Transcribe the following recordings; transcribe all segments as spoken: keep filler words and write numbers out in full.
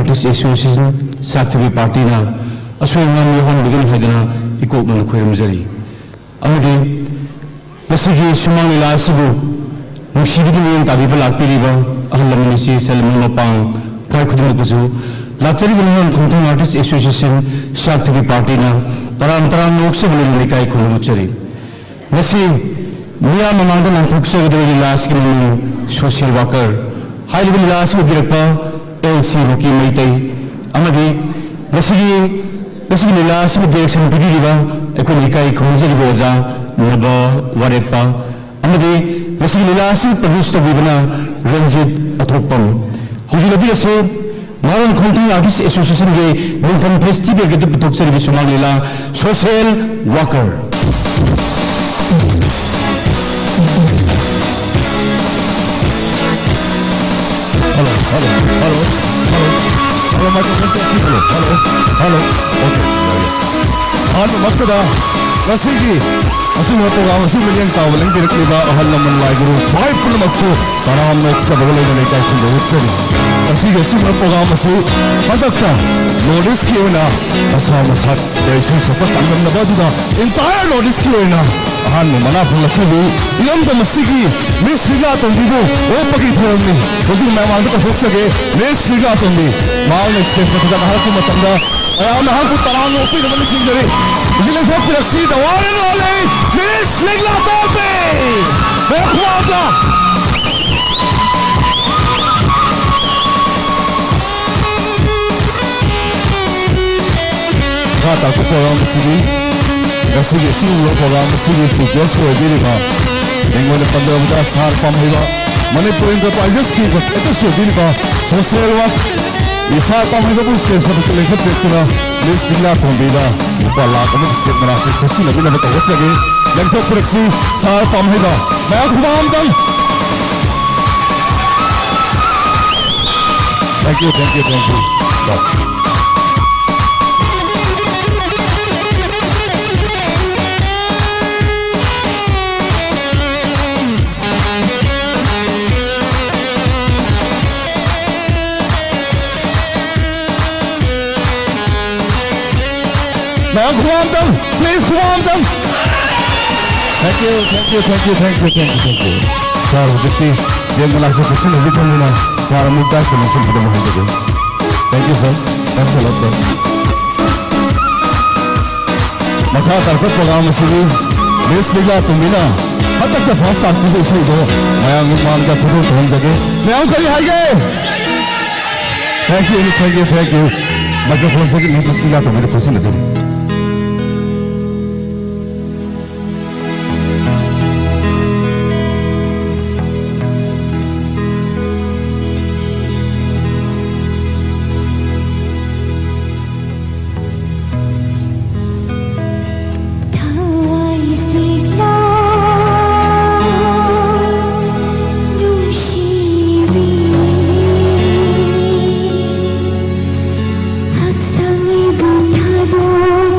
Artist Association, ꯁꯛꯊꯤꯕꯤ ꯄꯥꯔꯇꯤꯅ ꯑꯁꯣꯏ ꯑꯉꯥꯝ ꯌꯥꯎꯍꯟꯕꯤꯒꯅꯨ ꯍꯥꯏꯗꯨꯅ ꯏꯀꯣꯛ ꯃꯅ ꯈꯣꯏꯔꯝꯖꯔꯤ꯫ ꯑꯃꯗꯤ ꯉꯁꯤꯒꯤ ꯁꯨꯃꯥꯡ ꯂꯤꯂꯥ ꯑꯁꯤꯕꯨ ꯅꯨꯡꯁꯤꯕꯤꯗꯨꯅ ꯃꯤꯠꯌꯦꯡ ꯇꯥꯕꯤꯕ ꯂꯥꯛꯄꯤꯔꯤꯕ ꯑꯍꯜ ꯂꯃꯟ, ꯏꯆꯦ ꯏꯆꯜ, ꯏꯃꯨꯡ ꯃꯄꯥꯡ, ꯈ꯭ꯋꯥꯏ ꯈꯨꯗꯤꯡꯃꯛꯄꯨꯁꯨ ꯂꯥꯛꯆꯔꯤꯕ ꯅꯤꯉꯣꯜ ꯈꯣꯡꯊꯥꯡ Artist Association, ꯁꯛꯊꯤꯕꯤ ꯄꯥꯔꯇꯤꯅ ꯇꯔꯥꯝ ꯇꯔꯥꯝꯅ ꯑꯣꯛꯆꯕ ꯂꯣꯏꯅꯅ ꯏꯀꯥꯏ ꯈꯨꯝꯅꯕ ꯎꯠꯆꯔꯤ꯫ ꯉꯁꯤ ꯃꯤꯌꯥꯝ ꯃꯃꯥꯡꯗ ꯂꯥꯟꯊꯣꯛꯆꯒꯗꯧꯔꯤꯕ ꯂꯤꯂꯥ ꯑꯁꯤꯒꯤ ꯃꯃꯤꯡ Social Worker꯫ ꯍꯥꯏꯔꯤꯕ ꯂꯤꯂꯥ ꯑꯁꯤ ꯎꯕꯤꯔꯛꯄ ꯑꯦꯜ ꯁꯤ ꯔꯣꯀꯤ ꯃꯩꯇꯩ ꯑꯃꯗꯤ ꯉꯁꯤꯒꯤ, ꯉꯁꯤꯒꯤ ꯂꯤꯂꯥ ꯑꯁꯤꯕꯨ direction ꯄꯤꯕꯤꯔꯤꯕ ꯑꯩꯈꯣꯏꯅ ꯏꯀꯥꯏ ꯈꯨꯝꯅꯖꯔꯤꯕ ꯑꯣꯖꯥ ꯅꯕ ꯋꯥꯔꯦꯞꯄ ꯑꯃꯗꯤ ꯉꯁꯤꯒꯤ ꯂꯤꯂꯥ ꯑꯁꯤ produce ꯇꯧꯕꯤꯕꯅ ꯔꯟꯖꯤꯠ ꯑꯊꯣꯛꯄꯝ꯫ ꯍꯧꯖꯤꯛ ꯂꯧꯕꯤꯔꯁꯤ ꯅꯥꯔꯣꯟ ꯈꯣꯡꯊꯥꯡ Artist Associationꯒꯤ ꯅꯤꯡꯊꯝ festivalꯒꯤꯗ ꯄꯨꯊꯣꯛꯆꯔꯤꯕ ꯁꯨꯃꯥꯡ ꯂꯤꯂꯥ Social Worker꯫ Hello, hello, hello, hello, hello, microphone test, hello, hello, hello. Okay, very good. ꯑꯍꯥꯟꯕ ꯃꯛꯇꯗ ꯉꯁꯤꯒꯤ ꯑꯁꯤꯒꯨꯝꯕ program ꯑꯁꯤ ꯃꯤꯠꯌꯦꯡ ꯇꯥꯕ ꯂꯦꯡꯕꯤꯔꯛꯂꯤꯕ ꯑꯍꯜ ꯂꯃꯟ, ꯂꯥꯏ ꯒꯨꯔꯨ ꯈ꯭ꯋꯥꯏ ꯄꯨꯝꯅꯃꯛꯄꯨ ꯇꯔꯥꯝꯅ ꯑꯣꯛꯆꯕꯒ ꯂꯣꯏꯅꯅ ꯏꯀꯥꯏ ꯈꯨꯝꯅꯕ ꯎꯠꯆꯔꯤ꯫ ꯉꯁꯤꯒꯤ ꯑꯁꯤꯒꯨꯝꯕ program ꯑꯁꯤ ꯍꯟꯗꯛꯇ North Eastꯀꯤ ꯑꯣꯏꯅ ꯃꯁꯥ ꯃꯁꯥꯗ ꯏꯁꯩ ꯁꯛꯄ ꯆꯥꯡꯗꯝꯅꯕ ꯑꯗꯨꯗ entire North Eastꯀꯤ ꯑꯣꯏꯅ ꯑꯍꯥꯟꯕ ꯃꯅꯥ ꯐꯪꯂꯛꯈꯤꯕꯤ ꯏꯔꯝꯗꯝ ꯑꯁꯤꯒꯤ Miss ꯂꯤꯛꯂꯥꯇꯣꯝꯕꯤꯕꯨ ꯑꯣꯛꯄꯒꯤ ꯊꯧꯔꯝꯅꯤ꯫ ꯍꯧꯖꯤꯛ ꯃꯌꯥꯝ ꯃꯥꯡꯗ ꯀꯠꯊꯣꯛꯆꯒꯦ꯫ Miss ꯂꯤꯛꯂꯥꯇꯣꯝꯕꯤ, ꯃꯍꯥꯛꯅ stage ꯃꯊꯛꯇ ꯀꯥꯈꯠꯂꯛꯄ ꯃꯇꯝꯗ ꯃꯌꯥꯝꯅ ꯃꯍꯥꯛꯄꯨ ꯇꯔꯥꯝꯅ ꯑꯣꯛꯄꯤꯅꯕ ꯅꯤꯡꯁꯤꯡꯖꯔꯤ꯫ ꯍꯧꯖꯤꯛ ꯂꯦꯡꯊꯣꯛꯄꯤꯔꯛꯁꯤ, the one and only Miss ꯂꯤꯛꯂꯥꯇꯣꯝꯕꯤ! ꯃꯌꯥꯝ ꯈꯨꯕꯥꯛꯅ! ꯃꯈꯥ ꯇꯥꯔꯛꯄ program ꯑꯁꯤꯗꯤ ꯉꯁꯤꯒꯤ ꯑꯁꯤꯒꯨꯝꯕ program ꯑꯁꯤꯒꯤ chief guest ꯑꯣꯏꯕꯤꯔꯤꯕ, ꯃꯤꯡ ꯑꯣꯏꯅ ꯄꯟꯖꯔꯕꯗ Sir ꯄꯥꯝꯍꯩꯕ, Manipur Enterprises ꯀꯤ proprietor ꯑꯣꯏꯕꯤꯔꯤꯕ, social work ꯒꯤ Sir ꯄꯥꯝꯍꯩꯕꯕꯨ stage ꯃꯊꯛꯇ ꯂꯦꯡꯈꯠꯄꯤꯔꯛꯇꯨꯅ Miss ꯂꯤꯛꯂꯥꯇꯣꯝꯕꯤꯗ ꯂꯨꯄꯥ ꯂꯥꯈ ꯑꯃꯒꯤ cheque ꯃꯅꯥꯁꯦ ꯈꯨꯠꯁꯤꯟꯅꯕꯤꯅꯕ ꯇꯧꯖꯒꯦ꯫ ꯂꯦꯡꯊꯣꯛꯄꯤꯔꯛꯁꯤ Sir ꯄꯥꯝꯍꯩꯕ꯫ ꯃꯌꯥꯝ ꯈꯨꯕꯥꯛ ꯑꯝꯇꯪ꯫ Thank you, thank you, thank you. Bye. ꯃꯌꯥꯝ ꯈꯨꯕꯥꯛ ꯑꯝꯇꯪ, please, ꯈꯨꯕꯥꯛ ꯑꯝꯇꯪ꯫ Thank you, thank you, thank you, thank you, thank you, thank you. Sir, ꯍꯧꯖꯤꯛꯇꯤ ꯆꯦꯡ ꯃꯅꯥꯁꯨ ꯀꯨꯞꯁꯤꯟꯅꯕꯤꯗ꯭ꯔꯕꯅꯤꯅ, sir, ꯑꯃꯨꯛ dance ꯇ ꯂꯦꯡꯁꯤꯟꯕꯤꯅꯕ ꯍꯥꯏꯖꯒꯦ꯫ Thank you, sir. Thanks a lot, sir. ꯃꯈꯥ ꯇꯥꯔꯛꯄ program ꯑꯁꯤꯗꯤ Miss ꯂꯤꯂꯥ ꯇꯣꯝꯕꯤꯅ ꯍꯟꯗꯛꯇ first ꯇꯥꯔꯛꯈꯤꯕ ꯏꯁꯩꯗꯣ ꯃꯌꯥꯝꯒꯤ ꯃꯃꯥꯡꯗ ꯈꯨꯗꯣꯜ ꯇꯧꯍꯟꯖꯒꯦ꯫ ꯃꯌꯥꯝ ꯀꯔꯤ ꯍꯥꯏꯒꯦ? Thank you, thank you, thank you. Microphone say Miss ꯂꯤꯂꯥ ꯇꯣꯝꯕꯤꯗ ꯈꯨꯠꯁꯤꯟꯅꯖꯔꯤ꯫ ꯊꯋꯥꯏ ꯁꯦꯛꯂꯥ ꯅꯨꯡꯁꯤꯕꯤ, ꯍꯛꯆꯥꯡ ꯑꯩꯕꯨ ꯊꯥꯗꯣꯛ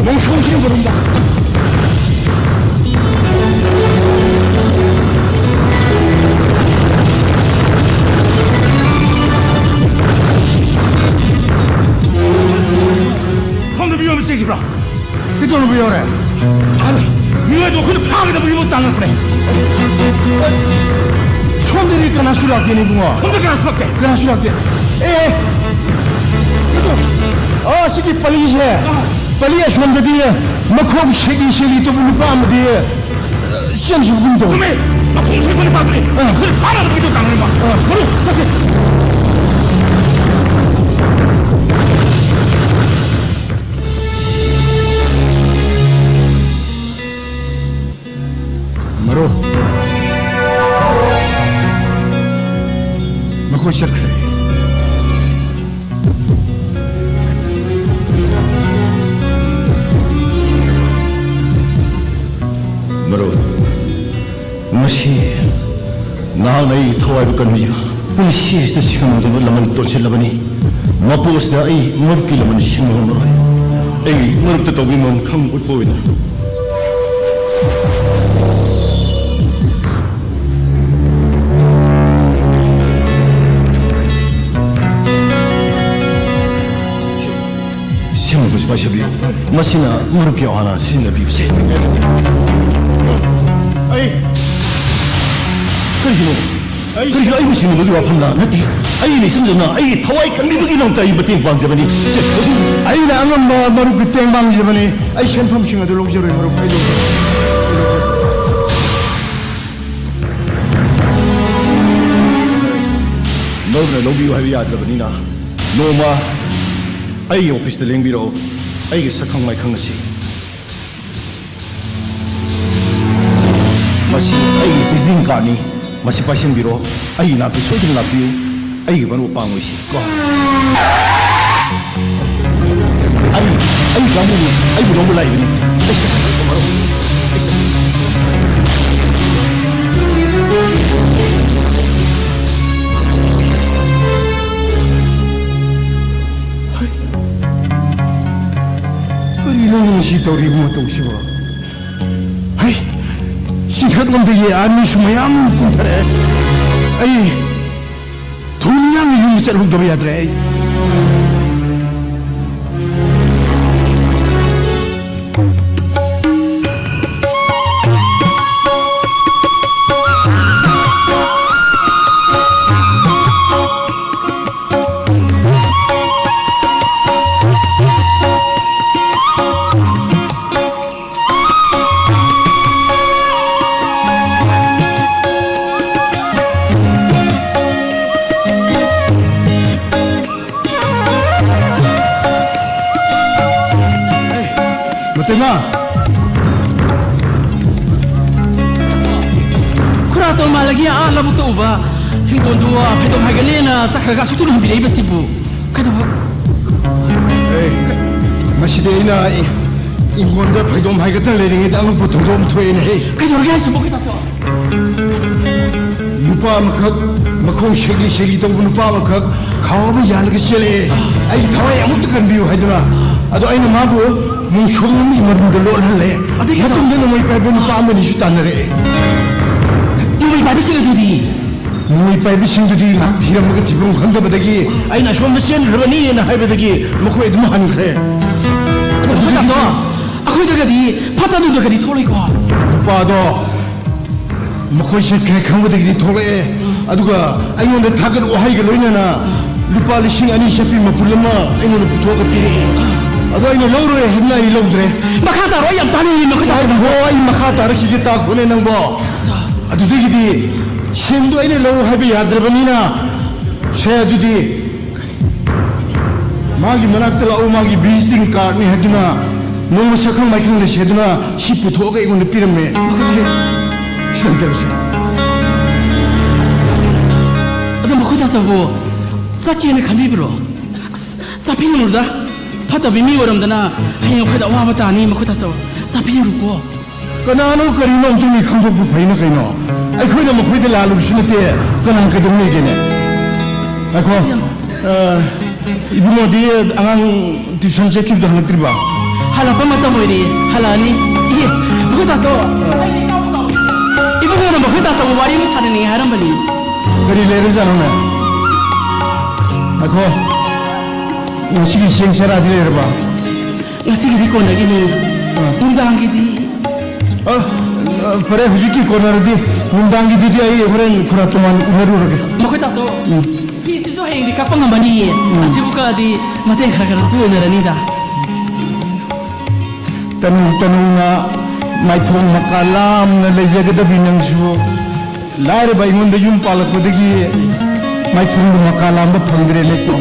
ꯅꯣꯡꯁꯣꯡꯁꯤꯅ ꯃꯔꯨꯝꯗ꯫ ꯁꯣꯝꯗ ꯃꯤꯑꯣꯏ ꯑꯃ ꯆꯦꯟꯈꯤꯕ꯭ꯔꯥ? ꯀꯩꯗꯧꯔꯕ ꯌꯥꯎꯔꯦ? ꯑꯗ ꯃꯤꯑꯣꯏꯗꯣ ꯑꯩꯈꯣꯏꯅ ꯐꯥꯒꯗꯕꯒꯤ ꯃꯑꯣꯡ ꯇꯥꯡꯉꯛꯄꯅꯦ꯫ ꯁꯣꯝꯗꯗꯤ ꯀꯅꯥꯁꯨ ꯂꯥꯛꯇꯦꯅꯦ, ꯏꯕꯨꯡꯉꯣ꯫ ꯁꯣꯝꯗ ꯀꯅꯥꯁꯨ ꯂꯥꯛꯇꯦ? ꯀꯅꯥꯁꯨ ꯂꯥꯛꯇꯦ꯫ ꯑꯦ, ꯑꯦ꯫ ꯑꯥ, ꯁꯤꯒꯤ ꯄꯂꯤꯁꯦ꯫ ꯑꯥ꯫ ꯄꯂꯤ ꯑꯁꯣꯝꯗꯗꯤ ꯃꯈꯣꯡ ꯁꯦꯛꯂꯤ ꯁꯦꯛꯂꯤ ꯇꯧꯕ ꯅꯨꯄꯥ ꯑꯃꯗꯤ ꯆꯦꯟꯈꯤꯕꯒꯨꯝ ꯇꯧ꯫ ꯆꯨꯝꯃꯦ꯫ ꯃꯈꯣꯡ ꯁꯦꯛꯄ ꯅꯨꯄꯥꯗꯨꯅꯤ꯫ ꯑꯥ꯫ ꯑꯩꯈꯣꯏꯅ ꯐꯥꯅꯕ ꯀꯩꯗꯧ ꯇꯥꯡꯉꯤꯕ? ꯑꯥ꯫ ꯃꯔꯨꯞ, ꯆꯠꯁꯤ꯫ ꯃꯔꯨꯞ, ꯃꯈꯣꯏ ꯆꯠꯈ꯭ꯔꯦ꯫ ꯃꯔꯨꯞ, ꯉꯁꯤ ꯅꯍꯥꯛꯅ ꯑꯩꯒꯤ ꯊꯋꯥꯏꯕꯨ ꯀꯟꯕꯤꯕ, ꯄꯨꯟꯁꯤꯁꯤꯗ ꯁꯤꯡꯉꯝꯗꯕ ꯂꯃꯟ ꯇꯣꯟꯁꯤꯜꯂꯕꯅꯤ꯫ ꯃꯄꯣꯛ ꯑꯁꯤꯗ ꯑꯩ ꯃꯔꯨꯞꯀꯤ ꯂꯃꯟ ꯁꯤꯡꯕ ꯉꯝꯂꯔꯣꯏ꯫ ꯑꯩ ꯃꯔꯨꯞꯇ ꯇꯧꯕꯤꯃꯜ ꯈꯪꯕ ꯎꯠꯄ ꯑꯣꯏꯅ꯫ ꯁꯦꯝꯕ ꯄꯨꯁꯄꯥ ꯁꯦꯝꯕꯤꯌꯨ꯫ ꯃꯁꯤꯅ ꯃꯔꯨꯞꯀꯤ ꯑꯋꯥ ꯑꯅꯥ ꯁꯤꯖꯤꯟꯅꯕꯤꯌꯨꯁꯦ꯫ ꯑꯩ ꯀꯔꯤꯒꯤꯅꯣ? ꯑꯩ ꯀꯔꯤꯒꯤꯅꯣ ꯑꯩꯕꯨ ꯁꯤꯟꯅꯕꯒꯤ ꯋꯥꯐꯝꯂ? ꯅꯠꯇꯦ, ꯑꯩ ꯏꯁꯝ ꯁꯝꯅ ꯑꯩꯒꯤ ꯊꯋꯥꯏ ꯀꯟꯕꯤꯕꯒꯤꯗꯃꯛꯇ ꯑꯩ ꯃꯇꯦꯡ ꯄꯥꯡꯖꯕꯅꯤ꯫ ꯁꯦ, ꯍꯧꯖꯤꯛ ꯑꯩꯅ ꯑꯉꯝꯕ ꯃꯔꯨꯞꯀꯤ ꯇꯦꯡ ꯄꯥꯡꯖꯕꯅꯤ꯫ ꯑꯩ ꯁꯦꯟꯐꯝꯁꯤꯡ ꯑꯗꯨ ꯂꯧꯖꯔꯣꯏ, ꯃꯔꯨꯞ, ꯑꯩ ꯂꯧꯖꯔꯣꯏ꯫ ꯃꯔꯨꯞꯅ ꯂꯧꯕꯤꯌꯨ ꯍꯥꯏꯕ ꯌꯥꯗ꯭ꯔꯕꯅꯤꯅ, ꯅꯣꯡꯃ ꯑꯩꯒꯤ ꯑꯣꯐꯤꯁꯇ ꯂꯦꯡꯕꯤꯔꯛꯎ, ꯑꯩꯒ ꯁꯛꯈꯪ ꯃꯥꯏꯈꯪꯅꯁꯤ꯫ ꯃꯁꯤ ꯑꯩꯒꯤ ꯚꯤꯖꯤꯇꯤꯡ ꯀꯥꯔꯗꯅꯤ꯫ ꯃꯁꯤ ꯄꯥꯏꯁꯤꯟꯕꯤꯔꯣ꯫ ꯑꯩꯒꯤ ꯏꯅꯥꯛꯇ ꯁꯣꯏꯗꯅ ꯂꯥꯛꯄꯤꯌꯨ꯫ ꯑꯩꯒꯤ ꯃꯔꯨꯞ ꯃꯄꯥꯡ ꯑꯣꯏꯁꯤ ꯀꯣ꯫ ꯑꯩ, ꯑꯩ ꯀꯥꯡꯕꯨꯅꯤ꯫ ꯑꯩꯕꯨ ꯂꯧꯕ ꯂꯥꯛꯏꯕꯅꯤ꯫ ꯑꯩ ꯁꯛ ꯃꯔꯨꯞ꯫ ꯑꯩ ꯁꯛ ꯀꯔꯤ ꯀꯩꯅꯣ ꯉꯁꯤ ꯇꯧꯔꯤꯕ ꯃꯇꯧꯁꯤꯕꯣ? ꯍꯩ, ꯆꯤꯡꯊꯛꯂꯣꯝꯗꯒꯤ ꯑꯥꯔꯃꯤꯁꯨ ꯃꯌꯥꯝ ꯀꯨꯝꯊꯔꯛꯑꯦ꯫ ꯑꯩ ꯊꯨꯅ ꯌꯥꯡꯅ ꯌꯨꯝꯗ ꯆꯠꯍꯧꯗꯕ ꯌꯥꯗ꯭ꯔꯦ ꯑꯩ꯫ ꯃꯇꯩꯃ! ꯈꯨꯔꯥ ꯇꯣꯃꯥꯂꯒꯤ ꯑꯥ ꯂꯧꯕꯨꯛꯇ ꯎꯕ ꯍꯤꯡꯒꯣꯜꯗꯨ ꯐꯩꯗꯣꯝ ꯍꯥꯏꯒꯠꯂꯦꯅ ꯆꯠꯈ꯭ꯔꯒ ꯑꯁꯨꯛ ꯊꯨꯅ ꯍꯟꯕꯤꯔꯛꯏꯕꯁꯤꯕꯨ ꯀꯩꯗꯧꯕ? ꯑꯦ, ꯃꯁꯤꯗꯤ ꯑꯩꯅ ꯏꯪꯈꯣꯜꯗ ꯐꯩꯗꯣꯝ ꯍꯥꯏꯒꯠꯇꯅ ꯂꯩꯔꯤꯉꯩꯗ ꯑꯉꯛꯄ ꯊꯧꯗꯣꯛ ꯑꯃ ꯊꯣꯛꯑꯦꯅꯦꯍꯦ꯫ ꯀꯩꯗꯧꯔꯒꯦ ꯍꯥꯏꯁꯤꯕꯣ, ꯀꯩꯗꯧꯔꯒꯦ? ꯅꯨꯄꯥ ꯑꯃꯈꯛ, ꯃꯈꯣꯡ ꯁꯦꯛꯂꯤ ꯁꯦꯛꯂꯤ ꯇꯧꯕ ꯅꯨꯄꯥ ꯑꯃꯈꯛ ꯈꯥꯎ ꯑꯃ ꯌꯥꯜꯂꯒ ꯆꯦꯜꯂꯛꯑꯦ꯫ ꯑꯩꯒꯤ ꯊꯋꯥꯏ ꯑꯃꯨꯛꯇ ꯀꯟꯕꯤꯌꯨ ꯍꯥꯏꯗꯨꯅ꯫ ꯑꯗꯣ ꯑꯩꯅ ꯃꯥꯕꯨ ꯃꯣꯡꯁꯣꯡ ꯑꯃꯒꯤ ꯃꯔꯨꯝꯗ ꯂꯣꯠꯍꯜꯂꯦ꯫ ꯑꯗꯒꯤ ꯃꯇꯨꯡꯗ ꯅꯣꯡꯃꯩ ꯄꯥꯏꯕ ꯅꯨꯄꯥ ꯑꯃꯅꯤꯁꯨ ꯇꯥꯟꯅꯔꯛꯑꯦ꯫ ꯅꯣꯡꯃꯩ ꯄꯥꯏꯕꯁꯤꯡ ꯑꯗꯨꯗꯤ? ꯅꯣꯡꯃꯩ ꯄꯥꯏꯕꯁꯤꯡꯗꯨꯗꯤ ꯉꯥꯏꯍꯥꯛ ꯊꯤꯔꯝꯃꯒ ꯊꯤꯐꯝ ꯈꯪꯗꯕꯗꯒꯤ ꯑꯩꯅ ꯑꯁꯣꯝꯗ ꯆꯦꯟꯈ꯭ꯔꯕꯅꯤꯅ ꯍꯥꯏꯕꯗꯒꯤ ꯃꯈꯣꯏ ꯑꯗꯨꯝ ꯍꯟꯈ꯭ꯔꯦ꯫ ꯑꯗꯨꯗꯒꯤꯗꯤ ꯑꯩꯈꯣꯏꯗꯒꯗꯤ ꯐꯠꯇ ꯅꯨꯡꯗꯒꯗꯤ ꯊꯣꯛꯂꯣꯏꯀꯣ? ꯅꯨꯄꯥꯗꯣ ꯃꯈꯣꯏ ꯆꯠꯈ꯭ꯔꯦ ꯈꯪꯕꯗꯒꯤꯗꯤ ꯊꯣꯛꯂꯛꯑꯦ꯫ ꯑꯗꯨꯒ ꯑꯩꯉꯣꯟꯗ ꯊꯥꯒꯠ ꯋꯥꯍꯩꯒ ꯂꯣꯏꯅꯅ ꯂꯨꯄꯥ ꯂꯤꯁꯤꯡ ꯑꯅꯤ ꯆꯠꯄꯤ ꯃꯄꯨꯟ ꯑꯃ ꯑꯩꯉꯣꯟꯗ ꯄꯨꯊꯣꯛꯑꯒ ꯄꯤꯔꯛꯑꯦ꯫ ꯑꯗꯣ ꯑꯩꯅ ꯂꯧꯔꯣꯏ ꯍꯥꯏꯗꯅ ꯑꯩ ꯂꯧꯗ꯭ꯔꯦ꯫ ꯃꯈꯥ ꯇꯥꯔꯣ, ꯑꯩ ꯌꯥꯝ ꯇꯥꯅꯤꯡꯉꯤ ꯃꯈꯣꯏ ꯇꯥꯁꯤ꯫ ꯍꯣ, ꯑꯩ ꯃꯈꯥ ꯇꯥꯔꯛꯈꯤꯒꯦ, ꯇꯥꯈꯣꯅꯦ ꯅꯪꯕꯣ꯫ ꯑꯗꯨꯗꯒꯤꯗꯤ ꯁꯦꯟꯗꯣ ꯑꯩꯅ ꯂꯧ ꯍꯥꯏꯕ ꯌꯥꯗ꯭ꯔꯕꯅꯤꯅ, ꯁꯦ, ꯑꯗꯨꯗꯤ ꯃꯥꯒꯤ ꯃꯅꯥꯛꯇ ꯂꯥꯛꯎ, ꯃꯥꯒꯤ ꯚꯤꯖꯤꯇꯤꯡ ꯀꯥꯔꯗꯅꯤ ꯍꯥꯏꯗꯨꯅ ꯅꯣꯡꯃ ꯁꯛꯈꯪ ꯃꯥꯏꯈꯪ ꯂꯩꯁꯦꯗꯨꯅ ꯁꯤ ꯄꯨꯊꯣꯛꯑꯒ ꯑꯩꯉꯣꯟꯗ ꯄꯤꯔꯝꯃꯦ꯫ ꯁꯤ ꯂꯧꯖꯔꯁꯤ꯫ ꯑꯗꯣ ꯃꯈꯣꯏ ꯇꯥꯆꯧꯕꯨ ꯆꯠꯀꯦꯅ ꯈꯟꯕꯤꯕ꯭ꯔꯣ? ꯑꯁ, ꯆꯠꯄꯤꯔꯨꯅꯨꯗ꯫ ꯐꯠꯇꯕ ꯃꯤ ꯑꯣꯏꯔꯝꯗꯅ ꯍꯌꯦꯡ ꯑꯩꯈꯣꯏꯗ ꯑꯋꯥꯕ ꯇꯥꯅꯤ ꯃꯈꯣꯏ ꯇꯥꯆꯧ꯫ ꯆꯠꯄꯤꯔꯨꯀꯣ꯫ ꯀꯅꯥꯅꯣ ꯀꯔꯤꯅꯣ ꯑꯝꯇꯪꯗꯤ ꯈꯪꯗꯣꯛꯄ ꯐꯩꯅ ꯀꯩꯅꯣ? ꯑꯩꯈꯣꯏꯅ ꯃꯈꯣꯏꯗ ꯂꯥꯜꯂꯨꯕꯁꯨ ꯅꯠꯇꯦ, ꯀꯅꯥ ꯀꯩꯗꯧ ꯂꯩꯒꯦꯅꯦ? ꯉꯥꯏꯈꯣ, ꯑ, ꯏꯕꯨꯡꯉꯣꯗꯤ ꯑꯉꯥꯡ ꯇ꯭ꯌꯨꯁꯟ ꯆꯠꯈꯤꯕꯗꯣ ꯍꯜꯂꯛꯇ꯭ꯔꯤꯕꯣ? ꯍꯜꯂꯛꯄ ꯃꯇꯝ ꯑꯣꯏꯔꯦ꯫ ꯍꯜꯂꯛꯑꯅꯤ꯫ ꯏꯍꯦ, ꯃꯈꯣꯏ ꯇꯥꯆꯧ꯫ ꯏꯕꯨꯡꯉꯣꯅ ꯃꯈꯣꯏ ꯇꯥꯆꯧꯒ ꯋꯥꯔꯤ ꯑꯃ ꯁꯥꯟꯅꯅꯤꯡꯉꯦ ꯍꯥꯏꯔꯝꯕꯅꯤ꯫ ꯀꯔꯤ ꯂꯩꯔꯖꯥꯠꯅꯣꯅꯦ? ꯉꯥꯏꯈꯣ꯫ ꯉꯁꯤꯒꯤ ꯆꯦꯡ ꯆꯔꯥꯗꯤ ꯂꯩꯔꯕ? ꯉꯁꯤꯒꯤꯗꯤ ꯀꯣꯟꯅꯒꯤꯅꯤ꯫ ꯑꯥ꯫ ꯅꯨꯡꯗꯥꯡꯒꯤꯗꯤ? ꯑ, ꯑ, ꯐꯔꯦ, ꯍꯧꯖꯤꯛꯀꯤ ꯀꯣꯟꯅꯔꯗꯤ ꯅꯨꯡꯗꯥꯡꯒꯤꯗꯨꯗꯤ ꯑꯩ ꯍꯣꯔꯦꯟ ꯈꯨꯔꯥ ꯇꯣꯉꯥꯟ ꯎꯅꯔꯨꯔꯒꯦ꯫ ꯃꯈꯣꯏ ꯇꯥꯆꯧ, ꯎꯝ꯫ ꯐꯤꯁꯤꯁꯨ ꯍꯌꯦꯡꯗꯤ ꯀꯛꯄ ꯉꯝꯃꯅꯤꯌꯦ꯫ ꯎꯝ꯫ ꯑꯁꯤꯕꯨ ꯀꯛꯑꯗꯤ ꯃꯇꯦꯡ ꯈꯔ ꯈꯔꯁꯨ ꯑꯣꯏꯅꯔꯅꯤꯗ꯫ ꯇꯅꯧ ꯇꯅꯧꯅ ꯃꯥꯏꯊꯣꯡ ꯃꯀꯥ ꯂꯥꯝꯅ ꯂꯩꯖꯒꯗꯕꯤ ꯅꯪꯁꯨ꯫ ꯂꯥꯏꯔꯕ ꯑꯩꯉꯣꯟꯗ ꯌꯨꯝ ꯄꯥꯜꯂꯛꯄꯗꯒꯤ ꯃꯥꯏꯊꯣꯡꯗ ꯃꯀꯥ ꯂꯥꯝꯕ ꯐꯪꯗ꯭ꯔꯦꯅꯦꯀꯣ꯫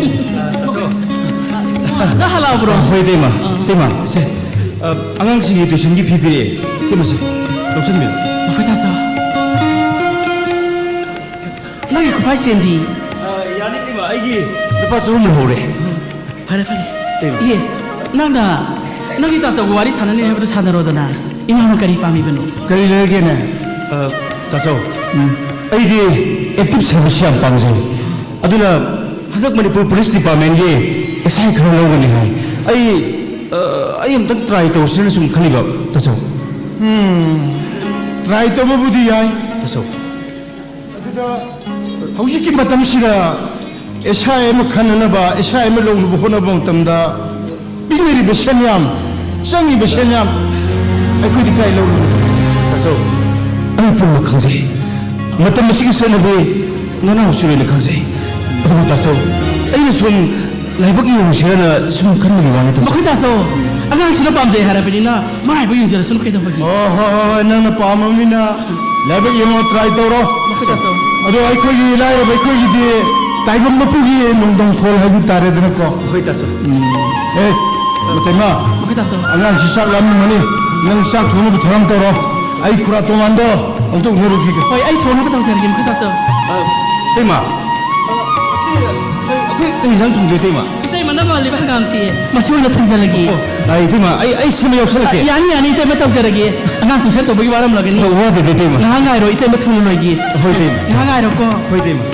ꯅꯪ ꯍꯜꯂꯛꯑꯕ꯭ꯔꯣ? ꯍꯣꯏ, ꯏꯇꯩꯃ꯫ ꯑꯥ꯫ ꯏꯇꯩꯃ, ꯁꯦ, ꯑ, ꯑꯉꯥꯡꯁꯤꯡꯒꯤ ꯇ꯭ꯌꯨꯁꯟꯒꯤ ꯐꯤ ꯄꯤꯔꯛꯑꯦ꯫ ꯏꯇꯩꯃ, ꯁꯦ, ꯂꯧꯁꯤꯟꯕꯤꯔꯣ꯫ ꯃꯈꯣꯏ ꯇꯥꯆꯧ꯫ ꯅꯪꯒꯤ ꯈꯨꯐꯥꯏ ꯁꯦꯟꯗꯤ? ꯑ, ꯌꯥꯅꯤ, ꯏꯇꯩꯃ꯫ ꯑꯩꯒꯤ ꯂꯨꯄꯥ ꯆꯍꯨꯝ ꯂꯧꯍꯧꯔꯦ꯫ ꯐꯔꯦ, ꯐꯔꯦ꯫ ꯏꯇꯩꯃ꯫ ꯏꯌꯦ, ꯅꯪꯅ ꯅꯪꯒꯤ ꯇꯥꯆꯧꯒ ꯋꯥꯔꯤ ꯁꯥꯟꯅꯅꯤ ꯍꯥꯏꯕꯗꯨ ꯁꯥꯟꯅꯔꯣꯗꯅ꯫ ꯏꯃꯥꯅ ꯀꯔꯤ ꯄꯥꯝꯃꯤꯕꯅꯣ? ꯀꯔꯤ ꯂꯩꯔꯒꯦꯅꯦ? ꯑ, ꯇꯥꯆꯧ, ꯎꯝ꯫ ꯑꯩꯗꯤ active service ꯌꯥꯝ ꯄꯥꯝꯖꯩ꯫ ꯑꯗꯨꯅ ꯍꯟꯗꯛ ꯃꯅꯤꯄꯨꯔ ꯄꯨꯂꯤꯁ ꯗꯤꯄꯥꯔꯠꯃꯦꯟꯒꯤ S I ꯈꯔ ꯂꯧꯒꯅꯤ ꯍꯥꯏ꯫ ꯑꯩ, ꯑ, ꯑꯩ ꯑꯝꯇꯪ try ꯇꯧꯁꯤꯔꯅ ꯁꯨꯝ ꯈꯜꯂꯤꯕ, ꯇꯥꯆꯧ꯫ ꯎꯝ, try ꯇꯧꯕꯕꯨꯗꯤ ꯌꯥꯏ꯫ ꯇꯥꯆꯧ꯫ ꯑꯗꯨꯗ ꯍꯧꯖꯤꯛꯀꯤ ꯃꯇꯝꯁꯤꯗ S I ꯑꯃ ꯈꯟꯅꯅꯕ, S I ꯑꯃ ꯂꯧꯅꯕ ꯍꯣꯠꯅꯕ ꯃꯇꯝꯗ ꯄꯤꯅꯔꯤꯕ ꯁꯦꯟꯌꯥꯝ, ꯆꯪꯉꯤꯕ ꯁꯦꯟꯌꯥꯝ ꯑꯩꯈꯣꯏꯗꯤ ꯀꯥꯏ ꯂꯧꯔꯨꯅꯤ? ꯇꯥꯆꯧ, ꯑꯩ ꯄꯨꯝꯅꯃꯛ ꯈꯪꯖꯩ꯫ ꯃꯇꯝ ꯑꯁꯤꯒꯤ ꯆꯠꯅꯕꯤ ꯅꯅꯥꯎꯁꯨ ꯂꯣꯏꯅ ꯈꯪꯖꯩ꯫ ꯑꯗꯨꯕꯨ ꯇꯥꯆꯧ, ꯑꯩꯅ ꯁꯨꯝ ꯂꯥꯏꯕꯛ ꯌꯦꯡꯉꯨꯁꯤꯔꯅ ꯁꯨꯝ ꯈꯟꯕꯒꯤ ꯋꯥꯅꯤ, ꯇꯥꯆꯧ꯫ ꯃꯈꯣꯏ ꯇꯥꯆꯧ, ꯑꯉꯥꯡꯁꯤꯅ ꯄꯥꯝꯖꯩ ꯍꯥꯏꯔꯕꯅꯤꯅ ꯃꯔꯥꯏꯕꯛ ꯌꯦꯡꯖꯔꯁꯅꯨ, ꯀꯩꯗꯧꯕꯒꯦ? ꯑꯣ, ꯍꯣꯏ, ꯍꯣꯏ, ꯍꯣꯏ, ꯅꯪꯅ ꯄꯥꯝꯃꯕꯅꯤꯅ ꯂꯥꯏꯕꯛ ꯌꯦꯡꯉꯣ, try ꯇꯧꯔꯣ꯫ ꯃꯈꯣꯏ ꯇꯥꯆꯧ꯫ ꯑꯗꯣ ꯑꯩꯈꯣꯏꯒꯤ ꯂꯥꯏꯔꯕ ꯑꯩꯈꯣꯏꯒꯤꯗꯤ ꯇꯥꯏꯕꯪ ꯃꯄꯨꯒꯤ ꯅꯣꯡꯗꯝꯈꯣꯜ ꯍꯥꯏꯕ ꯇꯥꯔꯦꯗꯅꯀꯣ꯫ ꯍꯣꯏ, ꯇꯥꯆꯧ꯫ ꯎꯝ꯫ ꯑꯦ, ꯃꯇꯩꯃ, ꯃꯈꯣꯏ ꯇꯥꯆꯧ꯫ ꯑꯉꯥꯡꯁꯤ ꯆꯥꯛ ꯂꯥꯝꯂꯝꯃꯅꯤ꯫ ꯅꯪ ꯆꯥꯛ ꯊꯣꯡꯅꯕ ꯊꯧꯔꯥꯡ ꯇꯧꯔꯣ꯫ ꯑꯩ ꯈꯨꯔꯥ ꯇꯣꯉꯥꯟꯗꯣ ꯑꯝꯇ ꯎꯅꯔꯨꯈꯤꯒꯦ꯫ ꯍꯣꯏ, ꯑꯩ ꯊꯣꯡꯅꯕ ꯇꯧꯖꯔꯒꯦ, ꯃꯈꯣꯏ ꯇꯥꯆꯧ꯫ ꯑ, ꯏꯇꯩꯃ, ꯁꯤ, ꯑꯩꯈꯣꯏ ꯀꯩ ꯏꯟꯖꯥꯡ ꯊꯣꯡꯗꯣꯏ, ꯏꯇꯩꯃ? ꯏꯇꯩꯃ, ꯅꯪ ꯃꯥꯜꯂꯤꯕ ꯍꯪꯒꯥꯝꯁꯤ ꯃꯁꯤ ꯑꯣꯏꯅ ꯊꯣꯡꯖꯜꯂꯒꯦ꯫ ꯑꯣ, ꯑ, ꯏꯇꯩꯃ, ꯑꯩ, ꯑꯩ ꯁꯦꯝꯕ ꯌꯥꯎꯁꯜꯂꯛꯀꯦ꯫ ꯑ, ꯌꯥꯅꯤ, ꯌꯥꯅꯤ, ꯏꯇꯩꯃ ꯇꯧꯖꯔꯒꯦ꯫ ꯑꯉꯥꯡ ꯇꯨꯏꯁꯟ ꯇꯧꯕꯒꯤ ꯋꯥꯔꯝꯂꯒꯅꯤ꯫ ꯑ, ꯋꯥꯗꯦꯗ, ꯏꯇꯩꯃ꯫ ꯉꯥꯏꯍꯥꯛ ꯉꯥꯏꯔꯣ, ꯏꯇꯩꯃ ꯊꯨꯅ ꯂꯣꯏꯒꯦ꯫ ꯍꯣꯏ, ꯏꯇꯩꯃ꯫ ꯉꯥꯏꯍꯥꯛ ꯉꯥꯏꯔꯣꯀꯣ꯫ ꯍꯣꯏ, ꯏꯇꯩꯃ꯫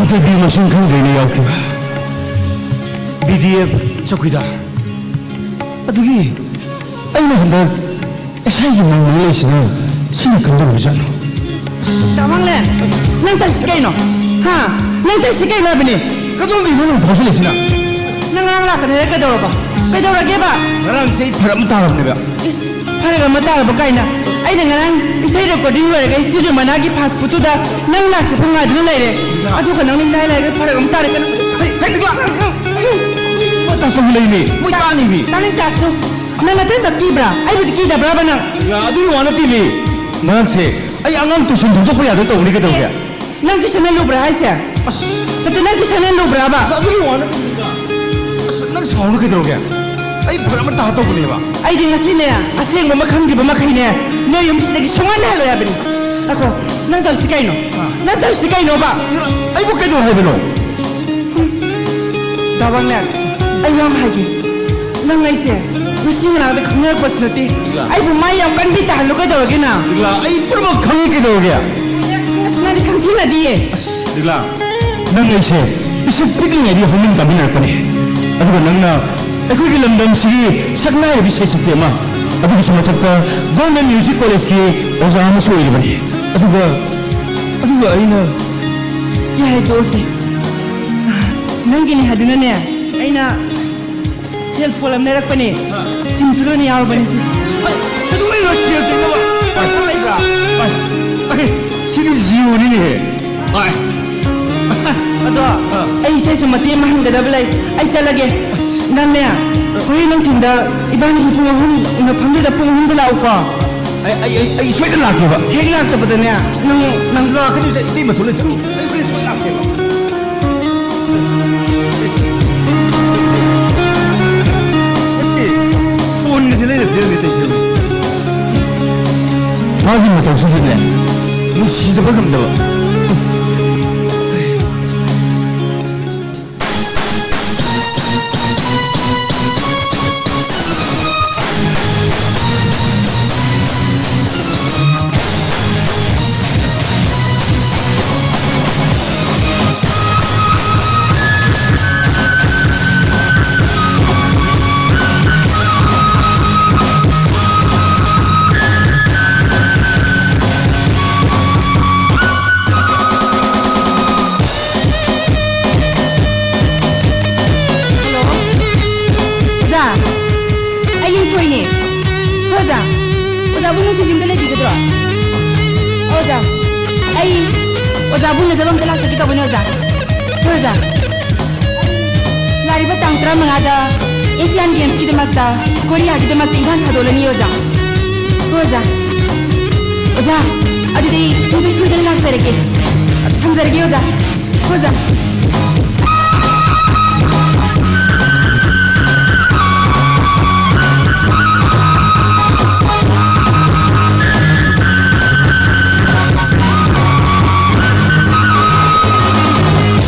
ꯊꯣꯏꯕꯤ ꯃꯁꯤꯡ ꯈꯪꯗ꯭ꯔꯦꯅꯦ ꯌꯥꯎꯈꯤꯕ꯫ ꯕꯤ ꯗꯤ ꯑꯦꯐ ꯆꯧꯀꯤꯗꯥꯔ꯫ ꯑꯗꯨꯒꯤ ꯑꯩꯅ ꯍꯟꯗꯛ ꯏꯁꯩꯒꯤ ꯃꯪ ꯃꯪ ꯂꯩꯁꯤꯅ ꯁꯤꯅ ꯀꯝꯗꯧꯔꯕꯖꯥꯠꯅꯣ? ꯇꯥꯃꯪꯂꯦ, ꯅꯪ ꯇꯧꯔꯤꯁꯤ ꯀꯩꯅꯣ? ꯍꯥ? ꯅꯪ ꯇꯧꯔꯤꯁꯤ ꯀꯩꯅꯣ ꯍꯥꯏꯕꯅꯤ? ꯀꯗꯣꯝꯗꯒꯤꯅꯣ ꯅꯪ ꯐꯥꯎꯁꯤꯜꯂꯛꯏꯁꯤꯅ? ꯅꯪ ꯉꯔꯥꯡ ꯂꯥꯛꯀꯅꯤ ꯍꯥꯏꯔ ꯀꯩꯗꯧꯔꯕ? ꯀꯩꯗꯧꯔꯒꯦꯕ? ꯉꯔꯥꯡꯁꯦ ꯑꯩ ꯐꯔꯛ ꯑꯃ ꯇꯥꯔꯕꯅꯦꯕ꯫ ꯏꯁ, ꯐꯔꯛ ꯑꯃ ꯇꯥꯔꯕ ꯀꯥꯏꯅ? ꯑꯩꯅ ꯉꯔꯥꯡ ꯏꯁꯩ ꯔꯦꯀꯣꯔꯗꯤꯡ ꯂꯣꯏꯔꯒ ꯁ꯭ꯇꯨꯗꯤꯑꯣ ꯃꯅꯥꯛꯀꯤ ꯐꯥꯁ ꯐꯨꯗꯇꯨꯗ ꯅꯪ ꯂꯥꯛꯇ꯭ꯔꯤꯐꯥꯎ ꯉꯥꯏꯗꯨꯅ ꯂꯩꯔꯦ꯫ ꯑꯗꯨꯒ ꯅꯪ ꯏꯂꯥꯏ ꯂꯥꯏꯔ ꯐꯔꯛ ꯑꯃ ꯇꯥꯔꯦ ꯀꯩꯅꯣ? ꯍꯩ, ꯍꯩ, ꯂꯤꯛꯂꯥ! ꯃꯣꯏ ꯇꯥꯁꯜꯂꯨ ꯂꯩꯅꯦ, ꯃꯣꯏ ꯇꯥꯅꯤꯕꯤ꯫ ꯇꯥꯅꯤꯡ ꯇꯥꯁꯅꯨ꯫ ꯅꯪ ꯅꯊꯟꯗ ꯀꯤꯕ꯭ꯔꯥ? ꯑꯩꯕꯨꯗꯤ ꯀꯤꯗꯕ꯭ꯔꯕ ꯅꯪ? ꯂꯤꯛꯂꯥ, ꯑꯗꯨꯒꯤ ꯋꯥ ꯅꯠꯇꯦꯃꯤ꯫ ꯉꯔꯥꯡꯁꯦ ꯑꯩ ꯑꯉꯥꯡ ꯇꯨꯏꯁꯟ ꯊꯥꯗꯣꯛꯄ ꯌꯥꯗ ꯇꯧꯕꯅꯤ ꯀꯩꯗꯧꯒꯦ? ꯅꯪ ꯇꯨꯏꯁꯟ ꯍꯜꯂꯨꯕ꯭ꯔꯥ ꯍꯥꯏꯁꯦ? ꯑꯁ꯫ ꯅꯠꯇꯦ, ꯅꯪ ꯇꯨꯏꯁꯟ ꯍꯜꯂꯨꯕ꯭ꯔꯕ? ꯑꯁ, ꯑꯗꯨꯒꯤ ꯋꯥ ꯅꯠꯇꯦ꯫ ꯑꯁ, ꯅꯪ ꯁꯥꯎꯅꯨ ꯀꯩꯗꯧꯔꯒꯦ? ꯑꯩ ꯐꯔꯛ ꯑꯃ ꯇꯥ ꯇꯧꯕꯅꯦꯕ꯫ ꯑꯩꯗꯤ ꯉꯁꯤꯅꯦ, ꯑꯁꯦꯡꯕ ꯑꯃ ꯈꯪꯗ꯭ꯔꯤꯕ ꯃꯈꯩꯅꯦ, ꯅꯣꯏ ꯌꯨꯝꯁꯤꯗꯒꯤ ꯁꯨꯡꯍꯟ ꯍꯜꯂꯣꯏ ꯍꯥꯏꯕꯅꯤ꯫ ꯑꯈꯣ, ꯅꯪ ꯇꯧꯔꯤꯁꯤ ꯀꯩꯅꯣ? ꯍꯥ? ꯅꯪ ꯇꯧꯔꯤꯁꯤ ꯀꯩꯅꯣꯕ? ꯑꯁ, ꯑꯩꯕꯨ ꯀꯩꯗꯧ ꯍꯥꯏꯕꯅꯣ? ꯗꯥ ꯋꯥꯡꯂꯦꯟ, ꯑꯩ ꯋꯥ ꯑꯃ ꯍꯥꯏꯒꯦ꯫ ꯅꯪ ꯑꯩꯁꯦ ꯉꯁꯤ ꯉꯔꯥꯡꯗ ꯈꯪꯅꯔꯛꯄꯁꯨ ꯅꯠꯇꯦ꯫ ꯂꯤꯛꯂꯥ꯫ ꯑꯩꯕꯨ ꯃꯥ ꯌꯥꯝ ꯀꯟꯕꯤ ꯇꯥꯍꯜꯂꯨ ꯀꯩꯗꯧꯔꯒꯦ ꯅꯪ? ꯂꯤꯛꯂꯥ, ꯑꯩ ꯄꯨꯝꯅꯃꯛ ꯈꯪꯉꯤ ꯀꯩꯗꯧꯔꯒꯦ? ꯑꯁ, ꯅꯪꯗꯤ ꯈꯪꯖꯤꯟꯅꯗꯤꯌꯦ꯫ ꯑꯁ, ꯂꯤꯛꯂꯥ, ꯅꯪ ꯑꯩꯁꯦ ꯄꯤꯁꯛ ꯄꯤꯛꯂꯤꯉꯩꯗꯒꯤ ꯍꯧꯃꯤꯟ ꯀꯥꯃꯤꯟꯅꯔꯛꯄꯅꯦ꯫ ꯑꯗꯨꯒ ꯅꯪꯅ ꯑꯩꯈꯣꯏꯒꯤ ꯂꯝꯗꯝꯁꯤꯒꯤ ꯁꯛꯅꯥꯏꯔꯕꯤ ꯁꯩꯁꯛꯄꯤ ꯑꯃ, ꯑꯗꯨꯒꯤꯁꯨ ꯃꯊꯛꯇ ꯒꯣꯔꯃꯦꯟ ꯃ꯭ꯌꯨꯖꯤꯛ ꯀꯣꯂꯦꯖꯀꯤ ꯑꯣꯖꯥ ꯑꯃꯁꯨ ꯑꯣꯏꯔꯤꯕꯅꯤ꯫ ꯑꯗꯨꯒ, ꯑꯗꯨꯒ ꯑꯩꯅ ꯌꯥꯔꯦ, ꯇꯣꯛꯑꯁꯤ꯫ ꯅꯪꯒꯤꯅꯤ ꯍꯥꯏꯗꯨꯅꯅꯦ, ꯑꯩꯅ ꯁꯦꯜ ꯐꯣꯟ ꯑꯃ ꯂꯩꯔꯛꯄꯅꯦ꯫ ꯁꯤꯝꯁꯨ ꯂꯣꯏꯅ ꯌꯥꯎꯔꯕꯅꯦ ꯁꯤ꯫ ꯀꯩꯗꯧꯕꯩꯅꯣ ꯁꯦꯜ ꯇꯧꯅꯕ? ꯄꯥꯏ, ꯄꯥꯏ ꯂꯩꯕ꯭ꯔꯥ? ꯄꯥꯏ꯫ ꯑꯦ, ꯁꯤꯗꯤ ꯖꯤꯑꯣꯅꯤꯅꯦꯍꯦ꯫ ꯄꯥꯏ꯫ ꯑꯗꯣ, ꯑꯥ꯫ ꯑꯩ ꯏꯁꯩꯁꯨ ꯃꯇꯦꯛ ꯑꯃ ꯍꯟꯒꯗꯕ ꯂꯩ꯫ ꯑꯩ ꯆꯠꯂꯒꯦ꯫ ꯑꯁ꯫ ꯅꯪꯅꯦ, ꯍꯣꯔꯦꯟ ꯅꯨꯡꯊꯤꯟꯗ ꯏꯕꯥꯅꯤ ꯄꯨꯡ ꯑꯍꯨꯝ ꯃꯐꯝꯗꯨꯗ ꯄꯨꯡ ꯑꯍꯨꯝꯗ ꯂꯥꯛꯎꯀꯣ꯫ ꯑꯩ, ꯑꯩ, ꯑꯩ, ꯑꯩ ꯁꯣꯏꯗꯅ ꯂꯥꯛꯀꯦꯕ꯫ ꯍꯦꯛ ꯂꯥꯛꯇꯕꯗꯅꯦ, ꯅꯪ, ꯅꯪ ꯂꯥꯛꯀꯅꯤ, ꯏꯇꯩꯃ ꯊꯣꯛꯂꯛꯑꯦ, ꯆꯠꯂꯣ꯫ ꯑꯩ ꯍꯣꯔꯦꯟ ꯁꯣꯏꯗꯅ ꯂꯥꯛꯀꯦꯕ꯫ ꯐꯣꯟꯒꯁꯦ ꯂꯩꯔꯛꯇ꯭ꯔꯦꯅꯦ ꯇꯧꯏꯁꯦ꯫ ꯃꯥꯒꯤ ꯃꯇꯧꯁꯤꯗꯅꯦ, ꯅꯨꯡꯁꯤꯗꯕ ꯉꯝꯗꯕ꯫ ꯑꯣꯖꯥꯕꯨ ꯎꯅꯖꯕ ꯑꯝꯇ ꯂꯥꯛꯆꯒꯦ ꯇꯧꯕꯅꯦ, ꯑꯣꯖꯥ꯫ ꯍꯣꯏ, ꯑꯣꯖꯥ꯫ ꯂꯥꯛꯂꯤꯕ ꯇꯥꯡ ꯇꯔꯥꯃꯉꯥꯗ ꯑꯦꯁꯤꯌꯥꯟ ꯒꯦꯝꯁꯀꯤꯗꯃꯛꯇ ꯀꯣꯔꯤꯌꯥꯒꯤꯗꯃꯛꯇ ꯏꯝꯐꯥꯜ ꯊꯥꯗꯣꯛꯂꯅꯤ, ꯑꯣꯖꯥ꯫ ꯍꯣꯏ, ꯑꯣꯖꯥ꯫ ꯑꯣꯖꯥ, ꯑꯗꯨꯗꯤ ꯑꯩ ꯁꯨꯡꯁꯣꯏ ꯁꯣꯏꯗꯅ ꯂꯥꯛꯆꯔꯒꯦ꯫ ꯊꯝꯖꯔꯒꯦ, ꯑꯣꯖꯥ꯫ ꯍꯣꯏ, ꯑꯣꯖꯥ꯫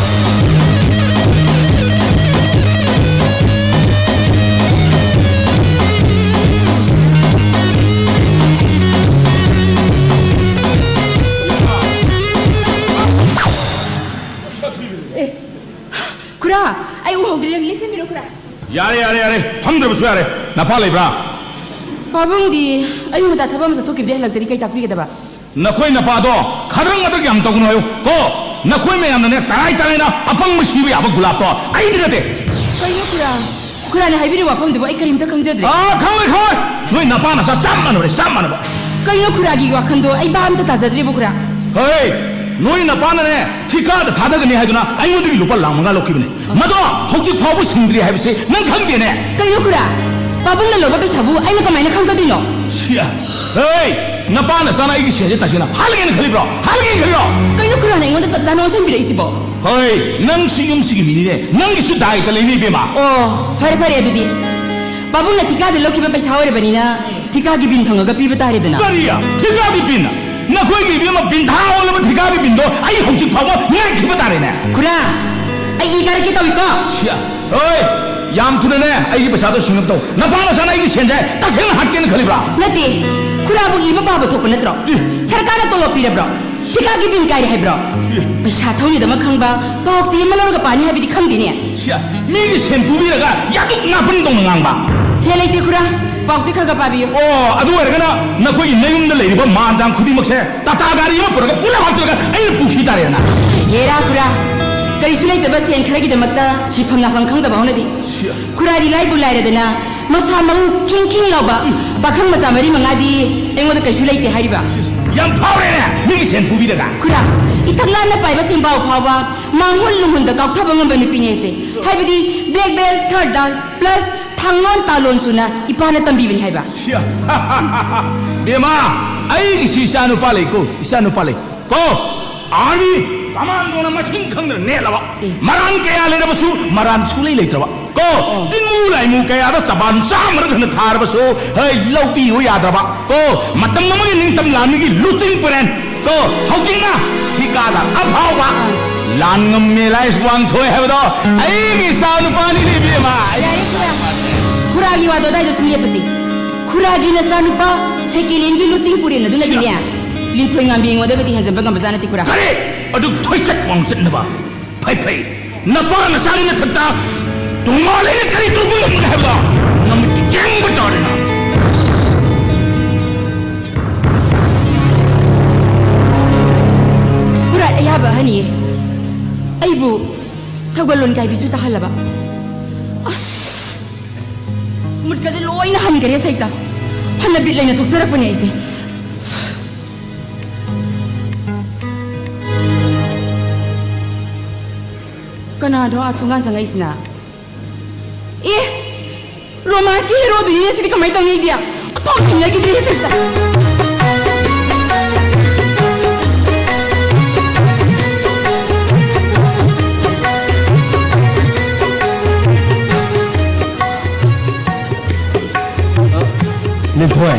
ꯑꯦ, ꯈꯨꯔꯥ, ꯑꯩ ꯎꯍꯧꯗ꯭ꯔꯦ, ꯂꯦꯞꯁꯤꯟꯕꯤꯔꯣ, ꯈꯨꯔꯥ꯫ ꯌꯥꯔꯦ, ꯌꯥꯔꯦ, ꯌꯥꯔꯦ꯫ ꯐꯝꯗ꯭ꯔꯕꯁꯨ ꯌꯥꯔꯦ꯫ ꯅꯄꯥ ꯂꯩꯕ꯭ꯔꯥ? ꯄꯥꯕꯨꯡꯗꯤ ꯑꯌꯨꯛ ꯉꯟꯇꯥ ꯊꯕꯛ ꯑꯃ ꯆꯠꯊꯣꯛꯈꯤꯕꯗꯩ ꯍꯜꯂꯛꯇꯔꯤ, ꯀꯩ ꯇꯥꯛꯄꯤꯒꯗꯕ? ꯅꯈꯣꯏ ꯅꯄꯥꯗꯣ ꯈꯗ꯭ꯔꯛ ꯃꯗ꯭ꯔꯛ ꯌꯥꯝ ꯇꯧꯒꯅꯨ ꯍꯥꯏꯌꯨ ꯀꯣ꯫ ꯅꯈꯣꯏ ꯃꯌꯥꯝꯅꯅꯦ ꯇꯔꯥꯏ ꯇꯔꯥꯏꯅ ꯑꯄꯪꯕ ꯁꯤꯕ ꯌꯥꯕ ꯒꯨꯂꯥꯞꯇꯣ ꯑꯩꯗꯤ ꯅꯠꯇꯦ꯫ ꯀꯩꯅꯣ ꯈꯨꯔꯥ? ꯈꯨꯔꯥꯅ ꯍꯥꯏꯕꯤꯔꯤꯕ ꯋꯥꯐꯝꯗꯨꯕꯨ ꯑꯩ ꯀꯔꯤꯝꯇ ꯈꯪꯖꯗ꯭ꯔꯦ꯫ ꯑꯥ, ꯈꯪꯉꯣꯏ, ꯈꯪꯉꯣꯏ꯫ ꯅꯣꯏ ꯅꯄꯥ ꯅꯆꯥ ꯆꯞ ꯃꯥꯟꯅꯕꯅꯦ, ꯆꯞ ꯃꯥꯟꯅꯕ꯫ ꯀꯩꯅꯣ ꯈꯨꯔꯥꯒꯤ ꯋꯥꯈꯜꯗꯣ? ꯑꯩ ꯚꯥꯞ ꯑꯝꯇ ꯇꯥꯖꯗ꯭ꯔꯦꯕꯣ, ꯈꯨꯔꯥ꯫ ꯍꯣꯏ, ꯅꯣꯏ ꯅꯄꯥꯅꯅꯦ ꯊꯤꯀꯥꯗ ꯊꯥꯗꯒꯅꯤ ꯍꯥꯏꯗꯨꯅ ꯑꯩꯉꯣꯟꯗꯒꯤ ꯂꯨꯄꯥ ꯂꯥꯈ ꯃꯉꯥ ꯂꯧꯈꯤꯕꯅꯦ꯫ ꯃꯗꯣ ꯍꯧꯖꯤꯛ ꯐꯥꯎꯕ ꯁꯤꯡꯗ꯭ꯔꯤ ꯍꯥꯏꯕꯁꯤ ꯅꯪ ꯈꯪꯗꯦꯅꯦ꯫ ꯀꯩꯅꯣ ꯈꯨꯔꯥ? ꯄꯥꯕꯨꯡꯅ ꯂꯧꯕ ꯄꯩꯁꯥꯕꯨ ꯑꯩꯅ ꯀꯃꯥꯏꯅ ꯈꯪꯒꯗꯣꯏꯅꯣ? ꯁꯤꯌꯥ꯫ ꯍꯦ! ꯅꯄꯥ ꯅꯆꯥꯅ ꯑꯩꯒꯤ ꯁꯦꯟꯁꯦ ꯇꯁꯦꯡꯅ ꯍꯥꯠꯂꯒꯦꯅ ꯈꯜꯂꯤꯕ꯭ꯔꯣ? ꯍꯥꯠꯂꯒꯦꯅ ꯈꯜꯂꯤꯕ꯭ꯔꯣ? ꯀꯩꯅꯣ ꯈꯨꯔꯥꯅ ꯑꯩꯉꯣꯟꯗ ꯆꯞ ꯆꯥꯅ ꯑꯣꯟꯁꯤꯟꯕꯤꯔꯛꯏꯁꯤꯕꯣ? ꯍꯣꯏ, ꯅꯪꯁꯨ ꯌꯨꯝꯁꯤꯒꯤ ꯃꯤꯅꯤꯅꯦ꯫ ꯅꯪꯒꯤꯁꯨ ꯗꯥꯏꯇ ꯂꯩꯅꯤ, ꯏꯕꯦꯝꯃ꯫ ꯑꯣ, ꯐꯔꯦ, ꯐꯔꯦ, ꯑꯗꯨꯗꯤ ꯄꯥꯕꯨꯡꯅ ꯊꯤꯀꯥꯗ ꯂꯧꯈꯤꯕ ꯄꯩꯁꯥ ꯑꯣꯏꯔꯕꯅꯤꯅ ꯊꯤꯀꯥꯒꯤ ꯕꯤꯟ ꯐꯪꯉꯒ ꯄꯤꯕ ꯇꯥꯔꯦꯗꯅ꯫ ꯀꯔꯤ? ꯊꯤꯀꯥꯒꯤ ꯕꯤꯟ? ꯅꯈꯣꯏꯒꯤ ꯏꯕꯦꯝꯃ ꯕꯤꯟ ꯊꯥ ꯑꯣꯜꯂꯕ ꯊꯤꯀꯥꯒꯤ ꯕꯤꯟꯗꯣ ꯑꯩ ꯍꯧꯖꯤꯛ ꯐꯥꯎꯕ ꯉꯥꯏꯈꯤꯕ ꯇꯥꯔꯦꯅꯦ꯫ ꯈꯨꯔꯥ, ꯑꯩ ꯏ ꯀꯥꯔꯛꯀꯦ ꯇꯧꯏꯀꯣ꯫ ꯁꯤꯌꯥ꯫ ꯍꯣꯏ, ꯌꯥꯝ ꯊꯨꯅꯅꯦ ꯑꯩꯒꯤ ꯄꯩꯁꯥꯗꯣ ꯁꯤꯡꯅꯕ ꯇꯧ꯫ ꯅꯄꯥ ꯅꯆꯥꯅ ꯑꯩꯒꯤ ꯁꯦꯟꯁꯦ ꯇꯁꯦꯡꯅ ꯍꯥꯠꯀꯦꯅ ꯈꯜꯂꯤꯕ꯭ꯔꯥ? ꯅꯠꯇꯦ, ꯈꯨꯔꯥꯕꯨ ꯏꯕ ꯄꯥꯕ ꯊꯣꯛꯄ ꯅꯠꯇ꯭ꯔꯣ? ꯑꯦ꯫ ꯁꯔꯀꯥꯔꯅ ꯇꯣꯂꯣꯞ ꯄꯤꯔꯕ꯭ꯔꯣ? ꯊꯤꯀꯥꯒꯤ ꯕꯤꯟ ꯀꯥꯏꯔꯦ ꯍꯥꯏꯕ꯭ꯔꯣ? ꯑꯦ꯫ ꯄꯩꯁꯥ ꯊꯧꯔꯤꯗꯃꯛ ꯈꯪꯕ ꯄꯥꯎꯆꯦ ꯑꯃ ꯂꯧꯔꯒ ꯄꯥꯅꯤ ꯍꯥꯏꯕꯗꯤ ꯈꯪꯗꯦꯅꯦ꯫ ꯁꯤꯌꯥ, ꯃꯤꯒꯤ ꯁꯦꯟ ꯄꯨꯕꯤꯔꯒ ꯌꯥꯗꯨꯛ ꯅꯥꯄꯟꯗꯧꯅ ꯉꯥꯡꯕ꯫ ꯁꯦꯜ ꯂꯩꯇꯦ ꯈꯨꯔꯥ, ꯄꯥꯎꯆꯦ ꯈꯔ ꯈꯔ ꯄꯥꯕꯤꯌꯨ꯫ ꯑꯣ, ꯑꯗꯨ ꯑꯣꯏꯔꯒꯅ ꯅꯈꯣꯏꯒꯤ ꯅꯌꯨꯝꯗ ꯂꯩꯔꯤꯕ ꯃꯥꯟ ꯆꯥꯡ ꯈꯨꯗꯤꯡꯃꯛꯁꯦ ꯇꯥꯇꯥ ꯒꯥꯔꯤ ꯑꯃ ꯄꯨꯔꯒ ꯄꯨꯂꯞ ꯍꯥꯞꯆꯤꯜꯂꯒ ꯑꯩꯅ ꯄꯨꯈꯤ ꯇꯥꯔꯦꯅ꯫ ꯍꯦꯔꯥ ꯈꯨꯔꯥ, ꯀꯔꯤꯁꯨ ꯂꯩꯇꯕ ꯁꯦꯟ ꯈꯔꯒꯤꯗꯃꯛꯇ ꯁꯤꯐꯝ ꯅꯥꯐꯝ ꯈꯪꯗꯕ ꯍꯧꯅꯗꯦ꯫ ꯁꯤꯌꯥ꯫ ꯈꯨꯔꯥꯗꯤ ꯂꯥꯏꯕꯨ ꯂꯥꯏꯔꯗꯅ ꯃꯁꯥ ꯃꯎ ꯈꯤꯡ ꯈꯤꯡ ꯂꯥꯎꯕ ꯄꯥꯈꯪ ꯃꯆꯥ ꯃꯔꯤ ꯃꯉꯥꯗꯤ ꯑꯩꯉꯣꯟꯗ ꯀꯩꯁꯨ ꯂꯩꯇꯦ ꯍꯥꯏꯔꯤꯕ꯫ ꯁꯤꯁ꯫ ꯌꯥꯝ ꯐꯥꯎꯔꯦꯅꯦ, ꯃꯤꯒꯤ ꯁꯦꯟ ꯄꯨꯕꯤꯔꯒ꯫ ꯈꯨꯔꯥ, ꯏꯊꯛ ꯂꯥꯟꯅ ꯄꯥꯏꯕ ꯁꯦꯟꯄꯥꯎ ꯐꯥꯎꯕ ꯃꯥꯡꯍꯨꯟ ꯂꯨꯡꯍꯨꯟꯗ ꯀꯥꯎꯊꯕ ꯉꯝꯕ ꯅꯨꯄꯤꯅꯦ ꯑꯩꯁꯦ꯫ ꯍꯥꯏꯕꯗꯤ black belt, third dan plus ꯊꯥꯡꯂꯣꯟ ꯇꯥꯂꯣꯟ ꯁꯨꯅ ꯏꯄꯥꯅ ꯇꯝꯕꯤꯕꯅꯤ ꯍꯥꯏꯕ꯫ ꯁꯤꯌꯥ꯫ ꯕꯦꯝꯃ, ꯑꯩꯒꯤꯁꯨ ꯏꯆꯥ ꯅꯨꯄꯥ ꯂꯩꯀꯣ, ꯏꯆꯥ ꯅꯨꯄꯥ ꯂꯩ꯫ ꯀꯣ, army commandoꯅ ꯃꯁꯤꯡ ꯈꯪꯗꯅ ꯅꯦꯠꯂꯕ꯫ ꯑꯦ꯫ ꯃꯔꯥꯟ ꯀꯌꯥ ꯂꯩꯔꯕꯁꯨ ꯃꯔꯥꯟ ꯁꯨꯡꯂꯩ ꯂꯩꯇ꯭ꯔꯕ꯫ ꯀꯣ, ꯑꯣ꯫ ꯇꯤꯟꯃꯨ ꯂꯥꯏꯃꯨ ꯀꯌꯥꯗ ꯆꯕꯥꯟ ꯆꯥꯝꯃꯔꯛ ꯍꯟꯅ ꯊꯥꯔꯕꯁꯨ, ꯍꯩ, ꯂꯧꯕꯤꯌꯨ ꯌꯥꯗ꯭ꯔꯕ꯫ ꯀꯣ, ꯃꯇꯝ ꯑꯃꯒꯤ ꯅꯤꯡꯇꯝ ꯂꯥꯟꯃꯤꯒꯤ ꯂꯨꯆꯤꯡ ꯄꯨꯔꯦꯟ꯫ ꯀꯣ, ꯍꯧꯖꯤꯛꯅ ꯊꯤꯀꯥꯗ ꯑꯐꯥꯎꯕ ꯂꯥꯟ ꯉꯝꯃꯦ ꯂꯥꯏꯁ ꯋꯥꯡꯊꯣꯏ ꯍꯥꯏꯕꯗꯣ ꯑꯩꯒꯤ ꯏꯆꯥ ꯅꯨꯄꯥꯅꯤꯅꯦ, ꯏꯕꯦꯝꯃ꯫ ꯌꯥꯔꯦ, ꯈꯨꯔꯥ꯫ ꯈꯨꯔꯥꯒꯤ ꯋꯥꯗꯣ ꯑꯗꯥꯏꯗ ꯁꯨꯝ ꯂꯦꯞꯄꯁꯤ꯫ ꯈꯨꯔꯥꯒꯤ ꯅꯆꯥꯅꯨꯄꯥ second handꯒꯤ ꯂꯨꯆꯤꯡ ꯄꯨꯔꯦꯟ ꯑꯗꯨꯅꯗꯤꯅꯦ, ꯂꯤꯟꯊꯣꯏ ꯉꯥꯝꯕꯤ ꯑꯩꯉꯣꯟꯗꯒꯗꯤ ꯍꯦꯟꯖꯟꯕ ꯉꯝꯕꯖꯥꯠ ꯅꯠꯇꯦ, ꯈꯨꯔꯥ꯫ ꯀꯔꯤ? ꯑꯗꯨꯛ ꯊꯣꯏꯆꯠ ꯋꯥꯡꯆꯠꯅꯕ? ꯐꯩ, ꯐꯩ꯫ ꯅꯄꯥ ꯅꯆꯥꯒꯤ ꯅꯊꯛꯇ ꯇꯣꯉꯥꯟ ꯂꯩꯅ ꯀꯔꯤ ꯇꯧꯕ ꯉꯝꯒꯅꯤ ꯍꯥꯏꯕꯗꯣ ꯅꯃꯤꯠ ꯌꯦꯡꯕ ꯇꯥꯔꯦꯅ꯫ ꯈꯨꯔꯥ, ꯑꯌꯥꯕ ꯑꯍꯟꯅꯤꯌꯦ꯫ ꯑꯩꯕꯨ ꯊꯧꯒꯜꯂꯣꯟ ꯀꯥꯏꯕꯤꯁꯨ ꯇꯥꯍꯜꯂꯕ꯫ ꯑꯁ! ꯃꯨꯠꯀꯁꯦ ꯂꯣꯏꯅ ꯍꯟꯈꯔꯦ ꯁꯩꯇ꯫ ꯐꯅ ꯕꯤꯠ ꯂꯩꯅ ꯊꯣꯛꯆꯔꯛꯄꯅꯦ ꯑꯩꯁꯦ꯫ ꯀꯅꯥꯗꯣ ꯑꯥ ꯊꯣꯡꯒꯥꯟ ꯆꯪꯉꯛꯏꯁꯤꯅ? ꯑꯦ! Romanceꯀꯤ heroꯗꯨꯅꯤꯅꯦ ꯁꯤꯗꯤ, ꯀꯃꯥꯏꯅ ꯇꯧꯅꯤ ꯑꯩꯗꯤ? ꯑꯣꯟꯊꯣꯛ ꯊꯦꯡꯅꯈꯤꯗ꯭ꯔꯦ ꯁꯩꯇ꯫ ꯂꯤꯟꯊꯣꯏ꯫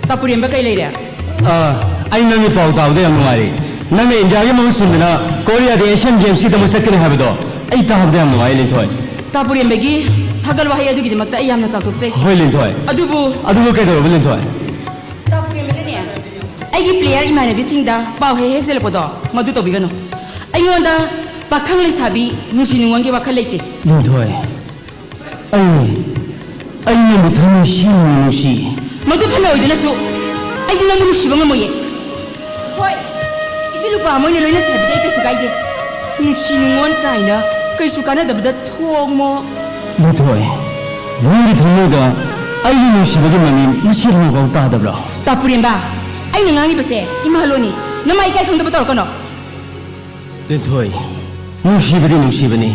ꯇꯥꯄꯨꯔꯦꯝꯕ, ꯀꯩ ꯂꯩꯔꯦ? ꯑ, ꯑꯩ ꯅꯪꯒꯤ ꯄꯥꯎ ꯇꯥꯕꯗ ꯌꯥꯝ ꯅꯨꯡꯉꯥꯏꯔꯦ꯫ ꯅꯪꯅ ꯏꯟꯗꯤꯌꯥꯒꯤ ꯃꯍꯨꯠ ꯁꯤꯟꯗꯨꯅ ꯀꯣꯔꯤꯌꯥꯗ Asian Gamesꯀꯤꯗꯃꯛ ꯆꯠꯀꯅꯤ ꯍꯥꯏꯕꯗꯣ ꯑꯩ ꯇꯥꯕꯗ ꯌꯥꯝ ꯅꯨꯡꯉꯥꯏ, ꯂꯤꯟꯊꯣꯏ꯫ ꯇꯥꯄꯨꯔꯦꯝꯕꯒꯤ ꯊꯥꯒꯠ ꯋꯥꯍꯩ ꯑꯗꯨꯒꯤꯗꯃꯛꯇ ꯑꯩ ꯌꯥꯝꯅ ꯆꯥꯎꯊꯣꯛꯆꯩ꯫ ꯍꯣꯏ, ꯂꯤꯟꯊꯣꯏ꯫ ꯑꯗꯨꯕꯨ ꯑꯗꯨꯕꯨ ꯀꯩꯗꯧꯔꯕ, ꯂꯤꯟꯊꯣꯏ? ꯇꯥꯄꯨꯔꯦꯝꯕꯅꯅꯦ, ꯑꯩꯒꯤ player ꯏꯃꯥꯟꯅꯕꯤꯁꯤꯡꯗ ꯄꯥꯎ ꯍꯦꯛ ꯍꯦꯛ ꯆꯦꯜꯂꯛꯄꯗꯣ ꯃꯗꯨ ꯇꯧꯕꯤꯒꯅꯨ꯫ ꯑꯩꯉꯣꯟꯗ ꯄꯥꯈꯪ ꯂꯩꯁꯥꯕꯤ ꯅꯨꯡꯁꯤ ꯅꯨꯡꯉꯣꯟꯒꯤ ꯋꯥꯈꯜ ꯂꯩꯇꯦ꯫ ꯂꯤꯟꯊꯣꯏ, ꯑꯩ, ꯑꯩ ꯅꯪꯕꯨ ꯊꯃꯣꯏ ꯁꯦꯡꯅ ꯅꯨꯡꯁꯤ꯫ ꯃꯗꯨ ꯐꯅ ꯑꯣꯏꯗꯨꯅꯁꯨ ꯑꯩꯗꯤ ꯅꯪꯕꯨ ꯅꯨꯡꯁꯤꯕ ꯉꯝꯃꯣꯏꯌꯦ꯫ ꯍꯣꯏ, ꯏꯆꯦ ꯂꯨꯄꯥ ꯑꯃ ꯑꯣꯏꯅ ꯂꯣꯏꯅꯁꯦ ꯍꯥꯏꯕꯗꯤ ꯑꯩ ꯀꯩꯁꯨ ꯀꯥꯏꯗꯦ꯫ ꯅꯨꯡꯁꯤ ꯅꯨꯡꯉꯣꯟ ꯀꯥꯏꯅ ꯀꯩꯁꯨ ꯀꯥꯟꯅꯗꯕꯗ ꯊꯣꯛꯃꯣ꯫ ꯂꯤꯟꯊꯣꯏ, ꯅꯪꯒꯤ ꯊꯃꯣꯏꯗ ꯑꯩꯒꯤ ꯅꯨꯡꯁꯤꯕꯒꯤ ꯃꯅꯤꯟ ꯃꯆꯦꯠ ꯑꯃꯐꯥꯎ ꯇꯥꯗꯕ꯭ꯔꯥ? ꯇꯥꯄꯨꯔꯦꯝꯕ, ꯑꯩꯅ ꯉꯥꯡꯉꯤꯕꯁꯦ ꯏꯃꯥ ꯂꯣꯟꯅꯤ꯫ ꯅꯃꯥꯏ ꯏꯀꯥꯏ ꯈꯪꯗꯕ ꯇꯧꯔꯛꯀꯅꯣ꯫ ꯂꯤꯟꯊꯣꯏ, ꯅꯨꯡꯁꯤꯕꯗꯤ ꯅꯨꯡꯁꯤꯕꯅꯤ,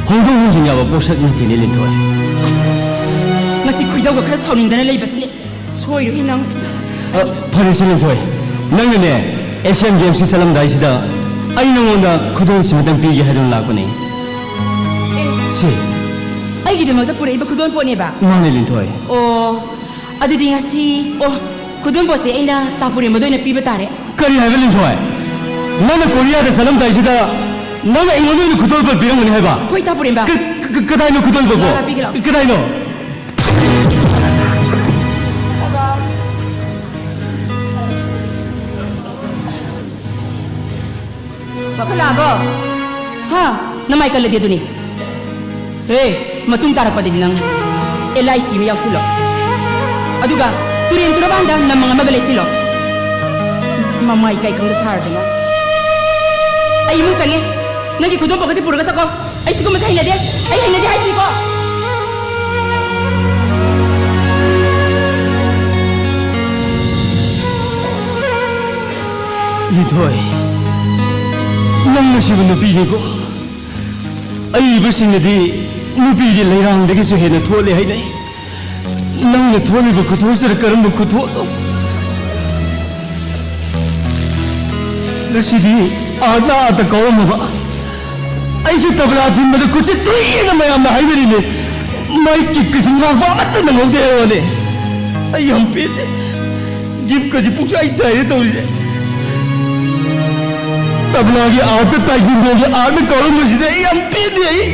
ꯍꯣꯡꯗꯣꯛ ꯍꯣꯡꯖꯤꯟ ꯌꯥꯕ ꯄꯣꯠꯁꯛ ꯅꯠꯇꯦꯅꯦ, ꯂꯤꯟꯊꯣꯏ꯫ ꯑꯁ, ꯉꯁꯤ ꯈꯣꯏꯗꯧꯒ ꯈꯔ ꯁꯥꯎꯅꯤꯡꯗꯅ ꯂꯩꯕꯁꯤꯅꯦ꯫ ꯁꯣꯏꯔꯣꯏ ꯅꯪ꯫ ꯑ, ꯐꯔꯦꯁꯦ, ꯂꯤꯟꯊꯣꯏ, ꯅꯪꯅꯅꯦ, ꯑꯦꯁꯤꯌꯥꯟ ꯒꯦꯝꯁꯀꯤ ꯆꯠꯂꯝꯗꯥꯏꯁꯤꯗ ꯑꯩ ꯅꯉꯣꯟꯗ ꯈꯨꯗꯣꯜꯁꯤꯃꯇꯪ ꯄꯤꯒꯦ ꯍꯥꯏꯗꯨꯅ ꯂꯥꯛꯄꯅꯦ꯫ ꯑꯦ, ꯁꯤ꯫ ꯑꯩꯒꯤꯗꯃꯛꯇ ꯄꯨꯔꯛꯏꯕ ꯈꯨꯗꯣꯜ ꯄꯣꯠꯅꯦꯕ? ꯃꯥꯅꯦ, ꯂꯤꯟꯊꯣꯏ꯫ ꯑꯣ, ꯑꯗꯨꯗꯤ ꯉꯁꯤ, ꯑꯣ, ꯈꯨꯗꯣꯜ ꯄꯣꯠꯁꯦ ꯑꯩꯅ ꯇꯥꯄꯨꯔꯦꯝꯕꯗ ꯑꯣꯏꯅ ꯄꯤꯕ ꯇꯥꯔꯦ꯫ ꯀꯔꯤ ꯍꯥꯏꯕ, ꯂꯤꯟꯊꯣꯏ? ꯅꯪꯅ ꯀꯣꯔꯤꯌꯥꯗ ꯆꯠꯂꯝꯗꯥꯏꯁꯤꯗ ꯅꯪꯅ ꯑꯩꯉꯣꯟꯗ ꯑꯣꯏꯅ ꯈꯨꯗꯣꯜ ꯄꯣꯠ ꯄꯤꯔꯝꯒꯅꯤ ꯍꯥꯏꯕ? ꯍꯣꯏ, ꯇꯥꯄꯨꯔꯦꯝꯕ꯫ ꯀ-, ꯀ-, ꯀꯗꯥꯏꯅꯣ ꯈꯨꯗꯣꯜ ꯄꯣꯠꯄꯣ? ꯂꯥꯛꯑꯣ, ꯂꯥꯛꯑꯣ, ꯄꯤꯒꯦ ꯂꯥꯛꯑꯣ꯫ ꯀꯗꯥꯏꯅꯣ? ꯋꯥꯈꯜ ꯂꯥꯛꯑꯕꯣ? ꯍꯥ? ꯅꯃꯥꯏ ꯀꯜꯂꯗꯤ ꯑꯗꯨꯅꯤ꯫ ꯍꯦ, ꯃꯇꯨꯡ ꯇꯥꯔꯛꯄꯗꯗꯤ ꯅꯪ ꯑꯦꯜ ꯑꯥꯏ ꯁꯤ ꯑꯃ ꯌꯥꯎꯁꯤꯜꯂꯣ꯫ ꯑꯗꯨꯒ ꯇꯨꯔꯦꯟ ꯇꯨꯔꯕꯥꯟꯗ ꯅꯃꯪ ꯑꯃꯒ ꯂꯩꯁꯤꯜꯂꯣ꯫ ꯃꯃꯥꯏ ꯏꯀꯥꯏ ꯈꯪꯗ ꯁꯥꯔꯗꯅ꯫ ꯑꯩ ꯏꯃꯨꯡ ꯆꯪꯉꯦ꯫ ꯅꯪꯒꯤ ꯈꯨꯗꯣꯝ ꯄꯣꯛꯀꯁꯦ ꯄꯨꯔꯒ ꯆꯠꯀꯣ꯫ ꯑꯩ ꯁꯤꯒꯨꯝꯕꯁꯦ ꯍꯩꯅꯗꯦ꯫ ꯑꯩ ꯍꯩꯅꯗꯦ ꯍꯥꯏꯁꯤꯅꯤꯀꯣ꯫ ꯂꯤꯟꯊꯣꯏ, ꯅꯪ ꯅꯨꯡꯁꯤꯕ ꯅꯨꯄꯤꯅꯤꯀꯣ꯫ ꯑꯏꯕꯁꯤꯡꯅꯗꯤ ꯅꯨꯄꯤꯒꯤ ꯂꯩꯔꯥꯡꯗꯒꯤꯁꯨ ꯍꯦꯟꯅ ꯊꯣꯠꯂꯦ ꯍꯥꯏꯅꯩ꯫ ꯅꯪꯅ ꯊꯣꯠꯂꯤꯕ ꯈꯨꯊꯣꯠꯁꯤꯅ ꯀꯔꯝꯕ ꯈꯨꯊꯣꯠꯅꯣ? ꯉꯁꯤꯗꯤ ꯑꯥꯔꯠꯅ ꯑꯥꯔꯠꯇ ꯀꯥꯎꯔꯝꯃꯕ꯫ ꯑꯩꯁꯨ ꯇꯕꯂꯥ ꯊꯤꯟꯕꯗ ꯈꯨꯠꯁꯦ ꯇꯨꯏꯑꯅ ꯃꯌꯥꯝꯅ ꯍꯥꯏꯅꯔꯤꯅꯦ꯫ ꯃꯥꯏ ꯀꯤꯛꯀꯁꯤ ꯉꯥꯛꯄ ꯑꯃꯠꯇ ꯅꯪꯍꯧꯗꯦ ꯍꯥꯏꯕꯅꯦ꯫ ꯑꯩ ꯌꯥꯝ ꯄꯦꯟꯗꯦ꯫ ꯒꯤꯐꯀꯁꯤ ꯄꯨꯡꯆꯥꯏ ꯆꯥꯏꯔꯦ ꯇꯧꯔꯤꯁꯦ꯫ ꯇꯕꯂꯥꯒꯤ ꯑꯥꯔꯠꯇ ꯇꯥꯏꯀꯨꯟꯗꯣꯒꯤ ꯑꯥꯔꯠꯅ ꯀꯥꯎꯔꯝꯕꯁꯤꯗ ꯑꯩ ꯌꯥꯝ ꯄꯦꯟꯗꯦ ꯑꯩ꯫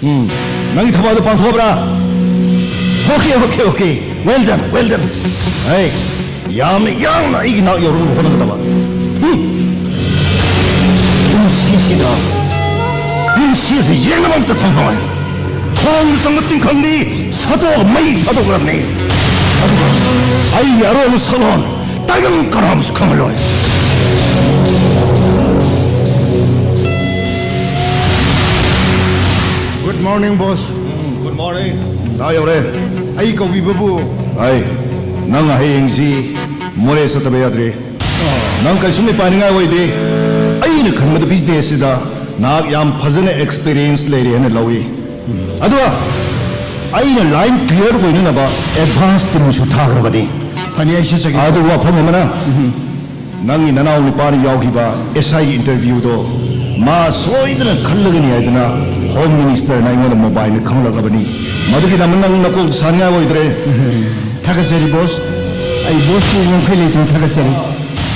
ꯎꯝ, ꯅꯪꯒꯤ ꯊꯕꯛ ꯑꯗꯨ ꯄꯥꯡꯊꯣꯛꯑꯕ꯭ꯔꯥ? Okay, okay, okay. Well done, well done. ꯍꯩ, ꯌꯥꯝꯅ ꯌꯥꯡꯅ ꯑꯩꯒꯤ ꯅꯥꯛ ꯌꯧꯔꯛꯅꯕ ꯍꯣꯠꯅꯒꯗꯕ꯫ ꯎꯝ꯫ ꯄꯨꯟꯁꯤꯁꯤꯗ, ꯄꯨꯟꯁꯤꯁꯤ ꯌꯦꯡꯅꯕ ꯑꯝꯇ ꯊꯝꯃꯣꯏ꯫ ꯈꯣꯡꯅ ꯆꯪꯕ ꯇꯤꯡꯈꯪꯗꯤ ꯁꯠꯇꯣꯛꯑꯒ ꯃꯩ ꯊꯥꯗꯣꯛꯀꯗꯕꯅꯤ꯫ ꯑꯗꯨꯒ ꯑꯩꯒꯤ ꯑꯔꯣꯏꯕ ꯁꯛꯂꯣꯟ ꯇꯥꯏꯕꯪ ꯀꯅꯥꯕꯨꯁꯨ ꯈꯪꯍꯜꯂꯣꯏ꯫ Good morning, boss. ꯎꯝ, good morning. ꯅꯥ ꯌꯧꯔꯦ꯫ ꯑꯩ ꯀꯧꯕꯤꯕꯕꯨ? ꯑꯩ, ꯅꯪ ꯍꯌꯦꯡꯁꯤ ꯃꯣꯔꯦ ꯆꯠꯇꯕ ꯌꯥꯗ꯭ꯔꯦ꯫ ꯅꯪ ꯀꯩꯁꯨ ꯃꯤꯄꯥꯏꯅꯤꯡꯉꯥꯏ ꯑꯣꯏꯗꯦ꯫ ꯑꯩꯅ ꯈꯟꯕꯗ business ꯁꯤꯗ ꯅꯍꯥꯛ ꯌꯥꯝ ꯐꯖꯅ experience ꯂꯩꯔꯦ ꯍꯥꯏꯅ ꯂꯧꯏ꯫ ꯑꯗꯨꯒ ꯑꯩꯅ line clear ꯑꯣꯏꯅꯅꯕ advance team ꯁꯨ ꯊꯥꯈ꯭ꯔꯕꯅꯤ꯫ ꯐꯅꯤ, ꯑꯩ ꯁꯤꯠꯆꯒꯦ꯫ ꯑꯗꯨꯒ ꯋꯥꯐꯝ ꯑꯃꯅ, ꯅꯪꯒꯤ ꯅꯅꯥꯎ ꯅꯨꯄꯥꯅ ꯌꯥꯎꯈꯤꯕ S I ꯒꯤ interview ꯗꯣ ꯃꯥ ꯁꯣꯏꯗꯅ ꯈꯜꯂꯒꯅꯤ ꯍꯥꯏꯗꯨꯅ Home Minister ꯅ ꯑꯩꯉꯣꯟꯗ mobile ꯅ ꯈꯪꯍꯜꯂꯛꯂꯕꯅꯤ꯫ ꯃꯗꯨꯒꯤꯗꯃꯛ ꯅꯪ ꯅꯀꯣꯛꯇ ꯁꯥꯅꯤꯡꯉꯥꯏ ꯑꯣꯏꯗ꯭ꯔꯦ꯫ ꯊꯥꯒꯠꯆꯔꯤ, boss꯫ ꯑꯩ boss ꯄꯨ ꯉꯝꯈꯩ ꯂꯩꯇꯅ ꯊꯥꯒꯠꯆꯔꯤ꯫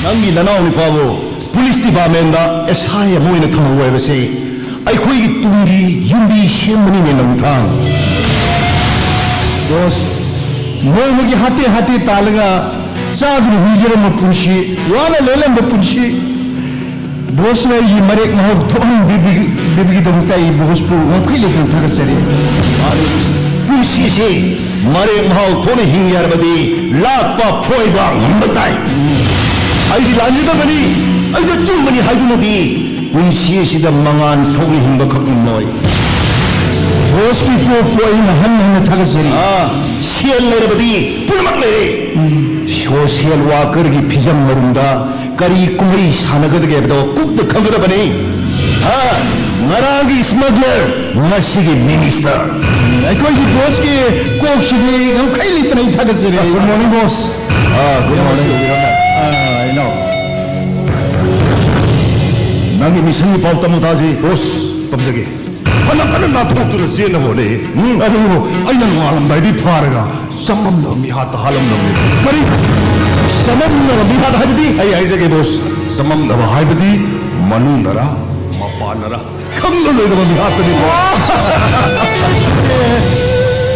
ꯅꯪꯒꯤ ꯅꯅꯥꯎ ꯅꯨꯄꯥꯕꯨ police department the S I ꯑꯃ ꯑꯣꯏꯅ ꯊꯝꯍꯧ ꯍꯥꯏꯕꯁꯦ ꯑꯩꯈꯣꯏꯒꯤ ꯇꯨꯡꯒꯤ ꯌꯨꯝꯕꯤ ꯁꯦꯝꯕꯅꯤꯅꯦ, ꯅꯣꯡꯊꯥꯡ꯫ Boss, ꯅꯣꯡꯃꯒꯤ ꯍꯥꯇꯦ ꯍꯥꯇꯦ ꯇꯥꯜꯂꯒ ꯆꯥꯗꯨꯅ ꯍꯨꯖꯔꯝꯕ ꯄꯨꯟꯁꯤ, ꯋꯥꯅ ꯂꯦꯜꯂꯝꯕ ꯄꯨꯟꯁꯤ, boss ꯅ ꯑꯩꯒꯤ ꯃꯔꯦꯛ ꯃꯍꯥꯎ ꯊꯣꯛꯍꯟꯕꯤꯕꯒꯤꯗꯃꯛꯇ ꯑꯩ boss ꯄꯨ ꯉꯝꯈꯩ ꯂꯩꯇꯅ ꯊꯥꯒꯠꯆꯔꯤ꯫ ꯄꯨꯟꯁꯤꯁꯤ ꯃꯔꯦꯛ ꯃꯍꯥꯎ ꯊꯣꯛꯅ ꯍꯤꯡꯒꯦ ꯍꯥꯏꯔꯕꯗꯤ ꯂꯥꯛꯄ ꯐꯣꯏꯕ ꯉꯝꯕ ꯇꯥꯏ꯫ ꯑꯩꯗꯤ ꯂꯥꯟꯖꯗꯕꯅꯤ, ꯑꯩꯗꯤ ꯑꯆꯨꯝꯕꯅꯤ ꯍꯥꯏꯗꯨꯅꯗꯤ ꯄꯨꯟꯁꯤ ꯑꯁꯤꯗ ꯃꯉꯥꯜ ꯊꯣꯛꯅ ꯍꯤꯡꯕ ꯈꯛ ꯉꯝꯂꯣꯏ꯫ Boss ꯀꯤ ꯀꯣꯛꯄꯨ ꯑꯩꯅ ꯍꯟꯅ ꯍꯟꯅ ꯊꯥꯒꯠꯆꯔꯤ꯫ ꯑꯥ, ꯁꯦꯜ ꯂꯩꯔꯕꯗꯤ ꯄꯨꯝꯅꯃꯛ ꯂꯩꯔꯦ꯫ Social worker ꯒꯤ ꯐꯤꯖꯝ ꯃꯔꯨꯝꯗ ꯀꯔꯤ ꯀꯨꯝꯍꯩ ꯁꯥꯟꯅꯒꯗꯒꯦ ꯍꯥꯏꯕꯗꯣ ꯀꯨꯞꯅ ꯈꯪꯒꯗꯕꯅꯤ꯫ ꯍꯥ? ꯉꯔꯥꯡꯒꯤ smuggler, ꯉꯁꯤꯒꯤ minister꯫ ꯑꯩꯈꯣꯏꯒꯤ boss ꯀꯤ ꯀꯣꯛꯁꯤꯗꯤ ꯉꯝꯈꯩ ꯂꯩꯇꯅ ꯑꯩ ꯊꯥꯒꯠꯆꯔꯤ꯫ Good morning, boss꯫ Ah, good morning꯫ Ah, I know꯫ ꯅꯪꯒꯤ mission ꯒꯤ ꯄꯥꯎ ꯇꯝꯃꯨ ꯇꯥꯁꯤ꯫ Boss, ꯇꯝꯖꯒꯦ꯫ ꯐꯅ ꯀꯟꯅ ꯅꯥꯊꯣꯛꯇꯨꯅ ꯆꯦꯟꯅꯕ ꯍꯣꯠꯅꯩ꯫ ꯎꯝ꯫ ꯑꯗꯨꯕꯨ ꯑꯩꯅ ꯅꯣꯡꯉꯥꯜꯂꯝꯗꯥꯏꯗꯤ ꯐꯥꯔꯒ ꯆꯃꯝꯅꯕ ꯃꯤꯍꯥꯠꯇ ꯍꯥꯠꯂꯝꯂꯝꯃꯤ꯫ ꯀꯔꯤ? ꯆꯃꯝꯅꯕ ꯃꯤꯍꯥꯠ ꯍꯥꯏꯕꯗꯤ? ꯑꯩ ꯍꯥꯏꯖꯒꯦ, boss꯫ ꯆꯃꯝꯅꯕ ꯍꯥꯏꯕꯗꯤ ꯃꯅꯨꯡꯗꯔ, ꯃꯄꯥꯟꯗꯔ, ꯈꯪꯂꯔꯣꯏꯗꯕ ꯃꯤꯍꯥꯠꯇꯅꯤꯀꯣ꯫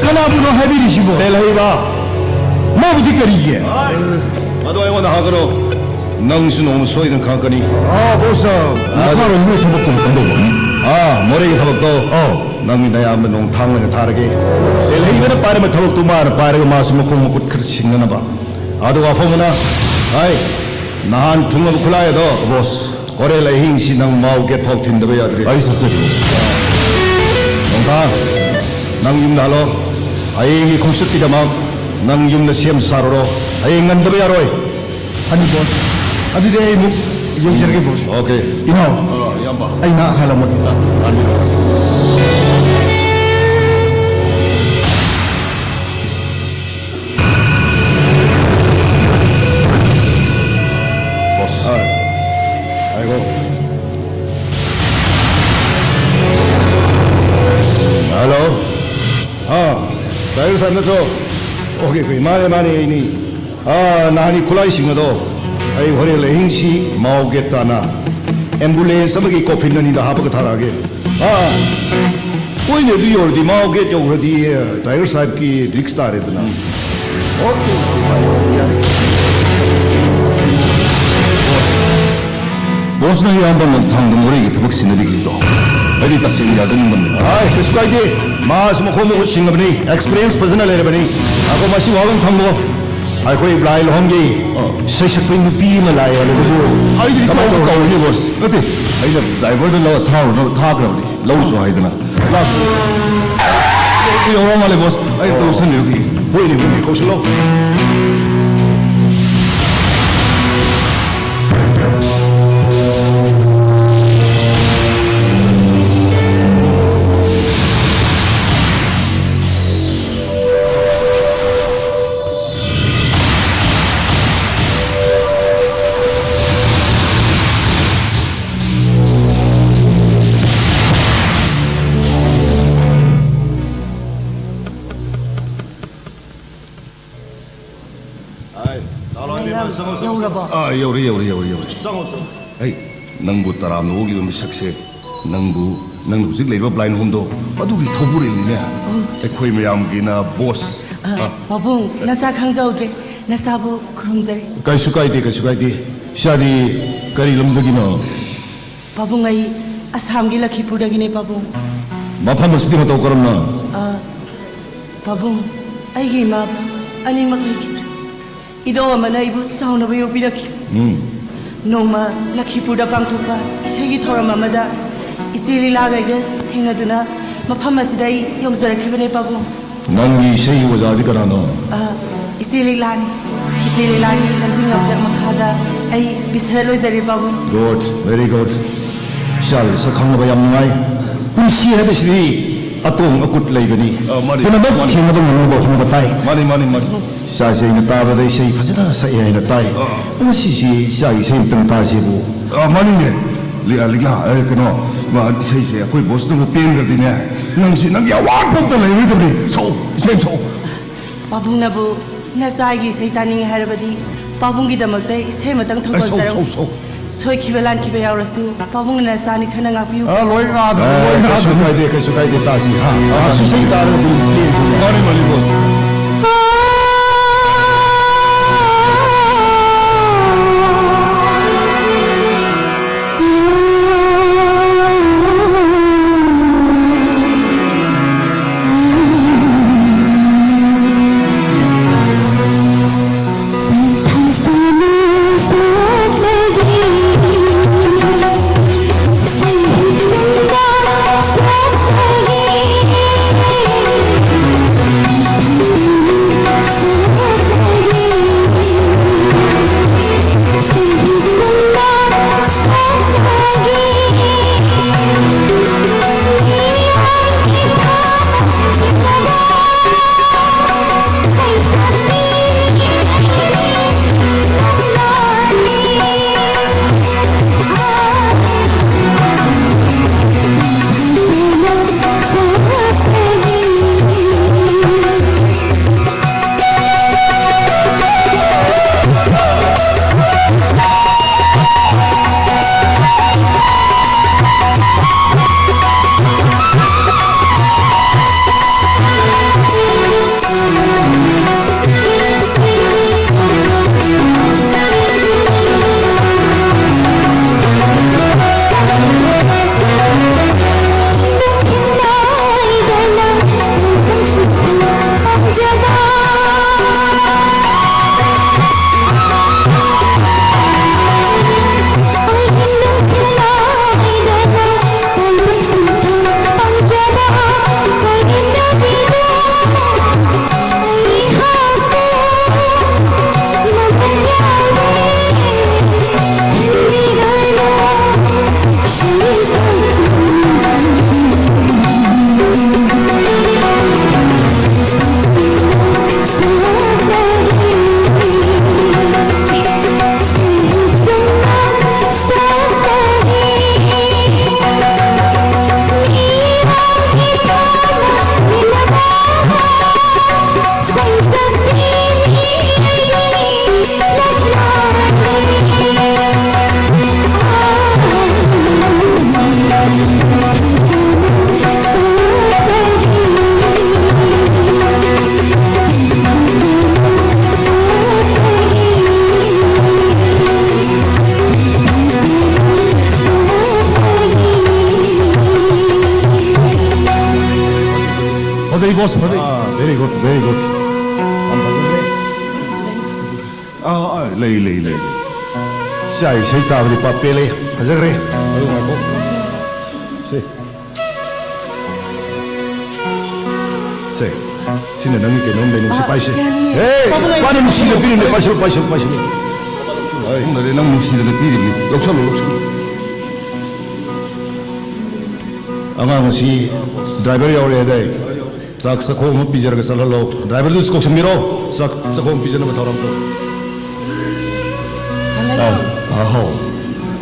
ꯀꯅꯥꯕꯨꯅꯣ ꯍꯥꯏꯕꯤꯔꯤꯁꯤꯕꯣ? ꯂꯩꯍꯩꯕ꯫ ꯃꯥꯕꯨꯗꯤ ꯀꯔꯤꯒꯤ? ꯑꯗꯣ ꯑꯩꯉꯣꯟꯗ ꯍꯪꯒꯅꯨ꯫ ꯅꯪꯁꯨ ꯅꯣꯡꯃ ꯁꯣꯏꯗꯅ ꯈꯪꯉꯛꯀꯅꯤ꯫ ꯑꯥ, ꯕꯣꯁ, ꯃꯈꯥꯔꯣꯝ ꯅꯣꯏ ꯊꯕꯛꯇꯨ ꯀꯝꯗꯧꯕ? ꯑꯥ, ꯃꯣꯔꯦꯒꯤ ꯊꯕꯛꯇꯣ꯫ ꯑꯥꯎ꯫ ꯅꯪꯒꯤ ꯅꯌꯥꯝꯕ ꯅꯣꯡꯊꯥꯡ ꯑꯣꯏꯅ ꯊꯥꯔꯒꯦ꯫ ꯂꯩꯍꯩꯕꯅ ꯄꯥꯏꯔꯝꯕ ꯊꯕꯛꯇꯨ ꯃꯥꯅ ꯄꯥꯏꯔꯒ ꯃꯥꯁꯨ ꯃꯈꯣꯡ ꯃꯈꯨꯠ ꯈꯔ ꯁꯤꯡꯅꯅꯕ꯫ ꯑꯗꯨꯒ ꯑꯐꯥꯎꯕꯅ, ꯍꯥꯏ, ꯅꯍꯥꯟ ꯊꯨꯡꯉꯕ ꯈꯨꯠꯂꯥꯏ ꯑꯗꯣ, ꯕꯣꯁ, ꯍꯣꯔꯦꯟ ꯑꯍꯤꯡꯁꯤ ꯅꯪ ꯃꯥꯎ ꯒꯦꯠ ꯐꯥꯎ ꯊꯤꯟꯗꯕ ꯌꯥꯗ꯭ꯔꯦ꯫ ꯑꯩ ꯆꯠꯆꯒꯦ꯫ ꯅꯣꯡꯊꯥ, ꯅꯪ ꯌꯨꯝꯗ ꯍꯜꯂꯣ꯫ ꯍꯌꯦꯡꯒꯤ ꯈꯣꯡꯆꯠꯀꯤꯗꯃꯛ ꯅꯪ ꯌꯨꯝꯗ ꯁꯦꯝ ꯁꯥꯔꯨꯔꯣ꯫ ꯍꯌꯦꯡ ꯉꯟꯗꯕ ꯌꯥꯔꯣꯏ꯫ ꯐꯅꯤ, ꯕꯣꯁ꯫ ꯑꯗꯨꯗꯤ ꯑꯩ ꯑꯃꯨꯛ ꯌꯧꯖꯔꯒꯦ, ꯕꯣꯁ꯫ ꯑꯣꯀꯦ꯫ ꯏꯅꯥꯎ, ꯑꯥ, ꯏꯌꯥꯝꯕ꯫ ꯑꯩ ꯉꯥꯏꯍꯥꯛ ꯍꯜꯂꯝꯃꯒꯦ꯫ ꯕꯣꯁ꯫ ꯑꯥ, ꯉꯥꯏꯈꯣ꯫ ꯍꯜꯂꯣ꯫ ꯑꯥ, ꯗ꯭ꯔꯥꯏꯚꯔ ꯁꯥꯍꯦꯕ ꯅꯠꯇ꯭ꯔꯣ? ꯑꯣꯀꯦ, ꯑꯣꯀꯦ, ꯃꯥꯅꯦ, ꯃꯥꯅꯦ, ꯑꯩꯅꯤ꯫ ꯑꯥ, ꯅꯍꯥꯟꯒꯤ ꯈꯨꯠꯂꯥꯏꯁꯤꯡ ꯑꯗꯣ ꯑꯩ ꯍꯣꯔꯦꯟ ꯑꯍꯤꯡꯁꯤ ꯃꯥꯎ ꯒꯦꯠ ꯇꯥꯅ ꯑꯦꯝꯕꯨꯂꯦꯟꯁ ꯑꯃꯒꯤ ꯀꯣꯐꯤꯟ ꯑꯅꯤꯗ ꯍꯥꯞꯄꯒ ꯊꯥꯔꯛꯑꯒꯦ꯫ ꯑꯥ, ꯍꯣꯏꯅꯦ, ꯑꯗꯨ ꯌꯧꯔꯗꯤ, ꯃꯥꯎ ꯒꯦꯠ ꯌꯧꯈ꯭ꯔꯗꯤ, ꯗ꯭ꯔꯥꯏꯚꯔ ꯁꯥꯍꯦꯕꯀꯤ ꯔꯤꯛꯁ ꯇꯥꯔꯦꯗꯅ꯫ ꯑꯣꯀꯦ, ꯑꯣꯀꯦ, ꯌꯥꯔꯦ꯫ ꯕꯣꯁꯅ ꯏꯌꯥꯝꯕ ꯅꯣꯡꯊꯥꯡꯗ ꯃꯣꯔꯦꯒꯤ ꯊꯕꯛ ꯁꯤꯟꯅꯕꯤꯈꯤꯕꯗꯣ ꯑꯩꯗꯤ ꯇꯁꯦꯡꯅ ꯌꯥꯖꯅꯤꯡꯗꯕꯅꯤ꯫ ꯑꯥꯏ, ꯀꯩꯁꯨ ꯀꯥꯏꯗꯦ꯫ ꯃꯥꯁꯨ ꯃꯈꯣꯡ ꯃꯈꯨꯠ ꯁꯤꯡꯉꯕꯅꯤ, ꯑꯦꯛꯁꯄꯤꯔꯤꯌꯦꯟꯁ ꯐꯖꯅ ꯂꯩꯔꯕꯅꯤ꯫ ꯉꯥꯏꯈꯣ, ꯃꯁꯤ ꯋꯥꯐꯝ ꯊꯝꯃꯣ꯫ ꯑꯩꯈꯣꯏ ꯕ꯭ꯂꯥꯏ ꯂꯣꯍꯝꯒꯤ ꯑ, ꯁꯩꯁꯛꯄꯤ ꯅꯨꯄꯤ ꯑꯃ ꯂꯥꯛꯑꯦ ꯍꯥꯏꯕꯗꯨꯕꯨ ꯑꯩꯗꯤ ꯀꯃꯥꯏꯅ ꯏꯀꯥꯏ ꯇꯧꯕ? ꯀꯧꯔꯤꯅꯤ, ꯕꯣꯁ? ꯅꯠꯇꯦ, ꯑꯩꯅ ꯗ꯭ꯔꯥꯏꯚꯔꯗ ꯂꯧ-, ꯊꯥꯔꯨꯅꯕ, ꯊꯥꯈ꯭ꯔꯕꯅꯤ꯫ ꯂꯧꯁꯨ ꯍꯥꯏꯗꯅ꯫ ꯂꯥꯛ-, ꯌꯧꯔ ꯃꯥꯜꯂꯦ, ꯕꯣꯁ꯫ ꯑꯩ ꯑꯝꯇ ꯂꯧꯁꯟꯕꯤꯔꯨꯈꯤꯒꯦ꯫ ꯍꯣꯏꯅꯦ, ꯍꯣꯏꯅꯦ, ꯀꯧꯁꯜꯂꯣ꯫ ꯑꯥꯏ, ꯂꯥꯛꯂꯣ, ꯏꯕꯦꯝꯃ, ꯆꯪꯉꯣ, ꯆꯪꯉꯣ, ꯆꯪꯉꯣ꯫ ꯌꯧꯔꯕꯣ? ꯑꯥ, ꯌꯧꯔꯦ, ꯌꯧꯔꯦ, ꯌꯧꯔꯦ, ꯌꯧꯔꯦ꯫ ꯆꯪꯉꯣ, ꯆꯪꯉꯣ꯫ ꯑꯩ, ꯅꯪꯕꯨ ꯇꯔꯥꯝꯅ ꯑꯣꯛꯂꯤꯕ ꯃꯤꯁꯛꯁꯦ ꯅꯪꯕꯨ, ꯅꯪꯅ ꯍꯧꯖꯤꯛ ꯂꯩꯔꯤꯕ blind homeꯗꯣ, ꯑꯗꯨꯒꯤ ꯊꯧꯕꯨꯔꯦꯜꯅꯤꯅꯦ꯫ ꯑꯩꯈꯣꯏ ꯃꯌꯥꯝꯒꯤꯅ boss꯫ ꯑ, ꯄꯥꯕꯨꯡ, ꯅꯆꯥ ꯈꯪꯖꯍꯧꯗ꯭ꯔꯦ꯫ ꯅꯆꯥꯕꯨ ꯈꯨꯔꯨꯝꯖꯔꯤ꯫ ꯀꯩꯁꯨ ꯀꯥꯏꯗꯦ, ꯀꯩꯁꯨ ꯀꯥꯏꯗꯦ꯫ ꯏꯆꯥꯗꯤ ꯀꯔꯤ ꯂꯝꯗꯒꯤꯅꯣ? ꯄꯥꯕꯨꯡ, ꯑꯩ ꯑꯁꯥꯝꯒꯤ ꯂꯈꯤꯄꯨꯔꯗꯒꯤꯅꯦ, ꯄꯥꯕꯨꯡ꯫ ꯃꯐꯝ ꯑꯁꯤꯗꯤ ꯃꯇꯧ ꯀꯔꯝꯅ? ꯑ, ꯄꯥꯕꯨꯡ, ꯑꯩꯒꯤ ꯏꯃꯥ ꯑꯅꯤꯃꯛ ꯂꯩꯈꯤꯗ꯭ꯔꯦ꯫ ꯏꯙꯧ ꯑꯃꯅ ꯑꯩꯕꯨ ꯆꯥꯎꯅꯕ ꯌꯣꯛꯄꯤꯔꯛꯈꯤ꯫ ꯎꯝ꯫ ꯅꯣꯡꯃ ꯂꯈꯤꯄꯨꯔꯗ ꯄꯥꯡꯊꯣꯛꯄ ꯏꯁꯩꯒꯤ ꯊꯧꯔꯝ ꯑꯃꯗ ꯏꯆꯦ ꯂꯤꯂꯥꯒ ꯑꯩꯒ ꯊꯦꯡꯅꯗꯨꯅ ꯃꯐꯝ ꯑꯁꯤꯗ ꯑꯩ ꯌꯧꯖꯔꯛꯈꯤꯕꯅꯦ, ꯄꯥꯕꯨꯡ꯫ ꯅꯪꯒꯤ ꯏꯁꯩꯒꯤ ꯑꯣꯖꯥꯗꯤ ꯀꯅꯥꯅꯣ? ꯑ, ꯏꯆꯦ ꯂꯤꯂꯥꯅꯤ꯫ ꯏꯆꯦ ꯂꯤꯂꯥꯒꯤ ꯂꯝꯖꯤꯡ ꯂꯝꯇꯥꯛ ꯃꯈꯥꯗ ꯑꯩ ꯕꯤꯁꯔꯠ ꯑꯣꯏꯖꯔꯦ, ꯄꯥꯕꯨꯡ꯫ Good, very good. ꯏꯆꯥꯒꯤ ꯁꯛ ꯈꯪꯅꯕ ꯌꯥꯝ ꯅꯨꯡꯉꯥꯏ꯫ ꯄꯨꯟꯁꯤ ꯍꯥꯏꯕꯁꯤꯗꯤ ꯑꯇꯣꯡ ꯑꯀꯨꯠ ꯂꯩꯕꯅꯤ꯫ ꯑ, ꯃꯥꯅꯤ, ꯄꯨꯝꯅꯃꯛ ꯃꯥꯅꯤ꯫ ꯊꯦꯡꯅꯕ ꯉꯝꯅꯕ ꯍꯣꯠꯅꯕ ꯇꯥꯏ꯫ ꯃꯥꯅꯤ, ꯃꯥꯅꯤ, ꯃꯥꯅꯤ꯫ ꯏꯆꯥꯁꯦ ꯑꯩꯅ ꯇꯥꯕꯗ ꯏꯁꯩ ꯐꯖꯅ ꯁꯛꯑꯦ ꯍꯥꯏꯅ ꯇꯥꯏ꯫ ꯑ꯫ ꯉꯁꯤꯁꯤ ꯏꯆꯥꯒꯤ ꯏꯁꯩ ꯑꯃꯇꯪ ꯇꯥꯁꯤꯕꯨ꯫ ꯑ, ꯃꯥꯅꯤꯅꯦ꯫ ꯂꯤ-, ꯑ, ꯂꯤꯛꯂꯥ, ꯑ, ꯀꯩꯅꯣ, ꯃꯥ, ꯏꯁꯩꯁꯦ ꯑꯩꯈꯣꯏ bossꯅꯕꯨ ꯄꯦꯟꯈ꯭ꯔꯗꯤꯅꯦ, ꯅꯪꯁꯤ ꯅꯪꯒꯤ ꯑꯋꯥꯠꯄ ꯑꯝꯇ ꯂꯩꯔꯣꯏꯗꯕꯅꯤ꯫ ꯁꯛꯎ, ꯏꯁꯩ ꯑꯃ ꯁꯛꯎ꯫ ꯄꯥꯕꯨꯡꯅꯕꯨ ꯅꯆꯥꯒꯤ ꯏꯁꯩ ꯇꯥꯅꯤꯡꯉꯦ ꯍꯥꯏꯔꯕꯗꯤ ꯄꯥꯕꯨꯡꯒꯤꯗꯃꯛꯇ ꯏꯁꯩ ꯑꯃꯇꯪ ꯑ, ꯁꯛꯎ, ꯊꯧꯒꯠꯆꯔꯝ꯫ ꯁꯛꯎ, ꯁꯛꯎ꯫ ꯁꯣꯏꯈꯤꯕ ꯂꯥꯟꯈꯤꯕ ꯌꯥꯎꯔꯁꯨ ꯄꯥꯕꯨꯡꯅ ꯅꯆꯥꯅꯤ ꯈꯟꯅ ꯉꯥꯛꯄꯤꯌꯨ꯫ ꯑ, ꯂꯣꯏ ꯉꯥꯛꯑꯗꯕꯅꯤ, ꯑ, ꯂꯣꯏ ꯀꯩꯁꯨ ꯉꯥꯛꯑꯗꯕꯅꯤ꯫ ꯀꯥꯏꯗꯦ, ꯀꯩꯁꯨ ꯀꯥꯏꯗꯦ, ꯇꯥꯁꯤ, ꯍꯥ? ꯑ, ꯑ, ꯁꯨꯝ ꯏꯁꯩ ꯇꯥꯔꯒ ꯑꯗꯨꯝ ꯆꯦꯟꯁꯤ꯫ ꯃꯥꯅꯤ, ꯃꯥꯅꯤ, Bose. Very good, very good. ꯌꯥꯝ ꯐꯖꯈ꯭ꯔꯦ꯫ ꯑꯥ, ꯑꯥ, ꯂꯩ, ꯂꯩ, ꯂꯩ꯫ ꯁꯤ ꯏꯁꯩ ꯇꯥꯕꯗꯤ ꯄꯥꯞ ꯄꯦꯜꯂꯦ꯫ ꯐꯖꯈ꯭ꯔꯦ꯫ ꯑꯗꯨ ꯉꯥꯏꯈꯣ꯫ ꯁꯦ꯫ ꯁꯦ꯫ ꯁꯤꯅ ꯅꯪꯒꯤ ꯀꯩꯅꯣꯝ ꯂꯩꯅꯨꯡꯁꯤ ꯑꯥ, ꯄꯥꯏꯁꯦ꯫ ꯌꯥꯅꯤꯌꯦ꯫ ꯍꯦ, ꯄꯥꯕꯨꯡ, ꯑꯩ ꯃꯥꯅ ꯅꯨꯡꯁꯤꯅ ꯄꯤꯔꯤꯅꯦ꯫ ꯄꯥꯏꯁꯤꯜꯂꯨ, ꯄꯥꯏꯁꯤꯜꯂꯨ, ꯄꯥꯏꯁꯤꯜꯂꯨ꯫ ꯄꯥꯕꯨꯡꯅꯗꯤ ꯅꯪ ꯅꯨꯡꯁꯤꯗꯅ ꯄꯤꯔꯤꯅꯤ꯫ ꯂꯧꯁꯜꯂꯨ, ꯂꯧꯁꯜꯂꯨ꯫ ꯑꯉꯥꯡ ꯑꯁꯤ ꯗ꯭ꯔꯥꯏꯚꯔ ꯌꯥꯎꯔꯦ ꯍꯥꯏꯗꯥꯏ? ꯆꯥꯛ ꯆꯥꯛꯈꯣꯝ ꯑꯃ ꯄꯤꯖꯔꯒ ꯆꯠꯍꯜꯂꯣ꯫ ꯗ꯭ꯔꯥꯏꯚꯔꯗꯨꯁꯨ ꯀꯧꯁꯟꯕꯤꯔꯣ꯫ ꯆꯥꯛ ꯆꯥꯛꯈꯣꯝ ꯄꯤꯖꯅꯕ ꯊꯧꯔꯥꯡ ꯇꯧ꯫ ꯑꯥ, ꯑꯥ, ꯍꯥꯎ꯫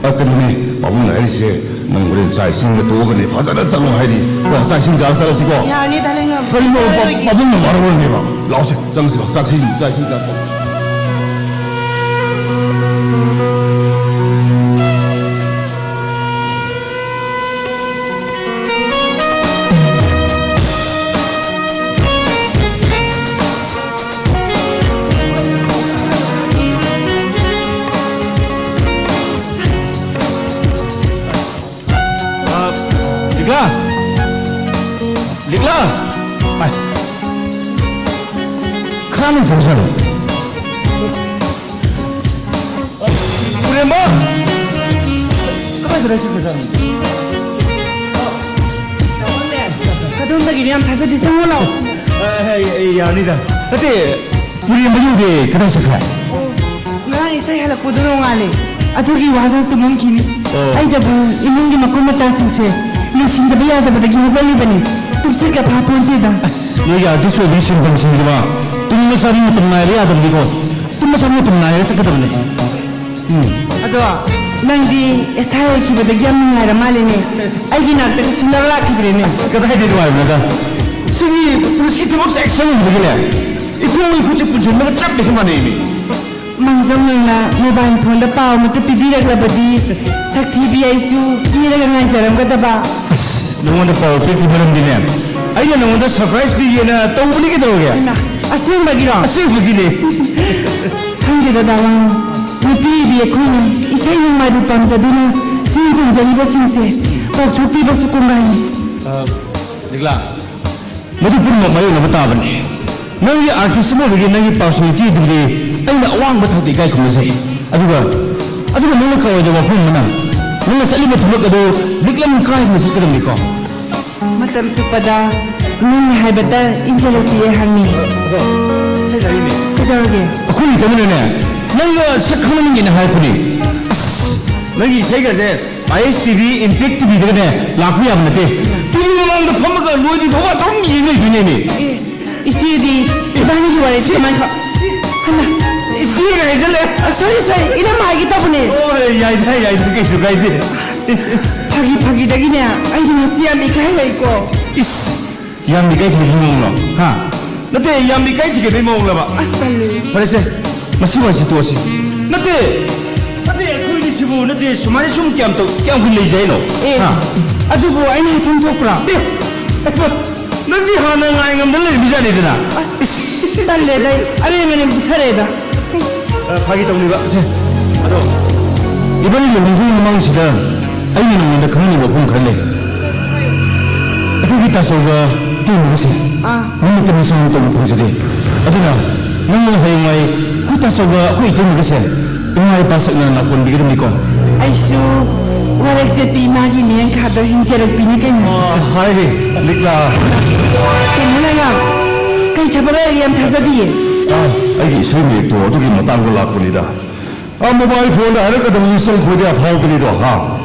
ꯑ, ꯀꯩꯅꯣꯅꯦ, ꯄꯥꯕꯨꯡꯅ ꯍꯥꯏꯔꯤꯁꯦ, ꯅꯪ ꯍꯣꯔꯦꯟ ꯆꯥꯛ ꯏꯁꯤꯡꯒ ꯇꯣꯛꯑꯒꯅꯦ, ꯐꯖꯅ ꯆꯠꯂꯣ ꯍꯥꯏꯔꯤ꯫ ꯀꯣ, ꯆꯥꯛ ꯏꯁꯤꯡ ꯆꯥꯔ ꯆꯠꯂꯁꯤꯀꯣ꯫ ꯌꯥꯔꯅꯤ, ꯗꯥ ꯂꯩꯉꯝ꯫ ꯀꯔꯤꯅꯣ, ꯄꯥ-, ꯆꯥꯔꯣꯏꯒꯦ꯫ ꯄꯥꯕꯨꯡꯅ ꯃꯔꯣꯜꯅꯦꯕ꯫ ꯂꯥꯛꯑꯣꯁꯦ, ꯆꯪꯁꯤ ꯂꯥꯛꯑꯣ, ꯆꯥꯛ ꯏꯁꯤꯡ, ꯆꯥꯛ ꯏꯁꯤꯡ ꯆꯥ-, ꯑ, ꯂꯤꯛꯂꯥ! ꯂꯤꯛꯂꯥ! ꯍꯥꯏ꯫ ꯈꯔ ꯂꯩꯊꯧꯖꯔꯣ꯫ ꯄꯨꯔꯦꯝꯕ! ꯀꯗꯥꯏꯗ ꯂꯩꯈꯤꯕꯖꯥꯠꯅꯣ? ꯑꯗꯣꯝꯗꯒꯤꯅꯦ, ꯌꯥꯝ ꯊꯥꯖꯗꯦ, ꯆꯪꯉꯣ ꯂꯥꯎ꯫ ꯑ, ꯑ, ꯑ, ꯌꯥꯅꯤꯗ꯫ ꯅꯠꯇꯦ, ꯄꯨꯔꯦꯝꯕ ꯌꯧꯗꯦ, ꯀꯗꯥꯏ ꯆꯠꯈ꯭ꯔꯦ? ꯉꯔꯥꯡ ꯏꯁꯩ ꯍꯜꯂꯛꯄꯗꯣ ꯅꯣꯡꯉꯥꯜꯂꯦ꯫ ꯑꯗꯨꯒꯤ ꯋꯥꯗ ꯇꯨꯝꯃꯝꯈꯤꯅꯤ꯫ ꯑꯣ꯫ ꯑꯩꯗꯕꯨ ꯏꯃꯨꯡꯒꯤ ꯃꯀꯨꯞ ꯃꯇꯥꯁꯤꯡꯁꯦ ꯂꯣꯏꯁꯤꯟꯗꯕ ꯌꯥꯗꯕꯗꯒꯤ ꯍꯧꯒꯠꯂꯤꯕꯅꯤ꯫ ꯇꯨꯝꯁꯤꯠꯀ ꯐꯥꯄꯣꯟꯇꯦꯗ꯫ ꯑꯁ, ꯅꯣꯏꯒꯤ artist ꯑꯣꯏꯕꯒꯤ ꯁꯤꯟꯐꯝꯁꯤꯡꯁꯤꯃ ꯇꯨꯝꯕ ꯆꯥꯕ ꯃꯇꯝ ꯅꯥꯏꯕ ꯌꯥꯗꯕꯅꯤꯀꯣ꯫ ꯇꯨꯝꯕ ꯆꯥꯕ ꯃꯇꯝ ꯅꯥꯏꯔꯒ ꯆꯠꯀꯗꯕꯅꯤ꯫ ꯎꯝ꯫ ꯑꯗꯣ ꯅꯪꯗꯤ ꯑꯦꯁ ꯑꯥꯏ ꯑꯣꯏꯈꯤꯕꯗꯒꯤ ꯌꯥꯝ ꯅꯨꯡꯉꯥꯏꯔ ꯃꯥꯜꯂꯦꯅꯦ꯫ ꯑꯩꯒꯤ ꯅꯥꯛꯇꯒ ꯁꯨꯡꯂꯥꯛ ꯂꯥꯛꯈꯤꯗ꯭ꯔꯦꯅꯦ꯫ ꯑꯁ, ꯀꯗꯥꯏꯗꯒꯤ ꯅꯨꯡꯉꯥꯏꯕꯅꯣꯗ? ꯁꯤꯒꯤ ꯄꯨꯂꯤꯁꯀꯤ ꯊꯕꯛꯁꯦ ꯍꯦꯛ ꯆꯪꯉꯨꯕꯗꯒꯤꯅꯦ, ꯏꯈꯣꯡ ꯏꯈꯨꯠꯁꯦ ꯄꯨꯟꯁꯤꯟꯕꯒ ꯆꯞ ꯍꯦꯛ ꯃꯥꯟꯅꯩꯅꯦ꯫ ꯃꯥꯡꯖꯧꯅꯅ mobile phoneꯗ ꯄꯥꯎ ꯑꯃꯇ ꯄꯤꯕꯤꯔꯛꯂꯕꯗꯤ ꯁꯛ ꯊꯤꯕꯤ ꯑꯩꯁꯨ ꯀꯦꯔꯒ ꯉꯥꯏꯖꯔꯝꯒꯗꯕ꯫ ꯑꯁ, ꯅꯉꯣꯟꯗ ꯄꯥꯎ ꯄꯤꯔꯛꯇ꯭ꯔꯤ ꯃꯔꯝꯗꯤꯅꯦ, ꯑꯩꯅ ꯅꯉꯣꯟꯗ surprise ꯄꯤꯒꯦꯅ ꯇꯧꯕꯅꯤ꯫ ꯀꯩꯗꯧꯔꯒꯦ? ꯍꯩꯃꯥ, ꯑꯁꯦꯡꯕꯒꯤꯔꯣ? ꯑꯁꯦꯡꯕꯒꯤꯅꯦ꯫ ꯈꯪꯗꯦꯗ, ꯗꯥ ꯋꯥꯉꯥ꯫ ꯅꯨꯄꯤ ꯑꯣꯏꯕꯤ ꯑꯩꯈꯣꯏꯅ ꯏꯁꯩ ꯅꯣꯡꯃꯥꯏꯕꯨ ꯄꯥꯝꯖꯗꯨꯅ ꯆꯦꯟ ꯆꯣꯡꯖꯔꯤꯕꯁꯤꯡꯁꯦ ꯄꯥꯎꯊꯣꯛꯄꯤꯕꯁꯨ ꯀꯣꯡꯒꯥꯏꯅꯤ꯫ ꯑ, ꯂꯤꯛꯂꯥ, ꯃꯗꯨ ꯄꯨꯝꯅꯃꯛ ꯃꯥꯌꯣꯛꯅꯕ ꯇꯥꯕꯅꯤ꯫ ꯅꯪꯒꯤ ꯑꯥꯔꯇꯤꯁ ꯑꯃ ꯑꯣꯏꯕꯒꯤ ꯅꯪꯒꯤ ꯄꯥꯔꯁꯣꯅꯦꯂꯤꯇꯤꯗꯨꯗꯤ ꯑꯩꯅ ꯑꯋꯥꯡꯕ ꯊꯥꯛꯇ ꯏꯀꯥꯏ ꯈꯨꯝꯅꯖꯩ꯫ ꯑꯗꯨꯒ, ꯑꯗꯨꯒ ꯅꯪꯅ ꯀꯥꯎꯔꯣꯏꯗꯕ ꯋꯥꯐꯝ ꯑꯃꯅ, ꯅꯪꯅ ꯆꯠꯂꯤꯕ ꯊꯕꯛ ꯑꯗꯨ ꯂꯤꯛꯂꯝ ꯀꯥꯏꯗꯅ ꯆꯠꯀꯗꯕꯅꯤꯀꯣ꯫ ꯃꯇꯝ ꯆꯨꯞꯄꯗ ꯅꯪꯅ ꯍꯥꯏꯕꯇ ꯏꯟꯖꯔꯛꯄꯤꯌꯦ ꯍꯪꯉꯤ꯫ ꯀꯩꯗꯧꯔꯒꯦ? ꯑꯩꯈꯣꯏꯒꯤ ꯇꯥꯃꯣꯅꯅꯦ, ꯅꯪꯒ ꯁꯛ ꯈꯪꯅꯅꯤꯡꯉꯦꯅ ꯍꯥꯏꯔꯛꯄꯅꯦ꯫ ꯑꯁ, ꯅꯪꯒꯤ ꯏꯁꯩꯒꯁꯦ ꯑꯥꯏ ꯑꯦꯁ ꯇꯤ ꯚꯤ, ꯏꯝꯄꯦꯛ ꯇꯤ ꯚꯤꯗꯒꯅꯦ ꯂꯥꯛꯄ ꯌꯥꯕ ꯅꯠꯇꯦ꯫ ꯇꯤ ꯚꯤ ꯃꯃꯥꯡꯗ ꯐꯝꯃꯒ ꯂꯣꯏꯗ꯭ꯔꯤ ꯐꯥꯎꯕ ꯑꯗꯨꯝ ꯌꯦꯡ ꯂꯩꯗꯣꯏꯅꯦꯃꯤ꯫ ꯑꯦ, ꯏꯆꯦꯗꯤ ꯏꯕꯥꯅꯤꯒꯤ ꯋꯥꯔꯤꯁꯤ ꯀꯃꯥꯏ ꯈ-, ꯍꯟꯅ꯫ ꯏꯆꯦꯒ ꯍꯥꯏꯖꯜꯂꯦ꯫ ꯑ, ꯁꯣꯔꯤ, ꯁꯣꯔꯤ, ꯏꯅꯝꯃ ꯍꯥꯏꯒꯦ ꯇꯧꯕꯅꯦ꯫ ꯑꯣ, ꯌꯥꯏꯗ, ꯌꯥꯏꯗ, ꯀꯩꯁꯨ ꯀꯥꯏꯗꯦ꯫ ꯐꯥꯒꯤ ꯐꯥꯒꯤꯗꯒꯤꯅꯦ, ꯑꯩꯗꯤ ꯉꯁꯤ ꯌꯥꯝ ꯏꯀꯥꯏꯔꯛꯏꯀꯣ꯫ ꯏꯁ, ꯌꯥꯝ ꯏꯀꯥꯏ ꯊꯤꯒꯠꯄꯒꯤ ꯃꯑꯣꯡꯂꯣ? ꯍꯥ? ꯅꯠꯇꯦ, ꯌꯥꯝ ꯏꯀꯥꯏ ꯊꯤꯒꯠꯄꯒꯤ ꯃꯑꯣꯡꯂꯕ? ꯑꯁ, ꯇꯜꯂꯦ꯫ ꯐꯔꯦꯁꯦ, ꯃꯁꯤ ꯋꯥꯁꯤ ꯇꯣꯛꯑꯁꯤ꯫ ꯅꯠꯇꯦ, ꯅꯠꯇꯦ, ꯑꯩꯈꯣꯏꯅꯤꯁꯤꯕꯨ, ꯅꯠꯇꯦ, ꯁꯨꯃꯥꯏꯅ ꯁꯨꯝ ꯀꯌꯥꯝ ꯇꯧ-, ꯀꯌꯥꯝ ꯀꯨꯏꯅ ꯂꯩꯖꯦ ꯍꯥꯏꯅꯣ? ꯑꯦ, ꯍꯥ? ꯑꯗꯨꯕꯨ ꯑꯩꯅ ꯍꯥꯏꯐꯝ ꯊꯣꯛꯄ꯭ꯔꯥ? ꯑꯦ, ꯑꯦ, ꯅꯪꯗꯤ ꯍꯥꯟꯅ ꯉꯥꯏ ꯉꯝꯗꯅ ꯂꯩꯔꯝꯃꯤꯖꯥꯠꯅꯤꯗꯅ꯫ ꯑꯁ, ꯏꯁ꯫ ꯇꯜꯂꯦꯗ, ꯑꯩ ꯑꯔꯦꯝꯕꯅꯦ ꯄꯨꯊꯔꯛꯑꯦꯗ꯫ ꯑ, ꯐꯥꯒꯤ ꯇꯧꯅꯤꯕ꯫ ꯁꯦ, ꯑꯗꯣ, ꯏꯕꯥꯅꯤ ꯂꯨꯍꯣꯡꯕꯒꯤ ꯃꯃꯥꯡꯁꯤꯗ ꯑꯩꯅ ꯅꯉꯣꯟꯗ ꯈꯪꯍꯟꯅꯤꯡꯕ ꯋꯥꯐꯝ ꯈꯔ ꯂꯩ꯫ ꯑꯩꯈꯣꯏꯒꯤ ꯇꯥꯆꯧꯒ ꯏꯇꯩꯃꯒꯁꯦ ꯑꯥ꯫ ꯃꯃꯤꯠꯇ ꯃꯤꯠ ꯆꯪꯅ ꯇꯧꯕ ꯐꯪꯖꯗꯦ꯫ ꯑꯗꯨꯅ ꯅꯪꯅ ꯍꯌꯦꯡꯋꯥꯏ ꯑꯩꯈꯣꯏ ꯇꯥꯆꯧꯒ ꯑꯩꯈꯣꯏ ꯏꯇꯩꯃꯒꯁꯦ ꯏꯃꯥ ꯏꯄꯥ ꯁꯛꯅ ꯅꯥꯀꯣꯟꯕꯤꯒꯗꯕꯅꯤꯀꯣ꯫ ꯑꯩꯁꯨ ꯋꯥꯔꯛ ꯆꯠꯄꯤ ꯏꯃꯥꯒꯤ ꯃꯤꯠꯌꯦꯡ ꯈꯥꯗꯣ ꯍꯤꯡꯖꯔꯛꯄꯤꯅꯤ ꯀꯩꯅꯣ꯫ ꯑ, ꯍꯥꯏꯔꯦ, ꯂꯤꯛꯂꯥ꯫ ꯀꯩꯅꯣ ꯂꯩꯔꯥ? ꯀꯩ ꯊꯕꯛ ꯂꯩꯔꯒꯦ? ꯌꯥꯝ ꯊꯥꯖꯗꯤꯌꯦ꯫ ꯑ, ꯑꯩꯒꯤ ꯏꯁꯩ ꯃꯌꯦꯛꯇꯣ ꯑꯗꯨꯒꯤ ꯃꯇꯥꯡꯗ ꯂꯥꯛꯄꯅꯤꯗ꯫ ꯑ, ꯃꯣꯕꯥꯏꯜ ꯐꯣꯟꯗ ꯍꯥꯏꯔꯛꯀꯗꯕ ꯃꯤꯁꯛ ꯈꯣꯏꯗꯤ ꯑꯐꯥꯎꯕꯅꯤꯗꯣ, ꯍꯥ?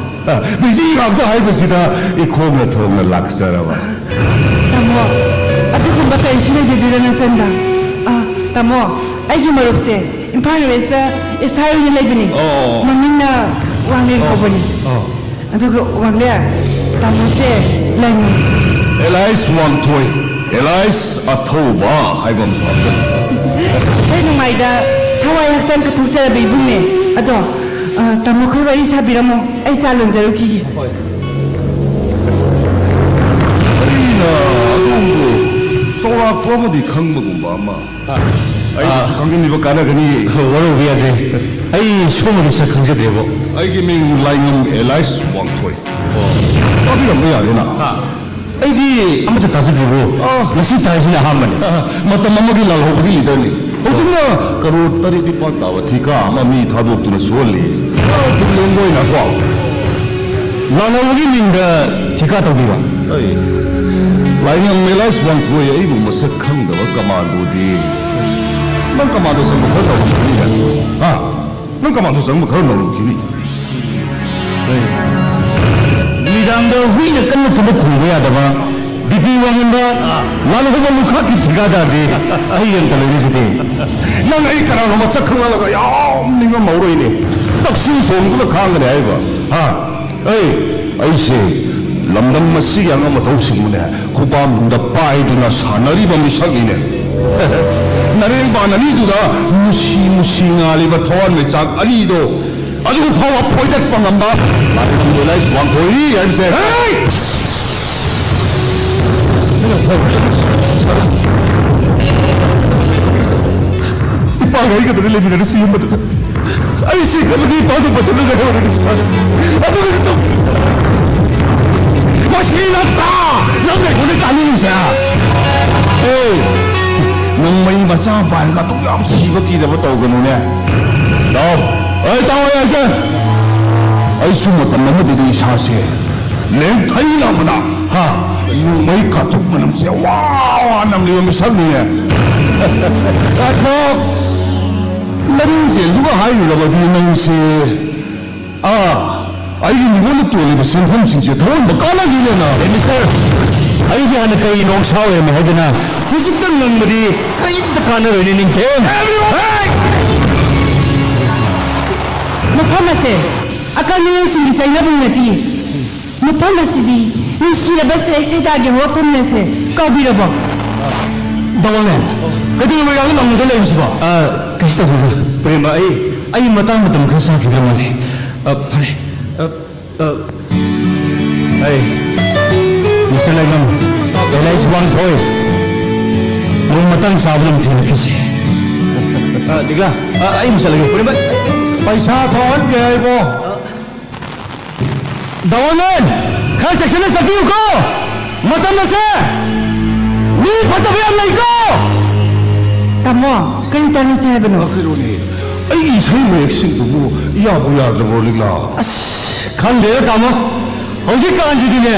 ꯑ, ꯕꯤꯖꯤ ꯉꯥꯛꯇ ꯍꯥꯏꯕꯁꯤꯗ ꯏꯈꯣꯡꯅ ꯊꯣꯡꯅ ꯂꯥꯛꯆꯔꯕ꯫ ꯇꯥꯃꯣ, ꯑꯗꯨꯒꯨꯝꯕ ꯀꯔꯤꯁꯨ ꯂꯩꯖꯗꯦꯗ ꯅꯆꯟꯗ꯫ ꯑ, ꯇꯥꯃꯣ, ꯑꯩꯒꯤ ꯃꯔꯨꯞꯁꯦ ꯏꯝꯐꯥꯜ ꯋꯦꯁꯇ ꯑꯦꯁ ꯑꯥꯏ ꯑꯣꯏꯅ ꯂꯩꯕꯅꯤ꯫ ꯑꯣ꯫ ꯃꯃꯤꯡꯅ ꯋꯥꯡꯂꯦꯟ ꯑꯣ꯫ ꯀꯧꯕꯅꯤ꯫ ꯑꯣ꯫ ꯑꯗꯨꯒ ꯋꯥꯡꯂꯦꯟ, ꯇꯥꯃꯣꯁꯦ ꯂꯩꯉꯝ꯫ ꯑꯦꯂꯥꯏꯁ ꯋꯥꯡꯊꯣꯏ, ꯑꯦꯂꯥꯏꯁ ꯑꯊꯧꯕ ꯍꯥꯏꯕ ꯑꯃꯁꯨ ꯍꯥꯞꯆꯜꯂꯤ꯫ ꯑꯩ ꯅꯨꯡꯉꯥꯏꯗ ꯊꯋꯥꯏ ꯍꯛꯆꯥꯡ ꯀꯠꯊꯣꯛꯆꯔꯕ ꯏꯕꯨꯡꯅꯦ꯫ ꯑꯗꯣ, ꯑ, ꯇꯥꯃꯣ ꯈꯣꯏ ꯋꯥꯔꯤ ꯁꯥꯕꯤꯔꯝꯃꯣ, ꯑꯩ ꯆꯥ ꯂꯣꯟꯖꯔꯨꯈꯤꯒꯦ꯫ ꯍꯣꯏ꯫ ꯑꯩꯅ ꯑꯗꯣꯝꯕꯨ ꯆꯥꯎꯔꯥꯛꯄ ꯑꯃꯗꯤ ꯈꯪꯕꯒꯨꯝꯕ ꯑꯃ꯫ ꯑꯩꯕꯨꯁꯨ ꯑꯥ꯫ ꯈꯪꯖꯤꯟꯕꯤꯕ ꯀꯥꯟꯅꯒꯅꯤ꯫ ꯋꯥꯔꯧꯕ ꯌꯥꯗꯦ꯫ ꯑꯩ ꯁꯣꯝꯒꯤ ꯁꯛ ꯈꯪꯖꯗ꯭ꯔꯦꯕꯣ꯫ ꯑꯩꯒꯤ ꯃꯤꯡ ꯂꯥꯏꯉꯝ ꯑꯦꯂꯥꯏꯁ ꯋꯥꯡꯊꯣꯏ꯫ ꯇꯥꯕꯤꯔꯝꯕ ꯌꯥꯔꯦꯅ꯫ ꯍꯥ? ꯑꯩꯗꯤ ꯑꯃꯠꯇ ꯇꯥꯖꯗ꯭ꯔꯤꯕꯣ꯫ ꯑꯥ꯫ ꯉꯁꯤ ꯇꯥꯏꯁꯤꯅ ꯑꯍꯥꯟꯕꯅꯤ꯫ ꯑꯥ, ꯃꯇꯝ ꯑꯃꯒꯤ ꯂꯥꯜꯍꯧꯕꯒꯤ ꯂꯤꯗꯔꯅꯤ꯫ ꯍꯧꯖꯤꯛꯅ ꯀꯔꯣꯔ ꯇꯔꯦꯠ ꯅꯤꯄꯥꯟ ꯇꯥꯕ ꯊꯤꯀꯥ ꯑꯃ ꯃꯤ ꯊꯥꯗꯣꯛꯇꯨꯅ ꯁꯨꯍꯜꯂꯤ꯫ ꯑꯥ, ꯂꯦꯡꯕꯣꯏꯅꯀꯣ꯫ ꯂꯥꯜꯍꯧꯕꯒꯤ ꯃꯤꯡꯗ ꯊꯤꯀꯥ ꯇꯧꯕꯤꯕ? ꯑꯩ ꯂꯥꯏꯅꯤꯡ ꯃꯦꯂꯥꯏꯁ ꯋꯥꯡꯊꯣꯏ ꯑꯩꯕꯨ ꯃꯁꯛ ꯈꯪꯗꯕ ꯀꯃꯥꯟꯗꯣꯗꯤ꯫ ꯅꯪ ꯀꯃꯥꯟꯗꯣ ꯆꯪꯕ ꯈꯔ ꯇꯧꯔꯝꯒꯅꯤꯅꯦ꯫ ꯍꯥ? ꯅꯪ ꯀꯃꯥꯟꯗꯣ ꯆꯪꯕ ꯈꯔ ꯅꯧꯔꯝꯈꯤꯅꯤ꯫ ꯅꯨꯃꯤꯗꯥꯡꯗ ꯍꯨꯏꯅ ꯀꯟꯅ ꯀꯟꯅ ꯈꯣꯡꯕ ꯌꯥꯗꯕ, ꯕꯤ ꯄꯤ ꯋꯥꯡꯍꯟꯕ, ꯂꯥꯜꯍꯧꯕ ꯂꯨꯈꯥꯛꯀꯤ ꯊꯤꯀꯥꯗꯥꯔꯗꯤ ꯑꯩ ꯑꯝꯇ ꯂꯣꯏꯅꯖꯗꯦ꯫ ꯅꯪ ꯑꯩ ꯀꯅꯥꯅꯣ ꯃꯁꯛ ꯈꯪꯍꯜꯂꯒ ꯌꯥꯝ ꯅꯤꯡꯉꯝꯍꯧꯔꯣꯏꯅꯦ꯫ ꯇꯛꯁꯤꯡ ꯁꯣꯡꯗꯨꯅ ꯈꯥꯡꯒꯅꯤ ꯍꯥꯏꯕ꯫ ꯍꯥ? ꯑꯩ, ꯑꯩꯁꯦ ꯂꯝꯗꯝ ꯑꯁꯤꯒꯤ ꯑꯉꯝ ꯑꯊꯧꯁꯤꯡꯕꯨꯅꯦ, ꯈꯨꯕꯥꯛꯅꯨꯡꯗ ꯄꯥꯏꯗꯨꯅ ꯁꯥꯟꯅꯔꯤꯕ ꯃꯤꯁꯛꯅꯤꯅꯦ꯫ ꯅꯔꯦꯡꯕꯥꯟ ꯑꯅꯤꯗꯨꯗ ꯃꯨꯁꯤ ꯃꯨꯁꯤ ꯉꯥꯜꯂꯤꯕ ꯊꯋꯥꯟꯃꯩꯆꯥꯛ ꯑꯅꯤꯗꯣ, ꯑꯗꯨ ꯐꯥꯎꯕ ꯐꯣꯏꯗꯠꯄ ꯉꯝꯕ ꯂꯥꯏꯐꯝ ꯂꯣꯂꯥꯏ ꯋꯥꯡꯊꯣꯏꯔꯤ ꯍꯥꯏꯕꯁꯦ꯫ ꯍꯦ! ꯏꯄꯥꯒ ꯑꯩꯒꯗꯅ ꯂꯩꯃꯤꯟꯅꯔꯁꯤ ꯌꯨꯝ ꯑꯗꯨꯗ꯫ ꯑꯩ ꯁꯤ ꯈꯜꯂꯒ ꯏꯄꯥꯗꯨ ꯐꯖꯅ ꯂꯩꯍꯧꯔꯒꯦ ꯁꯥꯔ꯫ ꯑꯗꯨꯒ ꯇꯧ-, ꯃꯁꯤ ꯅꯠꯇ ꯅꯪ ꯑꯩꯉꯣꯟꯗ ꯇꯥꯅꯤꯡꯉꯤꯁꯦ? ꯑꯦ, ꯅꯣꯡꯃꯩ ꯃꯆꯥ ꯄꯥꯏꯔꯒ ꯑꯗꯨꯛ ꯌꯥꯝ ꯁꯤꯕ ꯀꯤꯗꯕ ꯇꯧꯒꯅꯨꯅꯦ꯫ ꯇꯥꯎ꯫ ꯑꯩ ꯇꯥꯎ ꯑꯩ ꯍꯥꯏꯁꯦ꯫ ꯑꯩꯁꯨ ꯃꯇꯝ ꯑꯃꯗꯗꯤ ꯏꯁꯥꯁꯦ ꯂꯦꯡꯊꯩꯅꯕꯗ, ꯍꯥ, ꯅꯣꯡꯃꯩ ꯀꯥꯇꯨꯛ ꯃꯅꯝꯁꯦ ꯋꯥ ꯋꯥ ꯅꯝꯂꯤꯕ ꯃꯤꯁꯛꯅꯤꯅꯦ꯫ ꯉꯥꯏꯈꯣ, ꯃꯔꯤꯡ ꯆꯦꯟꯗꯨꯒ ꯍꯥꯏꯔꯨꯔꯕꯗꯤ ꯅꯪꯁꯦ, ꯑꯥ, ꯑꯩꯒꯤ ꯃꯤꯉꯣꯟꯗ ꯇꯣꯜꯂꯤꯕ ꯁꯦꯟꯐꯝꯁꯤꯡꯁꯦ ꯊꯧꯍꯟꯕ ꯀꯥꯟꯅꯗꯦꯅꯦ ꯅꯪ꯫ ꯑꯦ, ꯃꯤꯁꯇꯔ, ꯑꯩꯒꯤ ꯍꯥꯟꯅ ꯀꯔꯤ ꯅꯣꯡꯁꯥ ꯑꯣꯏꯔꯝꯃꯦ ꯍꯥꯏꯗꯅ ꯍꯧꯖꯤꯛꯇ ꯉꯪꯕꯗꯤ ꯀꯔꯤꯝꯇ ꯀꯥꯟꯅꯔꯣꯏꯅꯦ, ꯅꯤꯡꯊꯦꯝ꯫ ꯃꯐꯝ ꯑꯁꯦ ꯑꯀꯟ ꯑꯌꯧꯁꯤꯡꯒꯤ ꯆꯩꯅꯐꯝ ꯅꯠꯇꯦ꯫ ꯃꯐꯝ ꯑꯁꯤꯗꯤ ꯅꯨꯡꯁꯤꯔꯕ ꯁꯦꯛ ꯁꯩꯗꯥꯒꯤ ꯍꯧꯔꯛꯐꯝꯅꯦꯁꯦ꯫ ꯀꯥꯎꯕꯤꯔꯕꯣ? ꯗꯥ ꯋꯥꯡꯂꯦꯟ, ꯀꯩꯗꯧꯕ ꯌꯥꯝꯅ ꯂꯥꯎꯅꯗ ꯂꯩꯔꯤꯁꯤꯕꯣ? ꯑ, ꯀꯩꯁꯨ ꯇꯧꯗꯦ, ꯁꯥꯔ꯫ ꯄ꯭ꯔꯦꯝꯕ, ꯑꯩ, ꯑꯩ ꯃꯇꯥꯡ ꯃꯇꯝ ꯈꯔ ꯆꯥꯈꯤꯗ꯭ꯔ ꯃꯥꯜꯂꯦ꯫ ꯑ, ꯐꯔꯦ꯫ ꯑ, ꯑ, ꯑꯩ, ꯃꯤꯁꯇꯔ ꯂꯩꯉꯝ, ꯑꯦꯂꯥꯏꯁ ꯋꯥꯡꯊꯣꯏ, ꯅꯣꯡ ꯃꯇꯥꯡ ꯆꯥꯕꯗ ꯑꯃꯨꯛ ꯊꯦꯡꯅꯈꯤꯁꯤ꯫ ꯑ, ꯗꯤꯒ꯭ꯔꯥ, ꯑ, ꯑꯩ ꯑꯃꯨꯛ ꯆꯠꯂꯒꯦ꯫ ꯄ꯭ꯔꯦꯝꯕ, ꯄꯩꯁꯥ ꯊꯧꯍꯟꯒꯦ ꯍꯥꯏꯕꯣ? ꯗꯥ ꯋꯥꯡꯂꯦꯟ, ꯈꯔ ꯆꯦꯛꯁꯤꯟꯅ ꯆꯠꯄꯤꯌꯨꯀꯣ꯫ ꯃꯇꯝ ꯑꯁꯦ ꯃꯤ ꯐꯠꯇꯕ ꯌꯥꯝ ꯂꯩꯀꯣ꯫ ꯇꯥꯃꯣ, ꯀꯔꯤ ꯇꯧꯔꯁꯦ ꯍꯥꯏꯕꯅꯣ? ꯑ, ꯀꯩꯅꯣꯅꯦ, ꯑꯩꯒꯤ ꯏꯁꯩ ꯃꯌꯦꯛꯁꯤꯡꯗꯨꯕꯨ ꯌꯥꯕꯨ ꯌꯥꯗ꯭ꯔꯕꯣ, ꯂꯤꯛꯂꯥ? ꯑꯁ, ꯈꯪꯗꯦꯗ, ꯇꯥꯃꯣ꯫ ꯍꯧꯖꯤꯛꯀꯥꯟꯁꯤꯗꯤꯅꯦ,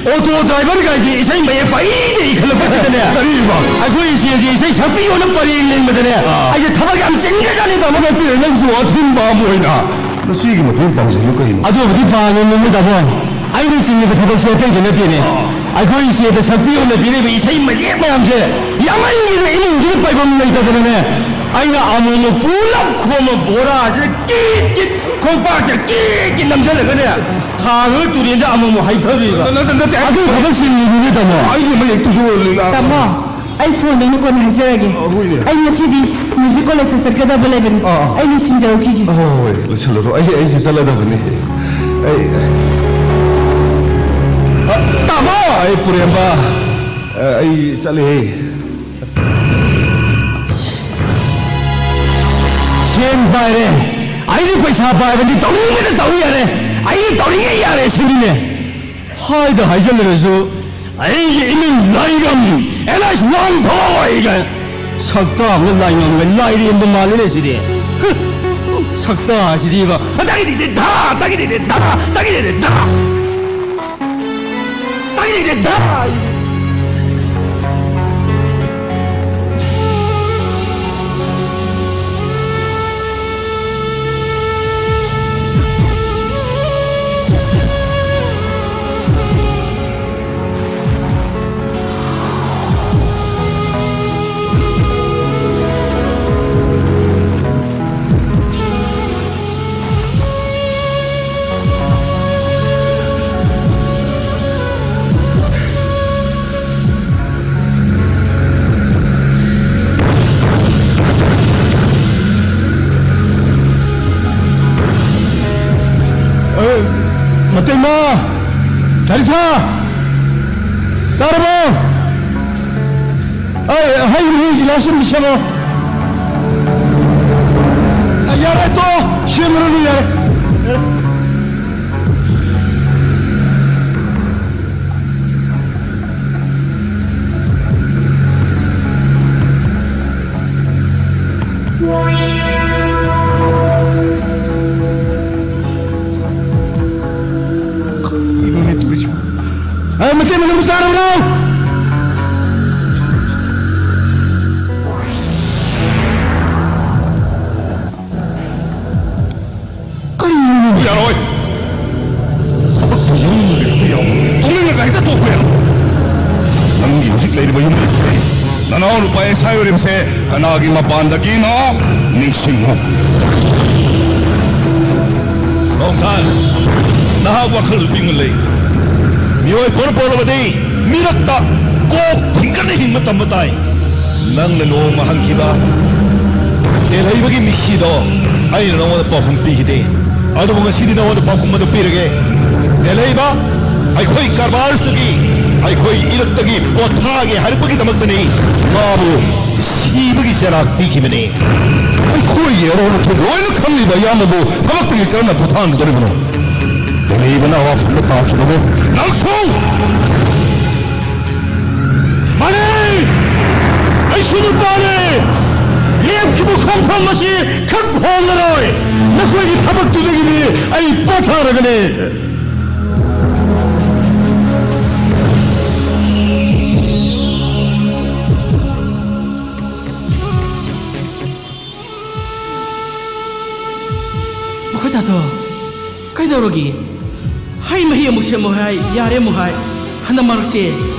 ꯑꯣꯇꯣ ꯗ꯭ꯔꯥꯏꯚꯔ ꯒꯥꯏꯁꯦ ꯏꯁꯩ ꯃꯌꯦꯛ ꯄꯪꯏꯗ ꯏꯈꯠꯂꯛꯄꯁꯤꯗꯅꯦ, ꯀꯔꯤꯕ? ꯑꯩꯈꯣꯏ ꯏꯆꯦꯁꯦ ꯏꯁꯩ ꯁꯛꯄꯤꯌꯣꯅ ꯄꯔꯦꯡ ꯂꯦꯡꯕꯗꯅꯦ, ꯑꯥ꯫ ꯑꯩꯁꯦ ꯊꯕꯛ ꯌꯥꯝ ꯆꯤꯟꯈ꯭ꯔꯖꯥꯠꯅꯤ, ꯇꯥꯃꯣ꯫ ꯅꯠꯇꯦ, ꯅꯪꯁꯨ ꯑꯊꯤꯡꯕ ꯑꯃ ꯑꯣꯏꯅ ꯅꯆꯦꯒꯤ ꯃꯇꯦꯡ ꯄꯥꯡꯁꯤꯜꯂꯨ ꯀꯩꯅꯣ꯫ ꯑꯗꯨꯕꯨꯗꯤ ꯄꯥꯡꯉꯤꯅꯤꯅꯦ, ꯇꯥꯃꯣ꯫ ꯑꯩꯅ ꯆꯤꯡꯉꯤꯕ ꯊꯕꯛꯁꯦ ꯑꯇꯩꯗꯤ ꯅꯠꯇꯦꯅꯦ꯫ ꯑꯥ꯫ ꯑꯩꯈꯣꯏ ꯏꯆꯦꯗ ꯁꯛꯄꯤꯌꯣꯅ ꯄꯤꯔꯤꯕ ꯏꯁꯩ ꯃꯌꯦꯛ ꯃꯌꯥꯝꯁꯦ ꯌꯥꯝꯃꯟꯈꯤꯗꯅ ꯏꯃꯨꯡꯁꯤꯗ ꯄꯩꯐꯝ ꯂꯩꯇꯗꯅꯅꯦ, ꯑꯩꯅ ꯑꯃꯨꯛ ꯑꯃꯨꯛ ꯄꯨꯂꯞ ꯈꯣꯝꯃ ꯕꯣꯔꯥꯁꯤꯗ ꯀꯤꯠ ꯀꯤꯠ, ꯈꯣꯡꯄꯥꯛꯇ ꯀꯤꯠ ꯀꯤꯠ ꯅꯝꯁꯤꯜꯂꯒꯅꯦ, ꯊꯥꯡꯉꯒ ꯇꯨꯔꯦꯟꯗ ꯑꯃꯨꯛ ꯑꯃꯨꯛ ꯍꯩꯊꯕꯤꯕ꯫ ꯅꯠꯇꯦ, ꯅꯠꯇꯦ, ꯑꯩ ꯑꯗꯨ ꯊꯕꯛ ꯆꯤꯟꯈꯤꯕꯅꯤꯅꯦ, ꯇꯥꯃꯣ꯫ ꯑꯩꯒꯤ ꯃꯌꯦꯛꯇꯨꯁꯨ ꯂꯤꯂꯥ꯫ ꯇꯥꯃꯣ, ꯑꯩ ꯐꯣꯟꯗ ꯑꯣꯏꯅ ꯀꯣꯟꯅ ꯍꯥꯏꯖꯔꯒꯦ꯫ ꯑ, ꯍꯣꯏꯅꯦ꯫ ꯑꯩ ꯉꯁꯤꯗꯤ ꯃ꯭ꯌꯨꯖꯤꯛ ꯀꯣꯂꯦꯖꯇ ꯆꯠꯀꯗꯕ ꯂꯩꯕꯅꯤ꯫ ꯑꯥ, ꯑꯥ꯫ ꯑꯩ ꯂꯣꯏꯁꯤꯟꯖꯔꯨꯈꯤꯒꯦ꯫ ꯑ, ꯍꯣꯏ, ꯍꯣꯏ, ꯂꯣꯏꯁꯤꯜꯂꯨꯔꯣ꯫ ꯑꯩ, ꯑꯩꯁꯨ ꯆꯠꯂꯗꯕꯅꯤ꯫ ꯑꯩ, ꯑ, ꯇꯥꯃꯣ! ꯑꯩ ꯄꯨꯔꯦꯝꯕ, ꯑ, ꯑꯩ ꯆꯠꯂꯦꯍꯦ꯫ ꯁꯦꯟ ꯄꯥꯏꯔꯦ, ꯑꯩꯗꯤ ꯄꯩꯁꯥ ꯄꯥꯏꯕꯗꯤ ꯇꯧꯅꯤꯡꯕꯗ ꯇꯧ ꯌꯥꯔꯦ, ꯑꯩꯗꯤ ꯇꯧꯅꯤꯡꯉꯦ ꯌꯥꯔꯦ ꯁꯤꯅꯤꯅꯦ꯫ ꯍꯥꯏꯗ ꯍꯥꯏꯖꯤꯜꯂꯔꯁꯨ ꯑꯩꯒꯤ ꯏꯃꯤꯡ ꯂꯥꯏꯉꯝ ꯑꯦꯂꯥꯏꯁ ꯋꯥꯡꯊꯣꯏ ꯀꯥꯏꯅ ꯁꯛꯇꯥ ꯑꯃꯒ ꯂꯥꯏꯉꯝꯒ ꯂꯥꯏꯔꯦꯝꯕ ꯃꯥꯜꯂꯤꯅꯦ ꯁꯤꯗꯤ꯫ ꯁꯛꯇꯥ ꯁꯤꯗꯤꯕ꯫ ꯇꯒꯤꯗꯤꯗꯤ ꯙꯥ, ꯇꯒꯤꯗꯤꯗꯤ ꯙꯥ, ꯇꯒꯤꯗꯤꯗꯤ ꯙꯥ꯫ ꯇꯒꯤꯗꯤꯗꯤ ꯙꯥ꯫ ꯑꯦ, ꯃꯇꯩꯃ! ꯊꯥꯔꯤꯊꯥ! ꯇꯥꯔꯕꯣ? ꯑꯩ ꯍꯩ ꯃꯍꯤ ꯒꯤꯂꯥꯁ ꯑꯃ ꯁꯦꯝꯃꯣ꯫ ꯑ, ꯌꯥꯔꯦ, ꯇꯣꯛꯑꯣ꯫ ꯁꯦꯝꯃꯨꯔꯅꯨ, ꯌꯥꯔꯦ꯫ ꯌꯥꯔꯦ꯫ ꯌꯥꯔꯣꯏ꯫ ꯊꯕꯛꯇꯨ ꯌꯥꯎꯅꯤꯡꯉꯒ ꯍꯦꯛꯇ ꯌꯥꯎꯕ, ꯇꯣꯛꯅꯤꯡꯉꯒ ꯍꯦꯛꯇ ꯇꯣꯛꯄ ꯌꯥꯔꯣꯏ꯫ ꯅꯪꯒꯤ ꯍꯧꯖꯤꯛ ꯂꯩꯔꯤꯕ ꯌꯨꯝ, ꯅꯅꯥꯎ ꯅꯨꯄꯥ ꯑꯦꯁ ꯑꯥꯏ ꯑꯣꯏꯔꯤꯕꯁꯦ ꯀꯅꯥꯒꯤ ꯃꯄꯥꯟꯗꯒꯤꯅꯣ ꯅꯤꯡꯁꯤꯡꯉꯨ꯫ ꯔꯣꯡꯊꯥꯏ, ꯅꯍꯥꯛ ꯋꯥꯈꯜ ꯄꯤꯛꯅ ꯂꯩ꯫ ꯃꯤꯑꯣꯏ ꯄꯣꯔ ꯄꯣꯔꯂꯕꯗꯤ ꯃꯤꯔꯛꯇ ꯀꯣꯛ ꯊꯤꯡꯒꯠꯅ ꯍꯤꯡꯕ ꯇꯝꯕ ꯇꯥꯏ꯫ ꯅꯪꯅ ꯅꯣꯡꯃ ꯍꯪꯈꯤꯕ ꯇꯦꯜꯍꯩꯕꯒꯤ ꯃꯤꯁꯤꯗꯣ ꯑꯩꯅ ꯅꯉꯣꯟꯗ ꯄꯥꯎꯈꯨꯝ ꯄꯤꯈꯤꯗꯦ꯫ ꯑꯗꯨꯕꯨ ꯉꯁꯤꯗꯤ ꯅꯉꯣꯟꯗ ꯄꯥꯎꯈꯨꯝ ꯑꯗꯨ ꯄꯤꯔꯒꯦ꯫ ꯇꯦꯜꯍꯩꯕ ꯑꯩꯈꯣꯏ ꯀꯔꯕꯥꯔꯁꯇꯒꯤ, ꯑꯩꯈꯣꯏ ꯏꯔꯛꯇꯒꯤ ꯄꯣꯊꯥꯒꯦ ꯍꯥꯏꯔꯛꯄꯒꯤꯗꯃꯛꯇꯅꯤ ꯃꯥꯕꯨ ꯁꯤꯕꯒꯤ ꯆꯩꯔꯥꯛ ꯄꯤꯈꯤꯕꯅꯤ꯫ ꯑꯩꯈꯣꯏꯒꯤ ꯑꯔꯣꯟ ꯑꯊꯨꯞ ꯂꯣꯏꯅ ꯈꯪꯂꯤꯕ ꯏꯌꯥꯝꯕꯕꯨ ꯊꯕꯛꯇꯒꯤ ꯀꯔꯝꯅ ꯄꯣꯊꯥꯍꯟꯒꯗꯧꯔꯤꯕꯅꯣ? ꯇꯦꯜꯍꯩꯕꯅ ꯑꯋꯥꯐꯝꯗ ꯇꯥꯈꯤꯕꯕꯨ ꯅꯪꯁꯨ ꯃꯥꯅꯦ! ꯑꯩꯁꯨ ꯅꯨꯄꯥꯅꯦ! ꯂꯦꯞꯈꯤꯕ ꯈꯣꯡꯐꯝ ꯑꯁꯤ ꯈꯛ ꯍꯣꯡꯂꯔꯣꯏ! ꯅꯈꯣꯏꯒꯤ ꯊꯕꯛꯇꯨꯗꯒꯤꯗꯤ ꯑꯩ ꯄꯣꯊꯥꯔꯒꯅꯤ! ꯃꯈꯣꯏ ꯇꯥꯆꯧ, ꯀꯩꯗꯧꯔꯒꯦ? ꯍꯩ ꯃꯍꯤ ꯑꯃꯨꯛ ꯁꯦꯝꯃꯨ ꯍꯥꯏ, ꯌꯥꯔꯦ ꯑꯃꯨꯛ ꯍꯥꯏ꯫ ꯍꯟꯗꯛ ꯃꯔꯛꯁꯦ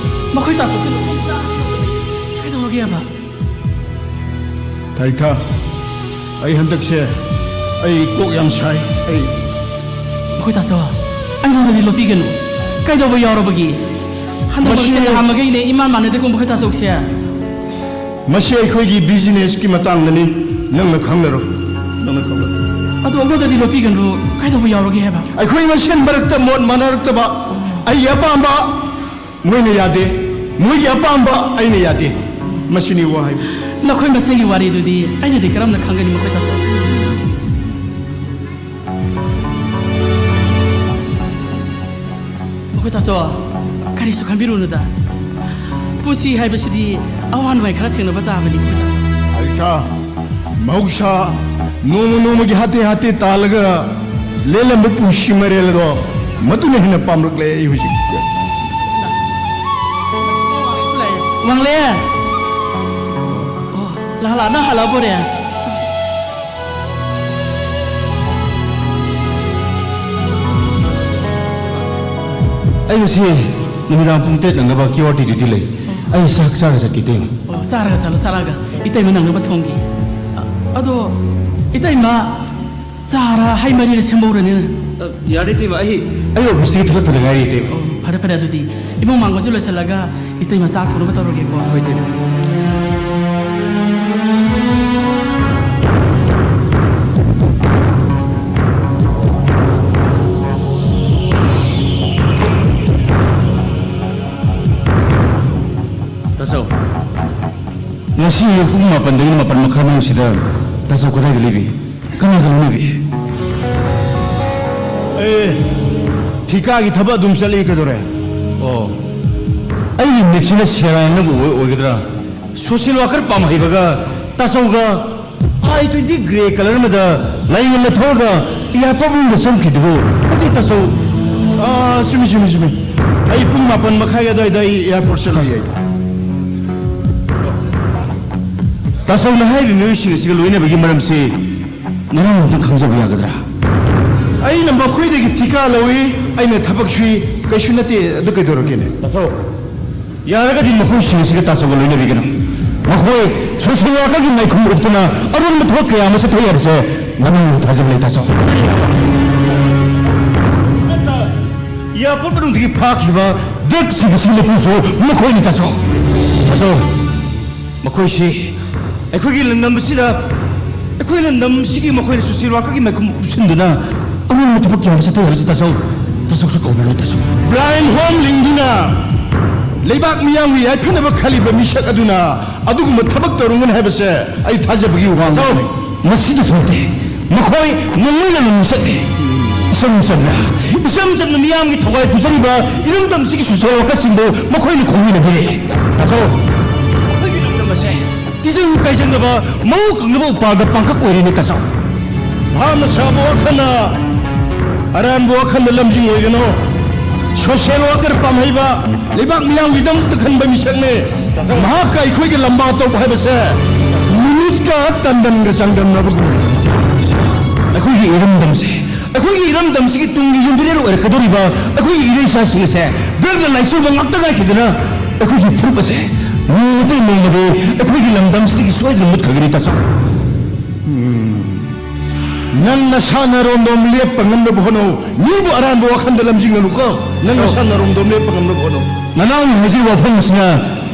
ꯃꯈꯣꯏ ꯇꯥꯆꯧ ꯀꯩꯗꯧꯔꯒꯦꯕ? ꯊꯥꯏꯊꯥ, ꯑꯩ ꯍꯟꯗꯛꯁꯦ ꯑꯩ ꯀꯣꯛ ꯌꯥꯝ ꯁꯥꯏ꯫ ꯑꯩ ꯃꯈꯣꯏ ꯇꯥꯆꯧ, ꯑꯩꯉꯣꯟꯗꯗꯤ ꯂꯣꯠꯄꯤꯒꯅꯨ꯫ ꯀꯩꯗꯧꯕ ꯌꯥꯎꯔꯕꯒꯦ? ꯍꯟꯗꯛ ꯃꯁꯤ ꯃꯔꯛꯁꯦ ꯅꯍꯥꯟꯃꯈꯩꯅꯦ ꯏꯃꯥꯟ ꯃꯥꯟꯅꯗꯦꯀꯣ ꯃꯈꯣꯏ ꯇꯥꯆꯧꯁꯦ꯫ ꯃꯁꯤ ꯑꯩꯈꯣꯏꯒꯤ ꯕꯤꯖꯤꯅꯦꯁꯀꯤ ꯃꯇꯥꯡꯗꯅꯤ, ꯅꯪꯅ ꯈꯪꯅꯔꯣ, ꯅꯪꯅ ꯈꯪꯅꯔꯣ꯫ ꯑꯗꯣ ꯑꯃꯗꯗꯤ ꯂꯣꯠꯄꯤꯒꯅꯨ, ꯀꯩꯗꯧꯕ ꯌꯥꯎꯔꯒꯦ ꯍꯥꯏꯕ? ꯑꯩꯈꯣꯏ ꯃꯁꯦꯟ ꯃꯔꯛꯇ ꯃꯣꯠ ꯃꯥꯟꯅꯔꯛꯇꯕ, ꯑꯩꯒꯤ ꯑꯄꯥꯝꯕ ꯃꯣꯏꯅ ꯌꯥꯗꯦ, ꯃꯣꯏꯒꯤ ꯑꯄꯥꯝꯕ ꯑꯩꯅ ꯌꯥꯗꯦ, ꯃꯁꯤꯅꯤ ꯋꯥ ꯍꯥꯏꯕ꯫ ꯅꯈꯣꯏ ꯃꯁꯦꯟꯒꯤ ꯋꯥꯔꯤꯗꯨꯗꯤ ꯑꯩꯅꯗꯤ ꯀꯔꯝꯅ ꯈꯪꯒꯅꯤ, ꯃꯈꯣꯏ ꯇꯥꯆꯧ? ꯃꯈꯣꯏ ꯇꯥꯆꯧ, ꯀꯔꯤꯁꯨ ꯈꯟꯕꯤꯔꯨꯅꯨꯗ꯫ ꯄꯨꯟꯁꯤ ꯍꯥꯏꯕꯁꯤꯗꯤ ꯑꯋꯥ ꯅꯨꯡꯉꯥꯏ ꯈꯔ ꯊꯦꯡꯅꯕ ꯇꯥꯕꯅꯤ, ꯃꯈꯣꯏ ꯇꯥꯆꯧ꯫ ꯑꯔꯤꯊꯥ, ꯃꯍꯧꯁꯥ ꯅꯣꯡꯃ ꯅꯣꯡꯃꯒꯤ ꯍꯥꯇꯦ ꯍꯥꯇꯦ ꯇꯥꯜꯂꯒ ꯂꯦꯜꯂꯝꯕ ꯄꯨꯟꯁꯤ ꯃꯔꯦꯜ ꯑꯗꯣ ꯃꯗꯨꯅ ꯍꯦꯟꯅ ꯄꯥꯝꯂꯛꯂꯦ ꯑꯩ ꯍꯧꯖꯤꯛ꯫ ꯋꯥꯡꯂꯦ꯫ ꯑꯣ, ꯂꯥ, ꯂꯥ, ꯅꯪ ꯍꯜꯂꯛꯑꯕꯣꯅꯦ? ꯑꯩ ꯉꯁꯤ ꯅꯨꯃꯤꯗꯥꯡ ꯄꯨꯡ ꯇꯔꯦꯠ ꯅꯪꯅꯕ ꯀ꯭ꯌꯨ ꯑꯥꯔ ꯇꯤ ꯗ꯭ꯌꯨꯇꯤ ꯂꯩ꯫ ꯑꯩ ꯆꯥꯛ ꯆꯥꯔ ꯆꯠꯀꯦ, ꯏꯇꯩꯃ꯫ ꯑꯣ, ꯆꯥꯔꯒ ꯆꯠꯂꯣ, ꯆꯥꯔꯒ꯫ ꯏꯇꯩꯃ ꯅꯪꯅꯕ ꯊꯣꯡꯒꯦ꯫ ꯑ, ꯑꯗꯣ, ꯏꯇꯩꯃ, ꯆꯥꯔ ꯍꯩ ꯃꯔꯤꯔ ꯁꯦꯝꯍꯧꯔꯅꯤ꯫ ꯑ, ꯌꯥꯔꯦ, ꯏꯇꯩꯃ, ꯑꯩ, ꯑꯩ ꯑꯣꯐꯤꯁꯇꯒꯤ ꯊꯣꯛꯂꯛꯄꯗ ꯉꯥꯏꯔꯤ, ꯏꯇꯩꯃ꯫ ꯑꯣ, ꯐꯔꯦ, ꯐꯔꯦ, ꯑꯗꯨꯗꯤ ꯏꯃꯨꯡ ꯃꯥꯡꯒꯣꯜꯁꯨ ꯂꯣꯏꯁꯤꯜꯂꯒ ꯏꯇꯩꯃ ꯆꯥꯛ ꯊꯣꯡꯅꯕ ꯇꯧꯔꯒꯦꯀꯣ꯫ ꯍꯣꯏ, ꯏꯇꯩꯃ꯫ ꯇꯥꯆꯧ, ꯉꯁꯤ ꯑꯌꯨꯛ ꯄꯨꯡ ꯃꯥꯄꯟꯗꯒꯤꯅ ꯃꯥꯄꯟ ꯃꯈꯥꯏ ꯃꯅꯨꯡꯁꯤꯗ ꯇꯥꯆꯧ ꯀꯗꯥꯏꯗ ꯂꯩꯕꯤ? ꯀꯅꯥꯒ ꯂꯣꯏꯅꯕꯤ? ꯑꯦ, ꯊꯤꯀꯥꯒꯤ ꯊꯕꯛ ꯑꯗꯨꯝ ꯆꯠꯂꯤ, ꯀꯩꯗꯧꯔꯦ? ꯑꯣ, ꯑꯩꯒꯤ ꯃꯤꯠꯁꯤꯅ ꯁꯦꯔꯥꯟꯅꯕ ꯑꯣꯏ-, ꯑꯣꯏꯒꯗ꯭ꯔꯥ? ꯁꯣꯁꯤꯌꯦꯜ ꯋꯥꯀꯔ ꯄꯥꯝꯍꯩꯕꯒ ꯇꯥꯆꯧꯒ ꯑꯥꯏ ꯇ꯭ꯋꯦꯟꯇꯤ ꯒ꯭ꯔꯦ ꯀꯂꯔ ꯑꯃꯗ ꯂꯥꯏꯌꯦꯡ ꯑꯃ ꯊꯧꯔꯒ ꯏꯌꯥꯔꯄꯣꯔꯠ ꯃꯅꯨꯡꯗ ꯆꯪꯈꯤꯗꯨꯕꯨ ꯅꯠꯇꯦ, ꯇꯥꯆꯧ꯫ ꯑꯥ, ꯆꯨꯝꯃꯤ, ꯆꯨꯝꯃꯤ, ꯆꯨꯝꯃꯤ꯫ ꯑꯩ ꯄꯨꯡ ꯃꯥꯄꯟ ꯃꯈꯥꯏ ꯑꯗꯨꯋꯥꯏꯗ ꯑꯩ ꯏꯌꯥꯔꯄꯣꯔꯠ ꯆꯠꯂꯨꯏ ꯑꯩ꯫ ꯇꯥꯆꯧꯅ ꯍꯥꯏꯔꯤꯕ ꯃꯤꯑꯣꯏꯁꯤꯡ ꯑꯁꯤꯒ ꯂꯣꯏꯅꯕꯒꯤ ꯃꯔꯝꯁꯤ ꯅꯅꯥꯎ ꯑꯝꯇꯪ ꯈꯪꯖꯕ ꯌꯥꯒꯗ꯭ꯔꯥ? ꯑꯩꯅ ꯃꯈꯣꯏꯗꯒꯤ ꯊꯤꯀꯥ ꯂꯧꯏ, ꯑꯩꯅ ꯊꯕꯛ ꯁꯨꯏ, ꯀꯩꯁꯨ ꯅꯠꯇꯦ꯫ ꯑꯗꯨ ꯀꯩꯗꯧꯔꯒꯦꯅꯦ? ꯇꯥꯆꯧ, ꯌꯥꯔꯒꯗꯤ ꯃꯈꯣꯏꯁꯤꯡ ꯑꯁꯤꯒ ꯇꯥꯆꯧꯒ ꯂꯣꯏꯅꯕꯤꯒꯅꯨ꯫ ꯃꯈꯣꯏ ꯁꯣꯁꯤꯌꯦꯜ ꯋꯥꯔꯀꯔꯒꯤ ꯃꯥꯏꯈꯨꯝ ꯎꯞꯇꯨꯅ ꯑꯔꯣꯟꯕ ꯊꯕꯛ ꯀꯌꯥ ꯑꯃ ꯆꯠꯊꯩ ꯍꯥꯏꯕꯁꯦ ꯅꯅꯥꯎ ꯊꯥꯖꯕ ꯂꯩ, ꯇꯥꯆꯧ꯫ ꯏꯌꯥꯔꯄꯣꯔꯠ ꯃꯅꯨꯡꯗꯒꯤ ꯐꯥꯈꯤꯕ ꯗ꯭ꯔꯒꯁꯤꯡ ꯑꯁꯤꯒꯤ ꯃꯄꯨꯁꯨ ꯃꯈꯣꯏꯅꯤ, ꯇꯥꯆꯧ꯫ ꯇꯥꯆꯧ, ꯃꯈꯣꯏꯁꯤ ꯑꯩꯈꯣꯏꯒꯤ ꯂꯝꯗꯝ ꯑꯁꯤꯗ, ꯑꯩꯈꯣꯏ ꯂꯝꯗꯝ ꯑꯁꯤꯒꯤ ꯃꯈꯣꯏꯅ ꯁꯣꯁꯤꯌꯦꯜ ꯋꯥꯔꯀꯔꯒꯤ ꯃꯥꯏꯈꯨꯝ ꯎꯞꯁꯤꯟꯗꯨꯅ ꯑꯔꯣꯟꯕ ꯊꯕꯛ ꯀꯌꯥ ꯑꯃ ꯆꯠꯊꯩ ꯍꯥꯏꯕꯁꯤ ꯇꯥꯆꯧ, ꯇꯥꯆꯧꯁꯨ ꯀꯧꯕꯤꯒꯅꯨ, ꯇꯥꯆꯧ꯫ ꯕ꯭ꯂꯥꯏꯟ ꯍꯣꯝ ꯂꯤꯡꯗꯨꯅ ꯂꯩꯕꯥꯛ ꯃꯤꯌꯥꯝꯒꯤ ꯌꯥꯏꯐꯅꯕ ꯈꯜꯂꯤꯕ ꯃꯤꯁꯛ ꯑꯗꯨꯅ ꯑꯗꯨꯒꯨꯝꯕ ꯊꯕꯛ ꯇꯧꯔꯝꯒꯅꯤ ꯍꯥꯏꯕꯁꯦ ꯑꯩ ꯊꯥꯖꯕꯒꯤ ꯋꯥꯐꯝꯅꯤ꯫ ꯇꯥꯆꯧ, ꯃꯁꯤꯗꯁꯨ ꯅꯠꯇꯦ, ꯃꯈꯣꯏ ꯅꯣꯡꯃꯩ ꯂꯂꯣꯟꯕ ꯆꯠꯂꯤ꯫ ꯏꯆꯝ ꯆꯝꯅ, ꯏꯆꯝ ꯆꯝꯅ ꯃꯤꯌꯥꯝꯒꯤ ꯊꯋꯥꯏ ꯄꯨꯖꯔꯤꯕ ꯏꯔꯝꯗꯝꯁꯤꯒꯤ ꯁꯣꯁꯤꯌꯦꯜ ꯋꯥꯔꯀꯔꯁꯤꯡꯕꯨ ꯃꯈꯣꯏꯅ ꯈꯣꯡꯕꯤꯅꯕꯤꯔꯦ꯫ ꯇꯥꯆꯧ, ꯑꯩꯈꯣꯏꯒꯤ ꯂꯝꯗꯝ ꯑꯁꯦ ꯇꯤꯖꯧ ꯀꯥꯏꯖꯪꯗꯕ, ꯃꯧ ꯀꯪꯅꯕ ꯎꯄꯥꯜꯒ ꯄꯥꯡꯈꯛ ꯑꯣꯏꯔꯦꯅꯦ, ꯇꯥꯆꯧ꯫ ꯚꯥꯞꯅ ꯁꯥꯕ ꯋꯥꯈꯜꯅ ꯑꯔꯥꯟꯕ ꯋꯥꯈꯜꯗ ꯂꯝꯖꯤꯡ ꯑꯣꯏꯒꯅꯨ꯫ ꯁꯣꯁꯤꯌꯦꯜ ꯋꯥꯔꯀꯔ ꯄꯥꯝꯍꯩꯕ, ꯂꯩꯕꯥꯛ ꯃꯤꯌꯥꯝꯒꯤꯗꯃꯛꯇ ꯈꯟꯕ ꯃꯤꯁꯛꯅꯦ꯫ ꯃꯍꯥꯛꯀ ꯑꯩꯈꯣꯏꯒ ꯂꯝꯕꯥ ꯇꯧꯕ ꯍꯥꯏꯕꯁꯦ ꯅꯨꯃꯤꯠꯀ ꯇꯟꯗꯟꯒ ꯆꯥꯡꯗꯝꯅꯕꯒꯨꯝꯕꯅꯤ꯫ ꯑꯩꯈꯣꯏꯒꯤ ꯏꯔꯝꯗꯝꯁꯦ ꯑꯩꯈꯣꯏꯒꯤ ꯏꯔꯝꯗꯝꯁꯤꯒꯤ ꯇꯨꯡꯒꯤ ꯌꯨꯝꯕꯤꯔꯦꯜ ꯑꯣꯏꯔꯛꯀꯗꯧꯔꯤꯕ ꯑꯩꯈꯣꯏꯒꯤ ꯏꯔꯩꯆꯥꯁꯤꯡ ꯑꯁꯦ ꯗ꯭ꯔꯒ ꯂꯥꯏꯆꯨꯕ ꯉꯥꯛꯇ ꯉꯥꯏꯈꯤꯗꯅ, ꯑꯩꯈꯣꯏꯒꯤ ꯐꯨꯔꯨꯞ ꯑꯁꯦ ꯅꯣꯡꯃꯇ ꯅꯣꯡꯃꯗꯤ ꯑꯩꯈꯣꯏꯒꯤ ꯂꯝꯗꯝꯁꯤꯗꯒꯤ ꯁꯣꯏꯗꯅ ꯃꯨꯠꯈ꯭ꯔꯒꯅꯤ, ꯇꯥꯆꯧ꯫ ꯅꯪ ꯅꯁꯥ ꯅꯔꯣꯝꯗꯣꯝ ꯂꯦꯞꯄ ꯉꯝꯅꯕ ꯍꯣꯠꯅꯧ꯫ ꯃꯤꯕꯨ ꯑꯔꯥꯟꯕ ꯋꯥꯈꯜꯗ ꯂꯝꯖꯤꯡꯒꯅꯨꯀꯣ꯫ ꯅꯪ ꯅꯁꯥ ꯅꯔꯣꯝꯗꯣꯝ ꯂꯦꯞꯄ ꯉꯝꯅꯕ ꯍꯣꯠꯅꯧ꯫ ꯅꯅꯥꯎꯅ ꯍꯥꯏꯖꯔꯤꯕ ꯋꯥꯐꯝ ꯑꯁꯤꯅ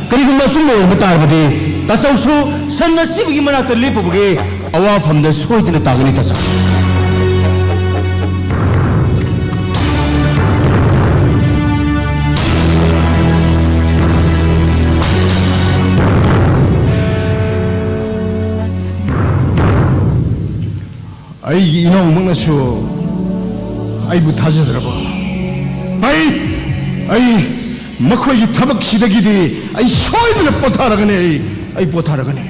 ꯀꯔꯤꯒꯨꯝꯕ ꯑꯆꯨꯝꯕ ꯑꯣꯏꯔꯝꯕ ꯇꯥꯔꯕꯗꯤ, ꯇꯥꯆꯧꯁꯨ ꯁꯟ ꯑꯁꯤꯕꯒꯤ ꯃꯅꯥꯛꯇ ꯂꯦꯞꯄꯨꯕꯒꯤ ꯑꯋꯥꯐꯝꯗ ꯁꯣꯏꯗꯅ ꯇꯥꯒꯅꯤ, ꯇꯥꯆꯧ꯫ ꯑꯩꯒꯤ ꯏꯅꯥꯎꯃꯛꯅꯁꯨ ꯑꯩꯕꯨ ꯊꯥꯖꯗ꯭ꯔꯕ? ꯑꯩ, ꯑꯩ ꯃꯈꯣꯏꯒꯤ ꯊꯕꯛꯁꯤꯗꯒꯤꯗꯤ ꯑꯩ ꯁꯣꯏꯗꯅ ꯄꯣꯊꯥꯔꯒꯅꯤ, ꯑꯩ, ꯑꯩ ꯄꯣꯊꯥꯔꯒꯅꯤ꯫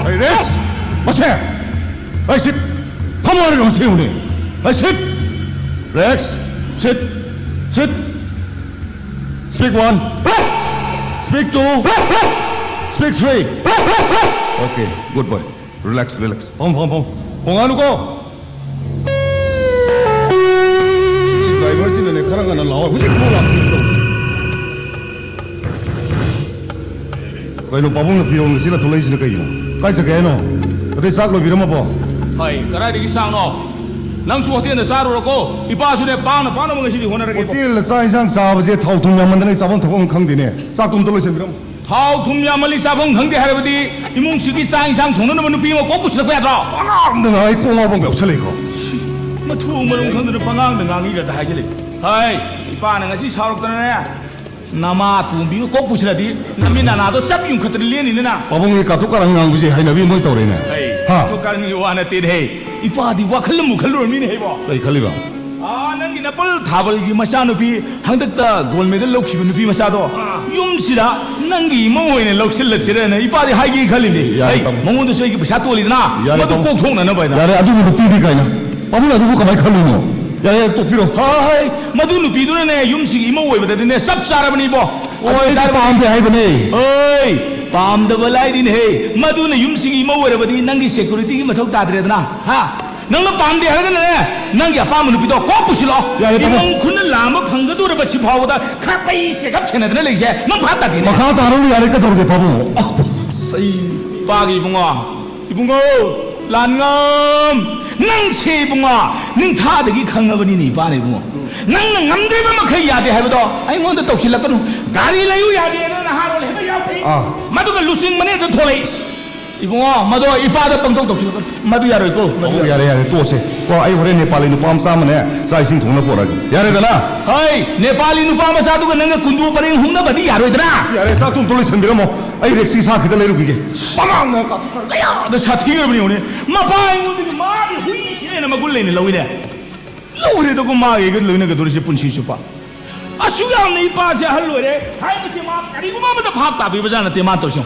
ꯑꯩ ꯔꯦꯁ! ꯃꯁꯦ! ꯑꯩ ꯁꯤꯠ! ꯐꯝꯃꯣ ꯍꯥꯏꯔꯒ ꯃꯁꯦ ꯌꯦꯡꯉꯨꯅꯦ! ꯑꯩ ꯁꯤꯠ! ꯔꯦꯁ! ꯁꯤꯠ! ꯁꯤꯠ! Speak one. Speak two. Speak three. Okay, good boy. Relax, relax. ꯐꯝ, ꯐꯝ, ꯐꯝ꯫ ꯈꯣꯡꯉꯥꯅꯨꯀꯣ꯫ ꯁꯤꯒꯤ ꯗ꯭ꯔꯥꯏꯚꯔꯁꯤꯅꯅꯦ ꯈꯔ ꯉꯟꯅ ꯂꯥꯛꯑꯣ꯫ ꯍꯧꯖꯤꯛ ꯐꯥꯎ ꯂꯥꯛꯇ꯭ꯔꯤꯕ ꯇꯧꯔꯤꯁꯦ꯫ ꯀꯩꯅꯣ ꯄꯥꯕꯨꯡꯅ ꯐꯤꯔꯣꯜꯒ ꯁꯦꯠꯂ ꯊꯣꯛꯂꯛꯏꯁꯤꯅ ꯀꯩꯒꯤꯅꯣ? ꯀꯥꯏ ꯆꯠꯀꯦ ꯍꯥꯏꯅꯣ? ꯑꯇꯩ ꯆꯥꯛ ꯂꯣꯏꯕꯤꯔꯝꯃꯕꯣ? ꯍꯩ, ꯀꯗꯥꯏꯗꯒꯤ ꯆꯥꯛꯅꯣ? ꯅꯪꯁꯨ ꯍꯣꯇꯦꯜꯗ ꯆꯥꯔꯨꯔꯣꯀꯣ꯫ ꯏꯄꯥꯁꯨꯅꯦ, ꯄꯥꯡꯅ ꯄꯥꯡꯅꯕ ꯉꯁꯤꯗꯤ ꯍꯣꯠꯅꯔꯒꯦꯀꯣ꯫ ꯍꯣꯇꯦꯜꯗ ꯆꯥꯛ ꯏꯟꯁꯥꯡ ꯆꯥꯕꯁꯦ ꯊꯥꯎ ꯊꯨꯝ ꯌꯥꯝꯃꯟꯗꯅ ꯑꯩ ꯆꯥꯐꯝ ꯊꯛꯐꯝ ꯈꯪꯗꯦꯅꯦ꯫ ꯆꯥꯛꯇꯣ ꯑꯝꯇ ꯂꯣꯏꯁꯤꯟꯕꯤꯔꯝꯃꯣ꯫ ꯊꯥꯎ ꯊꯨꯝ ꯌꯥꯝꯃꯜꯂꯤ ꯆꯥꯐꯝ ꯈꯪꯗꯦ ꯍꯥꯏꯔꯕꯗꯤ ꯏꯃꯨꯡꯁꯤꯒꯤ ꯆꯥꯛ ꯏꯟꯁꯥꯡ ꯊꯣꯡꯅꯅꯕ ꯅꯨꯄꯤ ꯑꯃ ꯀꯣꯛ ꯄꯨꯁꯤꯜꯂꯛꯄ ꯌꯥꯗ꯭ꯔꯣ? ꯑꯉꯥꯡꯗ ꯉꯥꯏ ꯀꯣꯛ ꯉꯥꯎꯕ ꯑꯃ ꯌꯥꯎꯁꯜꯂꯛꯏꯀꯣ꯫ ꯃꯊꯣꯡ ꯃꯔꯝ ꯈꯪꯗꯅ ꯄꯉꯥꯡꯗ ꯉꯥꯡꯉꯤꯒꯗ ꯍꯥꯏꯖꯤꯜꯂꯛꯏ꯫ ꯍꯥꯏ, ꯏꯄꯥꯅ ꯉꯁꯤ ꯁꯥꯎꯔꯛꯇꯅꯅꯦ, ꯅꯃꯥ ꯇꯣꯝꯕꯤꯒ ꯀꯣꯛ ꯄꯨꯁꯤꯜꯂꯗꯤ ꯅꯃꯤꯠ ꯅꯅꯥꯗꯣ ꯆꯞ ꯌꯨꯡꯈꯠꯇꯅ ꯂꯦꯟꯅꯤꯗꯅ꯫ ꯄꯥꯕꯨꯡꯒꯤ ꯀꯥꯇꯨ ꯀꯥꯔꯟ ꯉꯥꯡꯕꯁꯦ ꯍꯩꯅꯕꯤ ꯃꯣꯏ ꯇꯧꯔꯦꯅꯦ꯫ ꯑꯩ ꯍꯥ? ꯀꯥꯇꯨ ꯀꯥꯔꯟꯒꯤ ꯋꯥ ꯅꯠꯇꯦꯅꯦ ꯍꯦ꯫ ꯏꯄꯥꯗꯤ ꯋꯥꯈꯜ ꯑꯃꯨꯛ ꯈꯜꯂꯨꯔꯕꯅꯤꯅꯦ ꯍꯩꯕꯣ꯫ ꯀꯩ ꯈꯜꯂꯤꯕ? ꯑꯥ, ꯅꯪꯒꯤ ꯅꯄꯜ ꯊꯥꯕꯜꯒꯤ ꯃꯆꯥꯅꯨꯄꯤ, ꯍꯟꯗꯛꯇ ꯒꯣꯜ ꯃꯦꯗꯜ ꯂꯧꯈꯤꯕ ꯅꯨꯄꯤ ꯃꯆꯥꯗꯣ, ꯑꯥ, ꯌꯨꯝꯁꯤꯗ ꯅꯪꯒꯤ ꯏꯃꯧ ꯑꯣꯏꯅ ꯂꯧꯁꯤꯜꯂꯁꯤꯔꯅ ꯏꯄꯥꯗꯤ ꯍꯥꯏꯒꯦ ꯈꯜꯂꯤꯅꯦ꯫ ꯌꯥꯔꯦ, ꯑꯩ ꯇꯥꯃꯣ꯫ ꯃꯉꯣꯟꯗꯁꯨ ꯑꯩꯒꯤ ꯄꯩꯁꯥ ꯇꯣꯜꯂꯤꯗꯅ, ꯌꯥꯔꯦ, ꯃꯗꯨ ꯇꯥꯃꯣ꯫ ꯀꯣꯛ ꯊꯣꯛꯅꯅꯕ ꯍꯥꯏꯅ꯫ ꯌꯥꯔꯦ, ꯑꯗꯨꯕꯨ ꯅꯨꯄꯤꯗꯤ ꯀꯥꯏꯅ꯫ ꯄꯥꯕꯨꯡ ꯑꯗꯨꯕꯨ ꯀꯃꯥꯏꯅ ꯈꯜꯂꯤꯅꯣ? ꯌꯥꯔꯦ, ꯌꯥꯔꯦ, ꯇꯣꯛꯄꯤꯔꯣ꯫ ꯍꯣꯏ, ꯃꯗꯨ ꯅꯨꯄꯤꯗꯨꯅꯅꯦ ꯌꯨꯝꯁꯤꯒꯤ ꯏꯃꯧ ꯑꯣꯏꯕꯗꯗꯤꯅꯦ ꯆꯞ ꯆꯥꯔꯕꯅꯤꯕꯣ꯫ ꯑꯣꯏ, ꯑꯩꯗꯤ ꯇꯥꯔꯕꯅꯤ꯫ ꯄꯥꯝꯗꯦ ꯍꯥꯏꯕꯅꯦ꯫ ꯍꯣꯏ, ꯄꯥꯝꯗꯕ ꯂꯥꯏꯔꯤꯅꯦꯍꯦ꯫ ꯃꯗꯨꯅ ꯌꯨꯝꯁꯤꯒꯤ ꯏꯃꯧ ꯑꯣꯏꯔꯕꯗꯤ ꯅꯪꯒꯤ security ꯒꯤ ꯃꯊꯧ ꯇꯥꯗ꯭ꯔꯦꯗꯅ꯫ ꯍꯥ? ꯅꯪꯅ ꯄꯥꯝꯗꯦ ꯍꯥꯏꯔꯒꯅꯅꯦ, ꯅꯪꯒꯤ ꯑꯄꯥꯝꯕ ꯅꯨꯄꯤꯗꯣ ꯀꯣꯛ ꯄꯨꯁꯤꯜꯂꯣ꯫ ꯌꯥꯔꯦ, ꯇꯥꯃꯣ꯫ ꯏꯃꯨꯡ ꯈꯨꯟꯅ ꯂꯥꯝꯕ ꯐꯪꯒꯗꯧꯔꯕ ꯁꯤ ꯐꯥꯎꯕꯗ ꯈꯔ ꯄꯩ ꯆꯦꯒꯞ ꯁꯦꯟꯅꯗꯅ ꯂꯩꯁꯦ ꯅꯪ ꯚꯥꯞ ꯇꯥꯗꯦꯅꯦ꯫ ꯃꯈꯥ ꯇꯥꯔꯅꯨ, ꯌꯥꯔꯦ, ꯀꯩꯗꯧꯔꯒꯦ, ꯄꯥꯕꯨꯡ? ꯑꯁ, ꯑꯩ ꯏꯄꯥꯒꯤ ꯏꯕꯨꯡꯉꯣ, ꯏꯕꯨꯡꯉꯣ, ꯂꯥꯟꯉꯝ, ꯅꯪꯁꯦ ꯏꯕꯨꯡꯉꯣ, ꯅꯤꯡꯊꯥꯗꯒꯤ ꯈꯪꯉꯕꯅꯤꯅꯦ ꯏꯄꯥꯅ ꯏꯕꯨꯡꯉꯣ꯫ ꯅꯪꯅ ꯉꯝꯗ꯭ꯔꯤꯕ ꯃꯈꯩ ꯌꯥꯗꯦ ꯍꯥꯏꯕꯗꯣ ꯑꯩꯉꯣꯟꯗ ꯇꯧꯁꯤꯜꯂꯛꯀꯅꯨ꯫ ꯒꯥꯔꯤ ꯂꯩꯌꯨ ꯌꯥꯗꯦ, ꯅꯪ ꯅꯍꯥꯔꯣꯜ ꯍꯦꯟꯅ ꯌꯥꯎ ꯐꯩ꯫ ꯑꯥ꯫ ꯃꯗꯨꯒ ꯂꯨꯆꯤꯡꯕꯅꯦ ꯑꯗꯨ ꯊꯣꯛꯂꯛꯏ꯫ ꯏꯕꯨꯡꯉꯣ, ꯃꯗꯣ ꯏꯄꯥꯗ ꯄꯪꯇꯧ ꯇꯧꯁꯤꯜꯂꯛꯀꯅꯨ꯫ ꯃꯗꯨ ꯌꯥꯔꯣꯏꯀꯣ, ꯃꯗꯨ ꯑꯣ, ꯌꯥꯔꯣꯏ꯫ ꯌꯥꯔꯦ, ꯌꯥꯔꯦ, ꯇꯣꯛꯑꯁꯦ꯫ ꯀꯣ, ꯑꯩ ꯍꯣꯔꯦꯟ ꯅꯦꯄꯥꯂꯤ ꯅꯨꯄꯥ ꯃꯆꯥ ꯑꯃꯅꯦ ꯆꯥꯛ ꯏꯁꯤꯡ ꯊꯣꯡꯅ ꯄꯨꯔꯛꯑꯒꯦ꯫ ꯌꯥꯔꯦꯗꯅ? ꯍꯩ, ꯅꯦꯄꯥꯂꯤ ꯅꯨꯄꯥ ꯃꯆꯥꯗꯨꯒ ꯅꯪꯒ ꯀꯨꯟꯗꯣ ꯄꯔꯦꯡ ꯍꯨꯛꯅꯕꯗꯤ ꯌꯥꯔꯣꯏꯗ꯭ꯔꯥ? ꯌꯥꯔꯦ, ꯆꯥꯛꯇꯣ ꯑꯝꯇ ꯂꯣꯏꯁꯟꯕꯤꯔꯝꯃꯣ꯫ ꯑꯩ ꯔꯦꯛꯁꯤ ꯁꯥ ꯈꯤꯇ ꯂꯩꯔꯨꯈꯤꯒꯦ꯫ ꯃꯃꯥꯡꯗ ꯀꯥꯊꯣꯛꯈ꯭ꯔꯒ ꯀꯌꯥꯗ ꯁꯥꯊꯤꯈ꯭ꯔꯕꯅꯤ ꯌꯦꯡꯉꯨꯅꯦ꯫ ꯃꯄꯥ ꯑꯩꯉꯣꯟꯗꯒꯤ ꯃꯥꯒꯤ ꯍꯨꯏ ꯍꯦꯟꯅ ꯃꯒꯨꯟ ꯂꯩꯅ ꯂꯧꯏꯅꯦ꯫ ꯂꯣꯏꯔꯦꯗꯀꯣ ꯃꯥꯒ ꯑꯩꯒ ꯂꯣꯏꯅꯒꯗꯧꯔꯤꯁꯦ ꯄꯨꯟꯁꯤ ꯆꯨꯞꯄ꯫ ꯑꯁꯨꯛ ꯌꯥꯝꯅ ꯏꯄꯥꯁꯦ ꯑꯍꯜ ꯑꯣꯏꯔꯦ ꯍꯥꯏꯕꯁꯦ ꯃꯥ ꯀꯔꯤꯒꯨꯝꯕ ꯑꯃꯗ ꯚꯥꯞ ꯇꯥꯕꯤꯕꯖꯥꯠ ꯅꯠꯇꯦ ꯃꯥꯅ ꯇꯧꯔꯤꯁꯦ꯫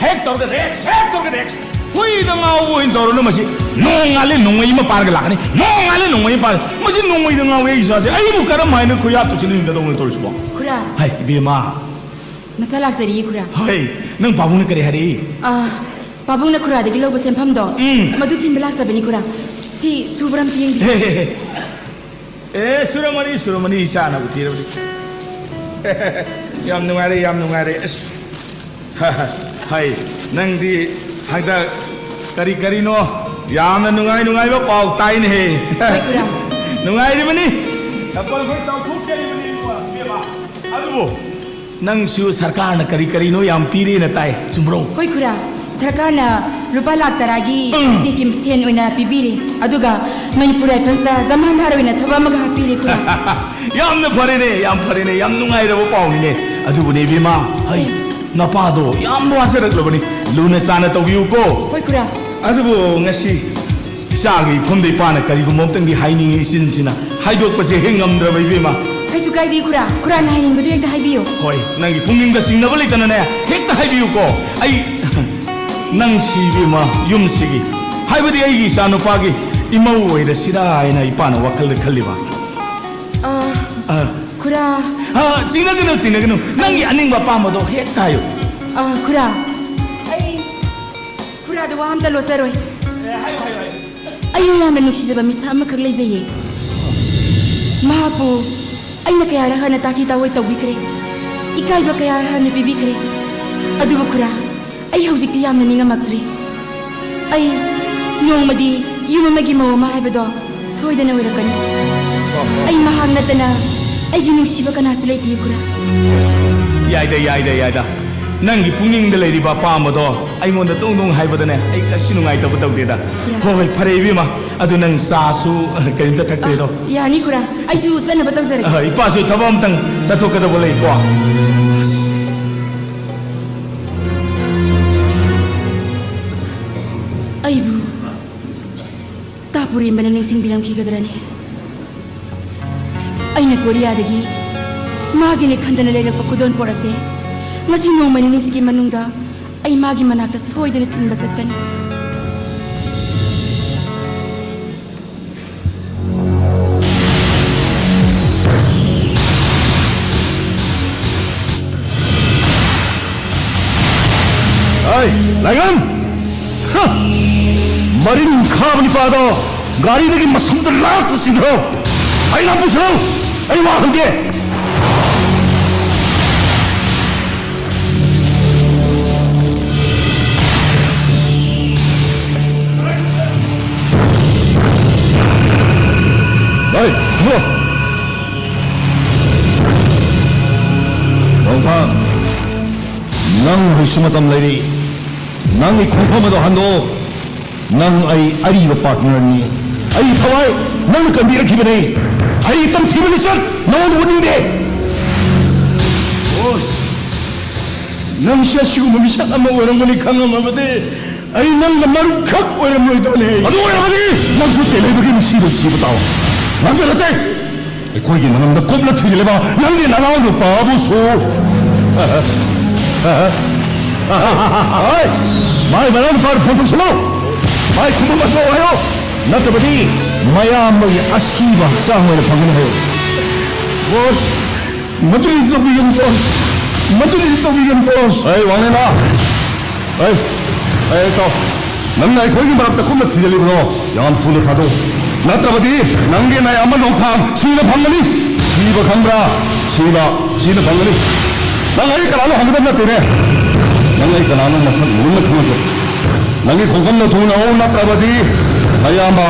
ꯍꯦꯛ ꯇꯧꯔꯒ ꯔꯦꯛꯁ, ꯍꯦꯛ ꯇꯧꯔꯒ ꯔꯦꯛꯁ꯫ ꯍꯨꯏꯗ ꯉꯥꯎꯕ ꯑꯣꯏꯅ ꯇꯧꯔꯅꯨ ꯃꯁꯤ꯫ ꯅꯣꯡꯉꯥꯜꯂꯦ ꯅꯣꯡꯃꯩ ꯑꯃ ꯄꯥꯔꯒ ꯂꯥꯛꯀꯅꯤ꯫ ꯅꯣꯡꯉꯥꯜꯂꯦ ꯅꯣꯡꯃꯩ ꯑꯃ ꯄꯥꯔꯒ꯫ ꯃꯁꯤ ꯅꯣꯡꯃꯩꯗ ꯉꯥꯎꯋꯦ ꯑꯩ ꯏꯆꯥꯁꯦ꯫ ꯑꯩꯕꯨ ꯀꯔꯝ ꯍꯥꯏꯅ ꯈꯨꯌꯥꯠꯇꯨ ꯁꯤꯅ ꯍꯤꯡꯒꯗꯧꯅꯣ ꯇꯧꯔꯤꯁꯤꯕꯣ? ꯈꯨꯔꯥ꯫ ꯍꯥꯏ, ꯏꯕꯦꯝꯃ꯫ ꯅꯆꯥ ꯂꯥꯛꯆꯔꯤꯌꯦ, ꯈꯨꯔꯥ꯫ ꯍꯣꯏ, ꯅꯪ ꯄꯥꯕꯨꯡꯅ ꯀꯔꯤ ꯍꯥꯏꯔꯛꯏ? ꯑꯥ, ꯄꯥꯕꯨꯡꯅ ꯈꯨꯔꯥꯗꯒꯤ ꯂꯧꯕ ꯁꯦꯟꯐꯝꯗꯣ, ꯎꯝ꯫ ꯃꯗꯨ ꯊꯤꯟꯕ ꯂꯥꯛꯆꯕꯅꯤ, ꯈꯨꯔꯥ꯫ ꯁꯤ ꯁꯨꯕ꯭ꯔꯥ ꯑꯝꯇ ꯌꯦꯡꯕꯤꯌꯨ꯫ ꯍꯦ, ꯍꯦ, ꯍꯦ꯫ ꯑꯦ, ꯁꯨꯔꯝꯃꯅꯤ, ꯁꯨꯔꯝꯃꯅꯤ, ꯏꯆꯥꯅꯕꯨ ꯊꯤꯔꯕꯗꯤ꯫ ꯌꯥꯝ ꯅꯨꯡꯉꯥꯏꯔꯦ, ꯌꯥꯝ ꯅꯨꯡꯉꯥꯏꯔꯦ꯫ ꯑꯁ꯫ ꯍꯥꯏ, ꯅꯪꯗꯤ ꯍꯟꯗꯛ ꯀꯔꯤ ꯀꯔꯤꯅꯣ ꯌꯥꯝꯅ ꯅꯨꯡꯉꯥꯏ ꯅꯨꯡꯉꯥꯏꯕ ꯄꯥꯎ ꯇꯥꯏꯅꯦꯍꯦ꯫ ꯍꯣꯏ, ꯈꯨꯔꯥ꯫ ꯅꯨꯡꯉꯥꯏꯔꯤꯕꯅꯤ꯫ ꯅꯄꯜ ꯍꯣꯏ ꯆꯥꯎꯊꯣꯛꯆꯔꯤꯕꯅꯤ, ꯏꯕꯦꯝꯃ꯫ ꯑꯗꯨꯕꯨ ꯅꯪꯁꯨ ꯁꯔꯀꯥꯔꯅ ꯀꯔꯤ ꯀꯔꯤꯅꯣ ꯌꯥꯝ ꯄꯤꯔꯦꯅ ꯇꯥꯏ, ꯆꯨꯝꯕ꯭ꯔꯣ? ꯍꯣꯏ, ꯈꯨꯔꯥ꯫ ꯁꯔꯀꯥꯔꯅ ꯂꯨꯄꯥ ꯂꯥꯈ ꯇꯔꯥꯒꯤ ꯎꯝ꯫ ꯆꯦꯛꯀꯤ ꯁꯦꯟ ꯑꯣꯏꯅ ꯄꯤꯕꯤꯔꯦ꯫ ꯑꯗꯨꯒ ꯃꯅꯤꯄꯨꯔ ꯔꯥꯏꯐꯜꯁꯇ ꯖꯃꯥꯟꯗꯥꯔ ꯑꯣꯏꯅ ꯊꯕꯛ ꯑꯃꯒ ꯍꯥꯞꯄꯤꯔꯦ, ꯈꯨꯔꯥ꯫ ꯌꯥꯝꯅ ꯐꯔꯦꯅꯦ, ꯌꯥꯝ ꯐꯔꯦꯅꯦ, ꯌꯥꯝ ꯅꯨꯡꯉꯥꯏꯔꯕ ꯄꯥꯎꯅꯤꯅꯦ꯫ ꯑꯗꯨꯕꯨꯅꯦ, ꯏꯕꯦꯝꯃ, ꯍꯩ, ꯅꯄꯥꯗꯣ ꯌꯥꯝ ꯋꯥꯖꯔꯛꯂꯕꯅꯤ꯫ ꯂꯨꯅ ꯆꯥꯟꯅ ꯇꯧꯕꯤꯌꯨꯀꯣ꯫ ꯍꯣꯏ, ꯈꯨꯔꯥ꯫ ꯑꯗꯨꯕꯨ ꯉꯁꯤ ꯏꯆꯥꯒꯤ ꯏꯐꯝꯗ ꯏꯄꯥꯅ ꯀꯔꯤꯒꯨꯝꯕ ꯑꯝꯇꯪꯗꯤ ꯍꯥꯏꯅꯤꯡꯉꯤ ꯏꯆꯤꯟꯁꯤꯅ꯫ ꯍꯥꯏꯗꯣꯛꯄꯁꯦ ꯍꯦꯛ ꯉꯝꯗ꯭ꯔꯕ, ꯏꯕꯦꯝꯃ꯫ ꯀꯩꯁꯨ ꯀꯥꯏꯗꯦ, ꯈꯨꯔꯥ꯫ ꯈꯨꯔꯥꯅ ꯍꯥꯏꯅꯤꯡꯕꯗꯨ ꯍꯦꯛꯇ ꯍꯥꯏꯕꯤꯌꯨ꯫ ꯍꯣꯏ, ꯅꯪꯒꯤ ꯄꯨꯛꯅꯤꯡꯗ ꯆꯤꯡꯅꯕ ꯂꯩꯇꯅꯅꯦ, ꯍꯦꯛꯇ ꯍꯥꯏꯕꯤꯌꯨꯀꯣ꯫ ꯑꯩ ꯅꯪꯁꯤ, ꯏꯕꯦꯝꯃ, ꯌꯨꯝꯁꯤꯒꯤ, ꯍꯥꯏꯕꯗꯤ ꯑꯩꯒꯤ ꯏꯆꯥꯅꯨꯄꯥꯒꯤ ꯏꯃꯧ ꯑꯣꯏꯔꯁꯤꯔꯥ ꯍꯥꯏꯅ ꯏꯄꯥꯅ ꯋꯥꯈꯜꯗ ꯈꯜꯂꯤꯕ꯫ ꯑ, ꯑ꯫ ꯈꯨꯔꯥ꯫ ꯑ, ꯆꯤꯡꯅꯒꯅꯨ, ꯆꯤꯡꯅꯒꯅꯨ꯫ ꯅꯪꯒꯤ ꯑꯅꯤꯡꯕ ꯑꯄꯥꯝꯕꯗꯣ ꯍꯦꯛꯇ ꯍꯥꯏꯌꯨ꯫ ꯑ, ꯈꯨꯔꯥ, ꯑꯩ ꯈꯨꯔꯥꯗ ꯋꯥ ꯑꯝꯇ ꯂꯣꯠꯆꯔꯣꯏ꯫ ꯑꯦ, ꯍꯥꯏꯌꯨ, ꯍꯥꯏꯌꯨ, ꯍꯥꯏꯌꯨ꯫ ꯑꯩꯅ ꯌꯥꯝꯅ ꯅꯨꯡꯁꯤꯖꯕ ꯃꯤꯁꯛ ꯑꯃꯈꯛ ꯂꯩꯖꯩꯌꯦ꯫ ꯃꯍꯥꯛꯄꯨ ꯑꯩꯅ ꯀꯌꯥꯔꯛ ꯍꯟꯅ ꯇꯥꯊꯤ ꯇꯥꯑꯣꯏ ꯇꯧꯕꯤꯈ꯭ꯔꯦ, ꯏꯀꯥꯏꯕ ꯀꯌꯥꯔꯛ ꯍꯟꯅ ꯄꯤꯕꯤꯈ꯭ꯔꯦ꯫ ꯑꯗꯨꯕꯨ ꯈꯨꯔꯥ, ꯑꯩ ꯍꯧꯖꯤꯛꯇꯤ ꯌꯥꯝꯅ ꯅꯤꯡꯉꯝꯃꯛꯇ꯭ꯔꯦ꯫ ꯑꯩ ꯅꯣꯡꯃꯗꯤ ꯌꯨꯝ ꯑꯃꯒꯤ ꯃꯧ ꯑꯃ ꯍꯥꯏꯕꯗꯣ ꯁꯣꯏꯗꯅ ꯑꯣꯏꯔꯛꯀꯅꯤ꯫ ꯑꯩ ꯃꯍꯥꯛ ꯅꯠꯇꯅ ꯑꯩꯒꯤ ꯅꯨꯡꯁꯤꯕ ꯀꯅꯥꯁꯨ ꯂꯩꯇꯦ, ꯈꯨꯔꯥ꯫ ꯌꯥꯏꯗ, ꯌꯥꯏꯗ, ꯌꯥꯏꯗ꯫ ꯅꯪꯒꯤ ꯄꯨꯛꯅꯤꯡꯗ ꯂꯩꯔꯤꯕ ꯑꯄꯥꯝꯕꯗꯣ ꯑꯩꯉꯣꯟꯗ ꯗꯣꯡ ꯗꯣꯡ ꯍꯥꯏꯕꯗꯅꯦ, ꯑꯩ ꯀꯩꯁꯨ ꯅꯨꯡꯉꯥꯏꯇꯕ ꯇꯧꯗꯦꯗ꯫ ꯈꯨꯔꯥ꯫ ꯍꯣꯏ, ꯍꯣꯏ, ꯐꯔꯦ ꯏꯕꯦꯝꯃ꯫ ꯑꯗꯨ ꯅꯪ ꯆꯥꯁꯨ ꯀꯔꯤꯝꯇ ꯊꯛꯇꯦꯗꯣ? ꯑ, ꯌꯥꯅꯤ ꯈꯨꯔꯥ, ꯑꯩꯁꯨ ꯆꯠꯅꯕ ꯇꯧꯖꯔꯒꯦ꯫ ꯑ, ꯏꯄꯥꯁꯨ ꯊꯕꯛ ꯑꯝꯇꯪ ꯆꯠꯊꯣꯛꯀꯗꯕ ꯂꯩꯀꯣ꯫ ꯑꯩꯕꯨ ꯇꯥ ꯄꯨꯔꯦꯝꯕꯅ ꯅꯤꯡꯁꯤꯡꯕꯤꯔꯝꯈꯤꯒꯗ꯭ꯔꯅꯦ? ꯑꯩꯅ ꯀꯣꯔꯤꯌꯥꯗꯒꯤ ꯃꯥꯒꯤꯅꯦ ꯈꯟꯗꯅ ꯂꯩꯔꯛꯄ ꯈꯨꯗꯣꯜꯄꯣꯠ ꯑꯁꯦ ꯉꯁꯤ ꯅꯣꯡꯃ ꯅꯤꯅꯤꯁꯤꯒꯤ ꯃꯅꯨꯡꯗ ꯑꯩ ꯃꯥꯒꯤ ꯃꯅꯥꯛꯇ ꯁꯣꯏꯗꯅ ꯊꯤꯟꯕ ꯆꯠꯀꯅꯤ꯫ ꯑꯩ, ꯂꯥꯏꯉꯝ! ꯍ! ꯃꯔꯤꯟ ꯈꯥꯕ ꯅꯤꯄꯥꯗꯣ ꯒꯥꯔꯤꯗꯒꯤ ꯃꯁꯝꯗ ꯂꯥꯛꯇ ꯆꯤꯡꯊꯧ! ꯑꯩ ꯂꯥꯛꯄꯁꯨ! ꯑꯩ ꯋꯥ ꯍꯪꯒꯦ! ꯍꯣꯏ, ꯊꯝꯃꯣ꯫ ꯅꯣꯡꯊꯥ, ꯅꯪ ꯍꯧꯖꯤꯛꯁꯨ ꯃꯇꯝ ꯂꯩꯔꯤ꯫ ꯅꯪꯒꯤ ꯈꯣꯡꯐꯝ ꯑꯗꯣ ꯍꯟꯗꯣꯛꯑꯣ꯫ ꯅꯪ ꯑꯩ ꯑꯔꯤꯕ partnerꯅꯤ꯫ ꯑꯩ ꯊꯋꯥꯏ ꯅꯪꯅ ꯀꯟꯕꯤꯔꯛꯈꯤꯕꯅꯤ꯫ ꯑꯩ ꯇꯝꯊꯤꯕ ꯂꯤꯆꯠ ꯅꯉꯣꯟꯗ ꯎꯠꯅꯤꯡꯗꯦ꯫ ꯕꯣꯁ, ꯅꯪꯁꯦ ꯑꯁꯤꯒꯨꯝꯕ ꯃꯤꯁꯛ ꯑꯃ ꯑꯣꯏꯔꯝꯒꯅꯤ ꯈꯪꯉꯝꯃꯕꯗꯤ ꯑꯩ ꯅꯪꯒ ꯃꯔꯨꯞꯈꯛ ꯑꯣꯏꯔꯝꯂꯣꯏꯗꯕꯅꯤ꯫ ꯑꯗꯨ ꯑꯣꯏꯔꯕꯗꯤ ꯅꯪꯁꯨ ꯇꯦꯜꯍꯩꯕꯒꯤ ꯃꯤꯁꯤꯗ ꯁꯤꯕ ꯇꯥꯎ꯫ ꯅꯪꯗ ꯅꯠꯇꯦ, ꯑꯩꯈꯣꯏꯒꯤ ꯃꯅꯝꯗ ꯀꯨꯞꯅ ꯊꯤꯖꯤꯜꯂꯤꯕ ꯅꯪꯒꯤ ꯅꯅꯥꯎ ꯅꯨꯄꯥꯕꯨꯁꯨ꯫ ꯍꯣꯏ, ꯃꯥꯏ ꯃꯅꯥꯎ ꯅꯨꯄꯥꯗ phone ꯇꯧꯁꯜꯂꯣ꯫ ꯃꯥꯏ ꯈꯨꯝꯕ ꯃꯊꯧ ꯍꯥꯏꯌꯣ꯫ ꯅꯠꯇ꯭ꯔꯕꯗꯤ ꯃꯌꯥꯝꯕꯒꯤ ꯑꯁꯤꯕ ꯍꯛꯆꯥꯡ ꯑꯣꯏꯅ ꯐꯪꯒꯅꯤ ꯍꯥꯏꯌꯨ꯫ ꯕꯣꯁ, ꯃꯗꯨꯗꯤ ꯇꯧꯕꯤꯒꯅꯨ ꯕꯣꯁ, ꯃꯗꯨꯗꯤ ꯇꯧꯕꯤꯒꯅꯨ ꯕꯣꯁ꯫ ꯑꯩ ꯋꯥꯡꯂꯦꯟꯃ, ꯑꯩ, ꯑꯩ ꯇꯥꯎ, ꯅꯪꯅ ꯑꯩꯈꯣꯏꯒꯤ ꯃꯔꯛꯇ ꯀꯨꯝꯅ ꯊꯤꯖꯤꯜꯂꯤꯕꯗꯣ ꯌꯥꯝ ꯊꯨꯅ ꯊꯥꯗꯣꯛꯎ, ꯅꯠꯇ꯭ꯔꯕꯗꯤ ꯅꯪꯒꯤ ꯅꯌꯥꯝꯕ ꯅꯣꯡꯊꯥꯡ ꯁꯤꯅ ꯐꯪꯒꯅꯤ꯫ ꯁꯤꯕ ꯈꯪꯕ꯭ꯔꯥ? ꯁꯤꯕ, ꯁꯤꯅ ꯐꯪꯒꯅꯤ꯫ ꯅꯪ ꯑꯩ ꯀꯅꯥꯅꯣ ꯍꯪꯒꯗꯕ ꯅꯠꯇꯦꯅꯦ꯫ ꯅꯪ ꯑꯩ ꯀꯅꯥꯅꯣ ꯃꯁꯛ ꯃꯨꯟꯅ ꯈꯪꯉꯛꯀꯦ꯫ ꯅꯪꯒꯤ ꯈꯣꯡꯐꯝꯗ ꯊꯨꯡꯅ ꯍꯧ, ꯅꯠꯇ꯭ꯔꯕꯗꯤ ꯅꯌꯥꯝꯕ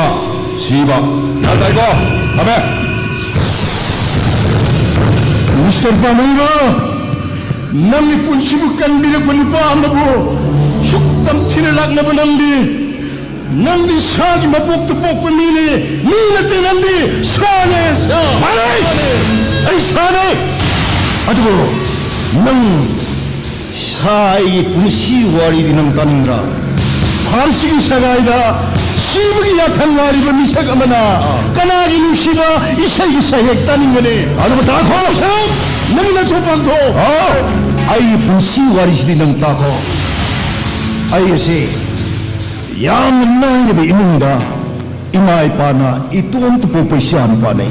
ꯁꯤꯕ꯫ ꯒ꯭ꯌꯥꯟ ꯇꯥꯏꯀꯣ? ꯊꯝꯃꯦ꯫ ꯃꯤꯁꯇꯔ ꯄꯥꯝꯍꯩꯕ, ꯅꯪꯒꯤ ꯄꯨꯟꯁꯤꯕꯨ ꯀꯟꯕꯤꯔꯛꯄ ꯅꯨꯄꯥ ꯑꯃꯕꯨ ꯁꯨꯛ ꯇꯝꯊꯤꯅ ꯂꯥꯛꯅꯕ ꯅꯪꯗꯤ, ꯅꯪꯗꯤ ꯁꯥꯒꯤ ꯃꯄꯣꯛꯇ ꯄꯣꯛꯄ ꯃꯤꯅꯤ, ꯃꯤ ꯅꯠꯇꯦ, ꯅꯪꯗꯤ ꯁꯥꯅꯦ, ꯁꯥ꯫ ꯃꯥꯅꯦ! ꯑꯩ ꯁꯥꯅꯦ! ꯑꯗꯨꯕꯨ ꯅꯪ ꯁꯥ ꯑꯩꯒꯤ ꯄꯨꯟꯁꯤ ꯋꯥꯔꯤꯗꯤ ꯅꯪ ꯇꯥꯅꯤꯡꯗ꯭ꯔꯥ? ꯐꯥꯔꯁꯤꯒꯤ ꯁꯒꯥꯏꯗ ꯁꯤꯕꯒꯤ ꯌꯥꯊꯪ ꯉꯥꯏꯔꯤꯕ ꯃꯤꯁꯛ ꯑꯃꯅ ꯀꯅꯥꯒꯤ ꯅꯨꯡꯁꯤꯕ ꯏꯁꯩꯒꯤ ꯁꯩꯍꯦꯛ ꯇꯥꯅꯤꯡꯒꯅꯤ? ꯑꯗꯨꯕꯨ ꯇꯥꯈꯣ! ꯁꯔꯨꯛ, ꯅꯪꯒꯤ ꯅꯊꯧ ꯄꯥꯡꯊꯣꯛꯑꯣ꯫ ꯑꯥ, ꯑꯩꯒꯤ ꯄꯨꯟꯁꯤ ꯋꯥꯔꯤꯁꯤꯗꯤ ꯅꯪ ꯇꯥꯈꯣ꯫ ꯑꯩ ꯑꯁꯤ ꯌꯥꯝꯅ ꯂꯥꯏꯔꯕ ꯏꯃꯨꯡꯗ ꯏꯃꯥ ꯏꯄꯥꯅ ꯏꯇꯣꯝꯇ ꯄꯣꯛꯄ ꯏꯆꯥ ꯅꯨꯄꯥꯅꯤ꯫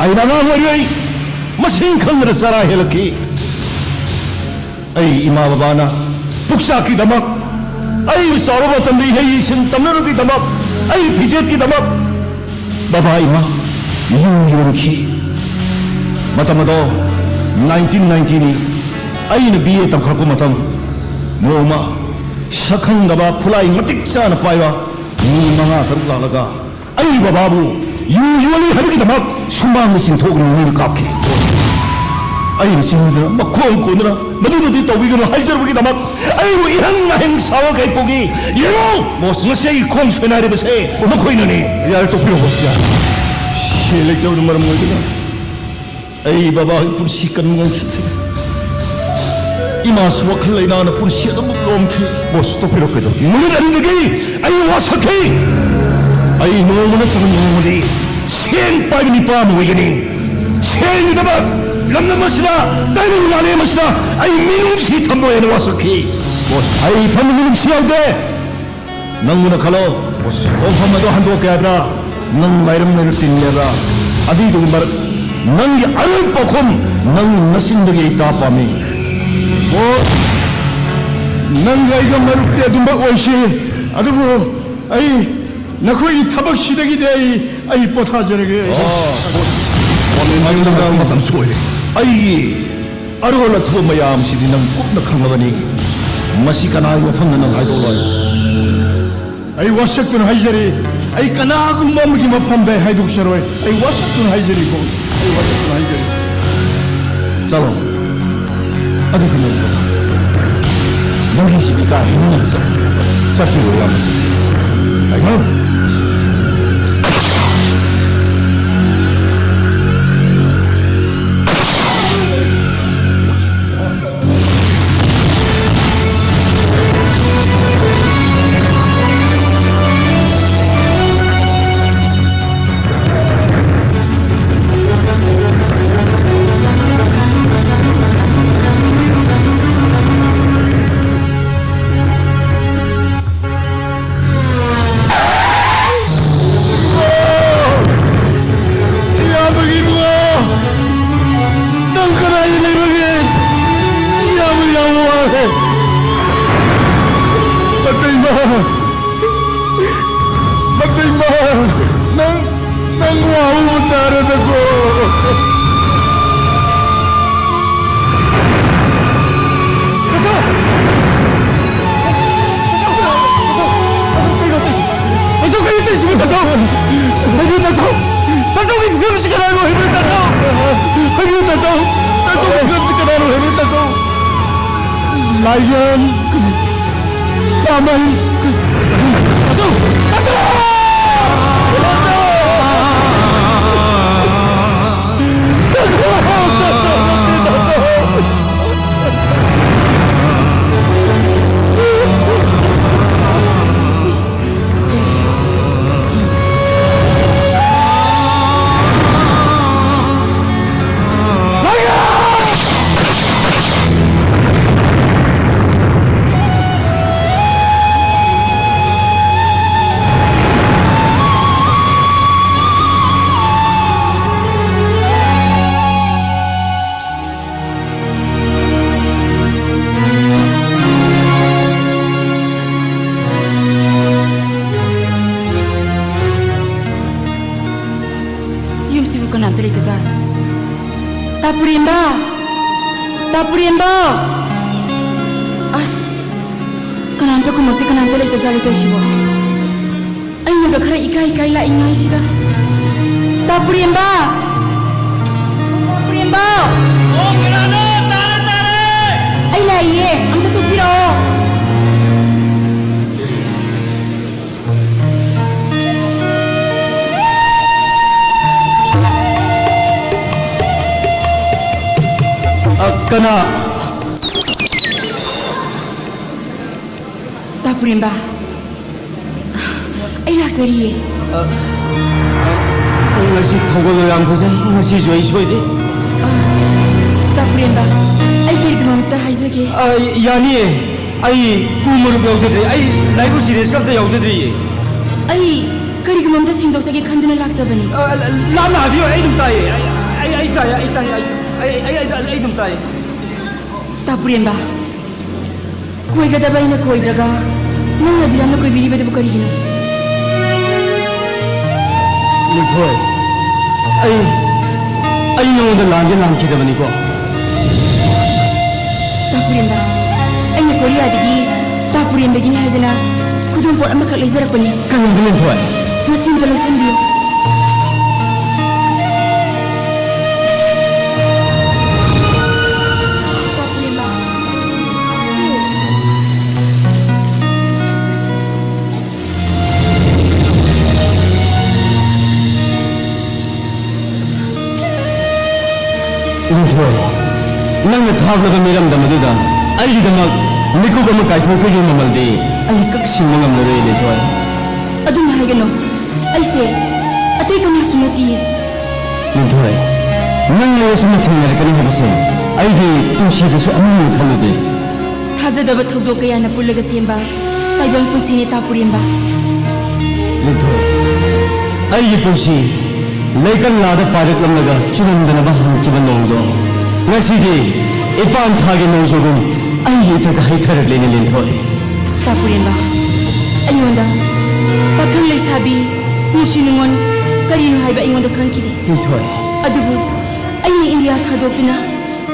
ꯑꯩꯅ ꯑꯉꯥꯡ ꯑꯣꯏꯔꯤꯉꯩ ꯃꯁꯤꯡ ꯈꯪꯗꯅ ꯆꯔꯥ ꯍꯦꯜꯂꯛꯈꯤ꯫ ꯑꯩ ꯏꯃꯥ ꯕꯕꯥꯅ ꯄꯨꯛꯆꯥꯛꯀꯤꯗꯃꯛ, ꯑꯩꯕꯨ ꯆꯥꯎꯔꯕ ꯃꯇꯝꯗ ꯏꯍꯩ ꯏꯁꯤꯡ ꯇꯝꯅꯅꯕꯒꯤꯗꯃꯛ, ꯑꯩ ꯐꯤꯖꯦꯠꯀꯤꯗꯃꯛ ꯕꯕꯥ ꯏꯃꯥ ꯌꯨ ꯌꯣꯟꯈꯤ꯫ ꯃꯇꯝ ꯑꯗꯣ ꯅꯥꯏꯟꯇꯤꯟ ꯅꯥꯏꯟꯇꯤꯅꯤ꯫ ꯑꯩꯅ ꯕꯤ ꯑꯦ ꯇꯝꯈꯠꯂꯛꯄ ꯃꯇꯝ, ꯅꯣꯡꯃ ꯁꯛꯈꯪꯗꯕ ꯈꯨꯠꯂꯥꯏ ꯃꯇꯤꯛ ꯆꯥꯅ ꯄꯥꯏꯕ ꯃꯤ ꯃꯉꯥ ꯇꯔꯨꯛ ꯂꯥꯛꯂꯒ ꯑꯩ ꯕꯕꯥꯕꯨ ꯌꯨ ꯌꯣꯜꯂꯤ ꯍꯥꯏꯕꯒꯤꯗꯃꯛ ꯁꯨꯃꯥꯡꯗ ꯆꯤꯡꯊꯣꯛꯅ ꯃꯤꯅ ꯀꯥꯞꯈꯤ꯫ ꯑꯩꯅ ꯆꯤꯡꯗꯨꯅ ꯃꯈꯣꯡ ꯀꯣꯟꯗꯨꯅ ꯃꯗꯨꯗꯗꯤ ꯇꯧꯕꯤꯒꯅꯨ ꯍꯥꯏꯖꯔꯨꯕꯒꯤꯗꯃꯛ ꯑꯩꯕꯨ ꯏꯍꯪ ꯅꯥꯍꯪ ꯁꯥꯕ ꯀꯩ ꯄꯨꯒꯤ? ꯌꯦꯡꯉꯨ! ꯕꯣꯁ, ꯉꯁꯤ ꯑꯩꯒꯤ ꯈꯣꯡ ꯁꯣꯏꯅꯥꯏꯔꯤꯕꯁꯦ ꯅꯈꯣꯏꯅꯅꯤ꯫ ꯌꯥꯔꯦ, ꯇꯣꯛꯄꯤꯔꯣ, ꯕꯣꯁ, ꯌꯥꯔꯦ꯫ ꯁꯦꯜ ꯂꯩꯇꯕꯅ ꯃꯔꯝ ꯑꯣꯏꯗꯨꯅ ꯑꯩ ꯕꯕꯥꯒꯤ ꯄꯨꯟꯁꯤ ꯀꯟꯕ ꯉꯝꯈꯤꯗꯦ꯫ ꯏꯃꯥꯁꯨ ꯋꯥꯈꯜ ꯂꯩꯅꯥꯅ ꯄꯨꯟꯁꯤ ꯑꯗꯨꯃꯛ ꯂꯣꯝꯈꯤ꯫ ꯕꯣꯁ, ꯇꯣꯛꯄꯤꯔꯣ, ꯀꯩꯗꯧꯔꯦ? ꯅꯨꯃꯤꯠ ꯑꯅꯤꯗꯒꯤ ꯑꯩ ꯋꯥꯁꯛꯈꯤ꯫ ꯑꯩ ꯅꯣꯡꯃ ꯅꯠꯇ꯭ꯔꯒ ꯅꯣꯡꯃꯗꯤ ꯁꯦꯟ ꯄꯥꯏꯕ ꯅꯨꯄꯥ ꯑꯃ ꯑꯣꯏꯒꯅꯤ꯫ ꯁꯦꯟꯒꯤꯗꯃꯛ ꯂꯝꯗꯝ ꯑꯁꯤꯗ, ꯇꯥꯏꯕꯪ ꯃꯥꯂꯦꯝ ꯑꯁꯤꯗ ꯑꯩ ꯃꯤꯅꯨꯡꯁꯤ ꯊꯝꯂꯣꯏ ꯍꯥꯏꯅ ꯋꯥꯁꯛꯈꯤ꯫ ꯕꯣꯁ, ꯑꯩ ꯐꯝꯕ ꯃꯤꯅꯨꯡꯁꯤ ꯌꯥꯎꯗꯦ꯫ ꯅꯪꯕꯨꯅ ꯈꯜꯂꯣ, ꯈꯣꯡꯐꯝ ꯑꯗꯣ ꯍꯟꯗꯣꯛꯀꯦ ꯍꯥꯏꯕ꯭ꯔꯥ? ꯅꯪ ꯃꯥꯏꯔꯝ ꯂꯩꯔ ꯇꯤꯟꯒꯦ ꯍꯥꯏꯕ꯭ꯔꯥ? ꯑꯗꯨꯏꯗꯨꯒꯤ ꯃꯔꯛ, ꯅꯪꯒꯤ ꯑꯔꯣꯏꯕ ꯄꯥꯎꯈꯨꯝ ꯅꯪ ꯅꯆꯤꯟꯗꯒꯤ ꯑꯩ ꯇꯥ ꯄꯥꯝꯃꯤ꯫ ꯑꯣ, ꯅꯪꯒ ꯑꯩꯒ ꯃꯔꯨꯞꯇꯤ ꯑꯗꯨꯝꯕ ꯑꯣꯏꯁꯤ, ꯑꯗꯨꯕꯨ ꯑꯩ ꯅꯈꯣꯏꯒꯤ ꯊꯕꯛꯁꯤꯗꯒꯤꯗꯤ ꯑꯩ, ꯑꯩ ꯄꯣꯊꯥꯖꯔꯒꯦ꯫ ꯑꯣ, ꯃꯇꯝ ꯁꯣꯏꯔꯦ꯫ ꯑꯩꯒꯤ ꯑꯔꯣꯜ ꯑꯊꯨꯕ ꯃꯌꯥꯝꯁꯤꯗꯤ ꯅꯪ ꯀꯨꯞꯅ ꯈꯪꯂꯕꯅꯤ꯫ ꯃꯁꯤ ꯀꯅꯥꯒꯤ ꯃꯐꯝꯗ ꯅꯪ ꯍꯥꯏꯗꯣꯛꯂꯣꯏ꯫ ꯑꯩ ꯋꯥꯁꯛꯇꯨꯅ ꯍꯥꯏꯖꯔꯤ, ꯑꯩ ꯀꯅꯥꯒꯨꯝꯕ ꯑꯃꯒꯤ ꯃꯐꯝꯗ ꯑꯩ ꯍꯥꯏꯗꯣꯛꯆꯔꯣꯏ꯫ ꯑꯩ ꯋꯥꯁꯛꯇꯨꯅ ꯍꯥꯏꯖꯔꯤꯀꯣ, ꯑꯩ ꯋꯥꯁꯛꯇꯨꯅ ꯍꯥꯏꯖꯔꯤ꯫ ꯆꯠꯂꯣ, ꯑꯗꯨꯒ ꯅꯪ ꯄꯣꯊꯥ꯫ ꯅꯪꯒꯤ ꯁꯤꯗꯤ ꯀꯥ ꯍꯦꯟꯅ ꯆꯠ-, ꯆꯠꯄꯤꯔꯣ, ꯏꯌꯥꯝꯕꯁꯦ꯫ ꯍꯥꯏꯃ꯫ ꯏꯌꯥꯝꯕꯒꯤ ꯏꯕꯨꯡꯉꯣ! ꯅꯪ ꯀꯗꯥꯏꯗ ꯂꯩꯔꯨꯒꯦ? ꯏꯌꯥꯝꯕ ꯌꯥꯝ ꯋꯥꯔꯦ꯫ ꯅꯇꯩꯃ! ꯅꯇꯩꯃ! ꯅꯪ, ꯅꯪ ꯋꯥꯍꯧꯕ ꯇꯥꯔꯦꯗꯀꯣ꯫ ꯇꯥꯆꯧ! ꯇꯥꯆꯧ! ꯇꯥꯆꯧ! ꯇꯥꯆꯧ! ꯀꯩꯅꯣ ꯇꯧꯏꯁꯤꯕꯣ? ꯇꯥꯆꯧ! ꯀꯩꯅꯣ ꯇꯥꯆꯧ? ꯇꯥꯆꯧꯒꯤ ꯐꯤꯕꯝꯁꯤ ꯀꯅꯥꯅꯣ ꯍꯥꯏꯕꯅꯣ ꯇꯥꯆꯧ? ꯀꯩꯅꯣ ꯇꯥꯆꯧ? ꯇꯥꯆꯧꯒꯤ ꯐꯤꯕꯝꯁꯤ ꯀꯅꯥꯅꯣ ꯍꯥꯏꯕꯅꯣ ꯇꯥꯆꯧ? ꯂꯥꯏꯌꯦꯡ! ꯄꯥꯝꯕꯩ! ꯇꯥꯆꯧ! ꯇꯥꯆꯧ! ꯁꯤꯕꯨ ꯀꯅꯥꯝꯇ ꯂꯩꯇꯖꯥꯠꯂꯣ? ꯇꯥ ꯄꯨꯔꯦꯝꯕ! ꯇꯥ ꯄꯨꯔꯦꯝꯕ! ꯑꯁ! ꯀꯅꯥꯝꯇ ꯈꯨꯝꯃꯛꯇꯦ, ꯀꯅꯥꯝꯇ ꯂꯩꯇꯖꯥꯠꯂꯣ ꯇꯧꯏꯁꯤꯕꯣ? ꯑꯩꯅꯒ ꯈꯔ ꯏꯀꯥꯏ ꯏꯀꯥꯏ ꯂꯥꯛꯏꯉꯥꯏꯁꯤꯗ꯫ ꯇꯥ ꯄꯨꯔꯦꯝꯕ! ꯄꯨꯔꯦꯝꯕ! ꯑꯣ, ꯀꯅꯥꯅꯣ? ꯇꯥꯔꯦ, ꯇꯥꯔꯦ! ꯑꯩ ꯂꯥꯛꯏꯌꯦ, ꯑꯝꯇ ꯊꯣꯛꯄꯤꯔꯛꯑꯣ꯫ ꯑ, ꯀꯅꯥ? ꯇꯥ ꯄꯨꯔꯦꯝꯕ, ꯑꯩ ꯂꯥꯛꯆꯔꯤꯌꯦ꯫ ꯑ, ꯑ, ꯉꯁꯤ ꯊꯧꯒꯜꯗꯣ ꯌꯥꯝ ꯐꯖꯩ꯫ ꯉꯁꯤꯁꯨ ꯑꯩ ꯁꯣꯏꯗꯦ꯫ ꯑ, ꯇꯥ ꯄꯨꯔꯦꯝꯕ, ꯑꯩ ꯀꯔꯤꯒꯨꯝꯕ ꯑꯃꯇ ꯍꯥꯏꯖꯒꯦ꯫ ꯑ, ꯌꯥꯅꯤꯌꯦ꯫ ꯑꯩ ꯀꯨ ꯃꯔꯨꯞ ꯌꯥꯎꯖꯗ꯭ꯔꯤ꯫ ꯑꯩ ꯂꯥꯏꯕꯛ ꯁꯤꯔꯤꯁꯀ ꯑꯝꯇ ꯌꯥꯎꯖꯗ꯭ꯔꯤꯌꯦ꯫ ꯑꯩ ꯀꯔꯤꯒꯨꯝꯕ ꯑꯝꯇ ꯁꯦꯡꯗꯣꯛꯆꯒꯦ ꯈꯟꯗꯨꯅ ꯂꯥꯛꯆꯕꯅꯤ꯫ ꯑ, ꯂ-, ꯂꯥꯞꯅ ꯍꯥꯏꯕꯤꯌꯨ, ꯑꯩ ꯑꯗꯨꯝ ꯇꯥꯏꯌꯦ꯫ ꯑꯩ, ꯑꯩ, ꯑꯩ, ꯑꯩ ꯇꯥꯏꯌꯦ, ꯑꯩ, ꯑꯩ, ꯑꯩ, ꯑꯩ, ꯑꯩ ꯑꯗꯨꯝ ꯇꯥꯏꯌꯦ꯫ ꯇꯥ ꯄꯨꯔꯦꯝꯕ, ꯀꯣꯏꯒꯗꯕ ꯑꯩꯅ ꯀꯣꯏꯗ꯭ꯔꯒ ꯅꯪꯅ ꯑꯗꯨ ꯌꯥꯝꯅ ꯀꯣꯏꯕꯤꯔꯤꯕꯗꯨꯕꯨ ꯀꯔꯤꯒꯤꯅꯣ? ꯂꯤꯟꯊꯣꯏ, ꯑꯩ, ꯑꯩ ꯅꯉꯣꯟꯗ ꯂꯥꯟꯗꯤ ꯂꯥꯟꯈꯤꯗꯕꯅꯤꯀꯣ꯫ ꯇꯥ ꯄꯨꯔꯦꯝꯕ, ꯑꯩꯅ ꯀꯣꯔꯤꯌꯥꯗꯒꯤ ꯇꯥ ꯄꯨꯔꯦꯝꯕꯒꯤꯅꯤ ꯍꯥꯏꯗꯅ ꯈꯨꯗꯣꯜꯄꯣꯠ ꯑꯃꯈꯛ ꯂꯩꯖꯔꯛꯄꯅꯤ꯫ ꯀꯔꯤꯅꯣ ꯂꯤꯟꯊꯣꯏ? ꯃꯁꯤ ꯑꯝꯇ ꯂꯧꯁꯟꯕꯤꯌꯨ꯫ ꯇꯥ ꯄꯨꯔꯦꯝꯕ, ꯁꯤ꯫ ꯂꯤꯟꯊꯣꯏ, ꯅꯪꯅ ꯊꯥꯕꯗ ꯃꯤꯔꯝꯗꯝ ꯑꯗꯨꯗ ꯑꯩꯒꯤꯗꯃꯛ ꯃꯤꯀꯨꯞ ꯑꯃ ꯀꯥꯏꯊꯣꯛꯄꯒꯤ ꯃꯃꯜꯗꯤ ꯑꯩ ꯀꯛ ꯁꯤꯡꯕ ꯉꯝꯂꯔꯣꯏ, ꯂꯤꯟꯊꯣꯏ꯫ ꯑꯗꯨꯝ ꯍꯥꯏꯒꯅꯨ꯫ ꯑꯩꯁꯦ ꯑꯇꯩ ꯀꯅꯥꯁꯨ ꯅꯠꯇꯤꯌꯦ꯫ ꯂꯤꯟꯊꯣꯏ, ꯅꯪ ꯑꯩ ꯑꯁꯨꯝꯅ ꯊꯦꯡꯅꯔꯛꯀꯅꯤ ꯍꯥꯏꯕꯁꯦ ꯑꯩꯗꯤ ꯄꯨꯟꯁꯤꯗꯁꯨ ꯑꯃꯨꯛ ꯍꯟꯅ ꯈꯜꯂꯨꯗꯦ꯫ ꯊꯥꯖꯗꯕ ꯊꯧꯗꯣꯛ ꯀꯌꯥꯅ ꯄꯨꯜꯂꯒ ꯁꯦꯝꯕ ꯇꯥꯏꯕꯪ ꯄꯨꯟꯁꯤꯅꯤ, ꯇꯥ ꯄꯨꯔꯦꯝꯕ꯫ ꯂꯤꯟꯊꯣꯏ, ꯑꯩꯒꯤ ꯄꯨꯟꯁꯤ ꯂꯩꯀꯪꯂꯥꯗ ꯄꯥꯏꯔꯛꯂꯝꯂꯒ ꯆꯨꯔꯝꯗꯅꯕ ꯍꯪꯈꯤꯕ ꯅꯣꯡꯗꯣ ꯉꯁꯤꯗꯤ ꯏꯄꯥꯟ ꯊꯥꯒꯤ ꯅꯣꯡꯖꯨꯒꯨꯝ ꯑꯩꯒꯤ ꯏꯊꯛꯇ ꯍꯩꯊꯔꯛꯂꯦꯅꯦ, ꯂꯤꯟꯊꯣꯏ꯫ ꯇꯥ ꯄꯨꯔꯦꯝꯕ, ꯑꯩꯉꯣꯟꯗ ꯄꯥꯈꯪ ꯂꯩꯁꯥꯕꯤ ꯅꯨꯡꯁꯤ ꯅꯨꯡꯉꯣꯟ ꯀꯔꯤꯅꯣ ꯍꯥꯏꯕ ꯑꯩꯉꯣꯟꯗ ꯈꯪꯈꯤꯗꯦ꯫ ꯂꯤꯟꯊꯣꯏ꯫ ꯑꯗꯨꯕꯨ ꯑꯩꯅ ꯏꯟꯗꯤꯌꯥ ꯊꯥꯗꯣꯛꯇꯨꯅ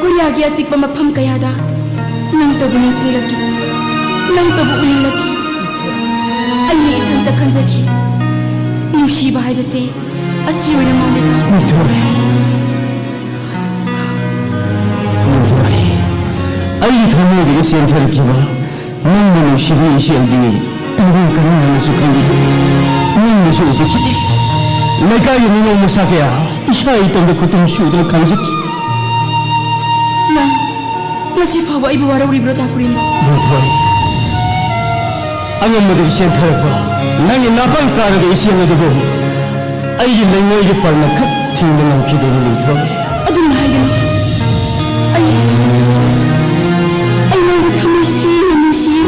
ꯀꯣꯔꯤꯌꯥꯒꯤ ꯑꯆꯤꯛꯄ ꯃꯐꯝ ꯀꯌꯥꯗ ꯅꯪꯇꯕꯨ ꯅꯤꯡꯁꯤꯡꯂꯛꯈꯤ, ꯅꯪꯇꯕꯨ ꯎꯅꯤꯡꯂꯛꯈꯤ꯫ ꯑꯩꯅ ꯏꯊꯟꯇ ꯈꯟꯖꯈꯤ, ꯅꯨꯡꯁꯤꯕ ꯍꯥꯏꯕꯁꯦ ꯑꯁꯤ ꯑꯣꯏꯅ ꯃꯥꯜꯂꯦ꯫ ꯂꯤꯟꯊꯣꯏ꯫ ꯂꯤꯟꯊꯣꯏ꯫ ꯑꯩꯒꯤ ꯊꯃꯣꯏꯗꯒꯤ ꯆꯦꯟꯊꯔꯛꯈꯤꯕ ꯅꯪꯕꯨ ꯅꯨꯡꯁꯤꯕ ꯏꯆꯦꯜꯗꯤ ꯇꯥꯏꯕꯪ ꯀꯅꯥꯅꯁꯨ ꯈꯪꯕꯤꯗꯦ꯫ ꯃꯤꯅꯁꯨ ꯎꯕꯤꯈꯤꯗꯦ꯫ ꯂꯩꯀꯥꯏꯒꯤ ꯃꯤꯅꯣꯛ ꯃꯁꯥ ꯀꯌꯥ ꯏꯁꯥ ꯏꯇꯣꯝꯇ ꯈꯨꯠꯇꯨꯝ ꯁꯨꯗꯨꯅ ꯈꯪꯖꯈꯤ꯫ ꯅꯪ ꯉꯁꯤ ꯐꯥꯎꯕ ꯑꯩꯕꯨ ꯋꯥꯔꯧꯔꯤꯕ꯭ꯔꯣ, ꯇꯥꯄꯨꯔꯦꯝꯕ? ꯂꯤꯟꯊꯣꯏ, ꯑꯉꯝꯕꯗꯒꯤ ꯆꯦꯟꯊꯔꯛꯄ ꯅꯪꯒꯤ ꯅꯥꯄꯜ ꯀꯥꯔꯕ ꯏꯆꯦꯜ ꯑꯗꯨꯕꯨ ꯑꯩꯒꯤ ꯂꯩꯉꯣꯏꯒꯤ ꯄꯜꯅ ꯈꯛ ꯊꯤꯡꯕ ꯉꯝꯈꯤꯗꯦꯅꯦ, ꯂꯤꯟꯊꯣꯏ꯫ ꯑꯗꯨꯝꯅ ꯍꯥꯏꯒꯅꯨ꯫ ꯑꯩ, ꯑꯩ ꯅꯪꯕꯨ ꯊꯃꯣꯏ ꯁꯦꯡꯅ ꯅꯨꯡꯁꯤꯌꯦ꯫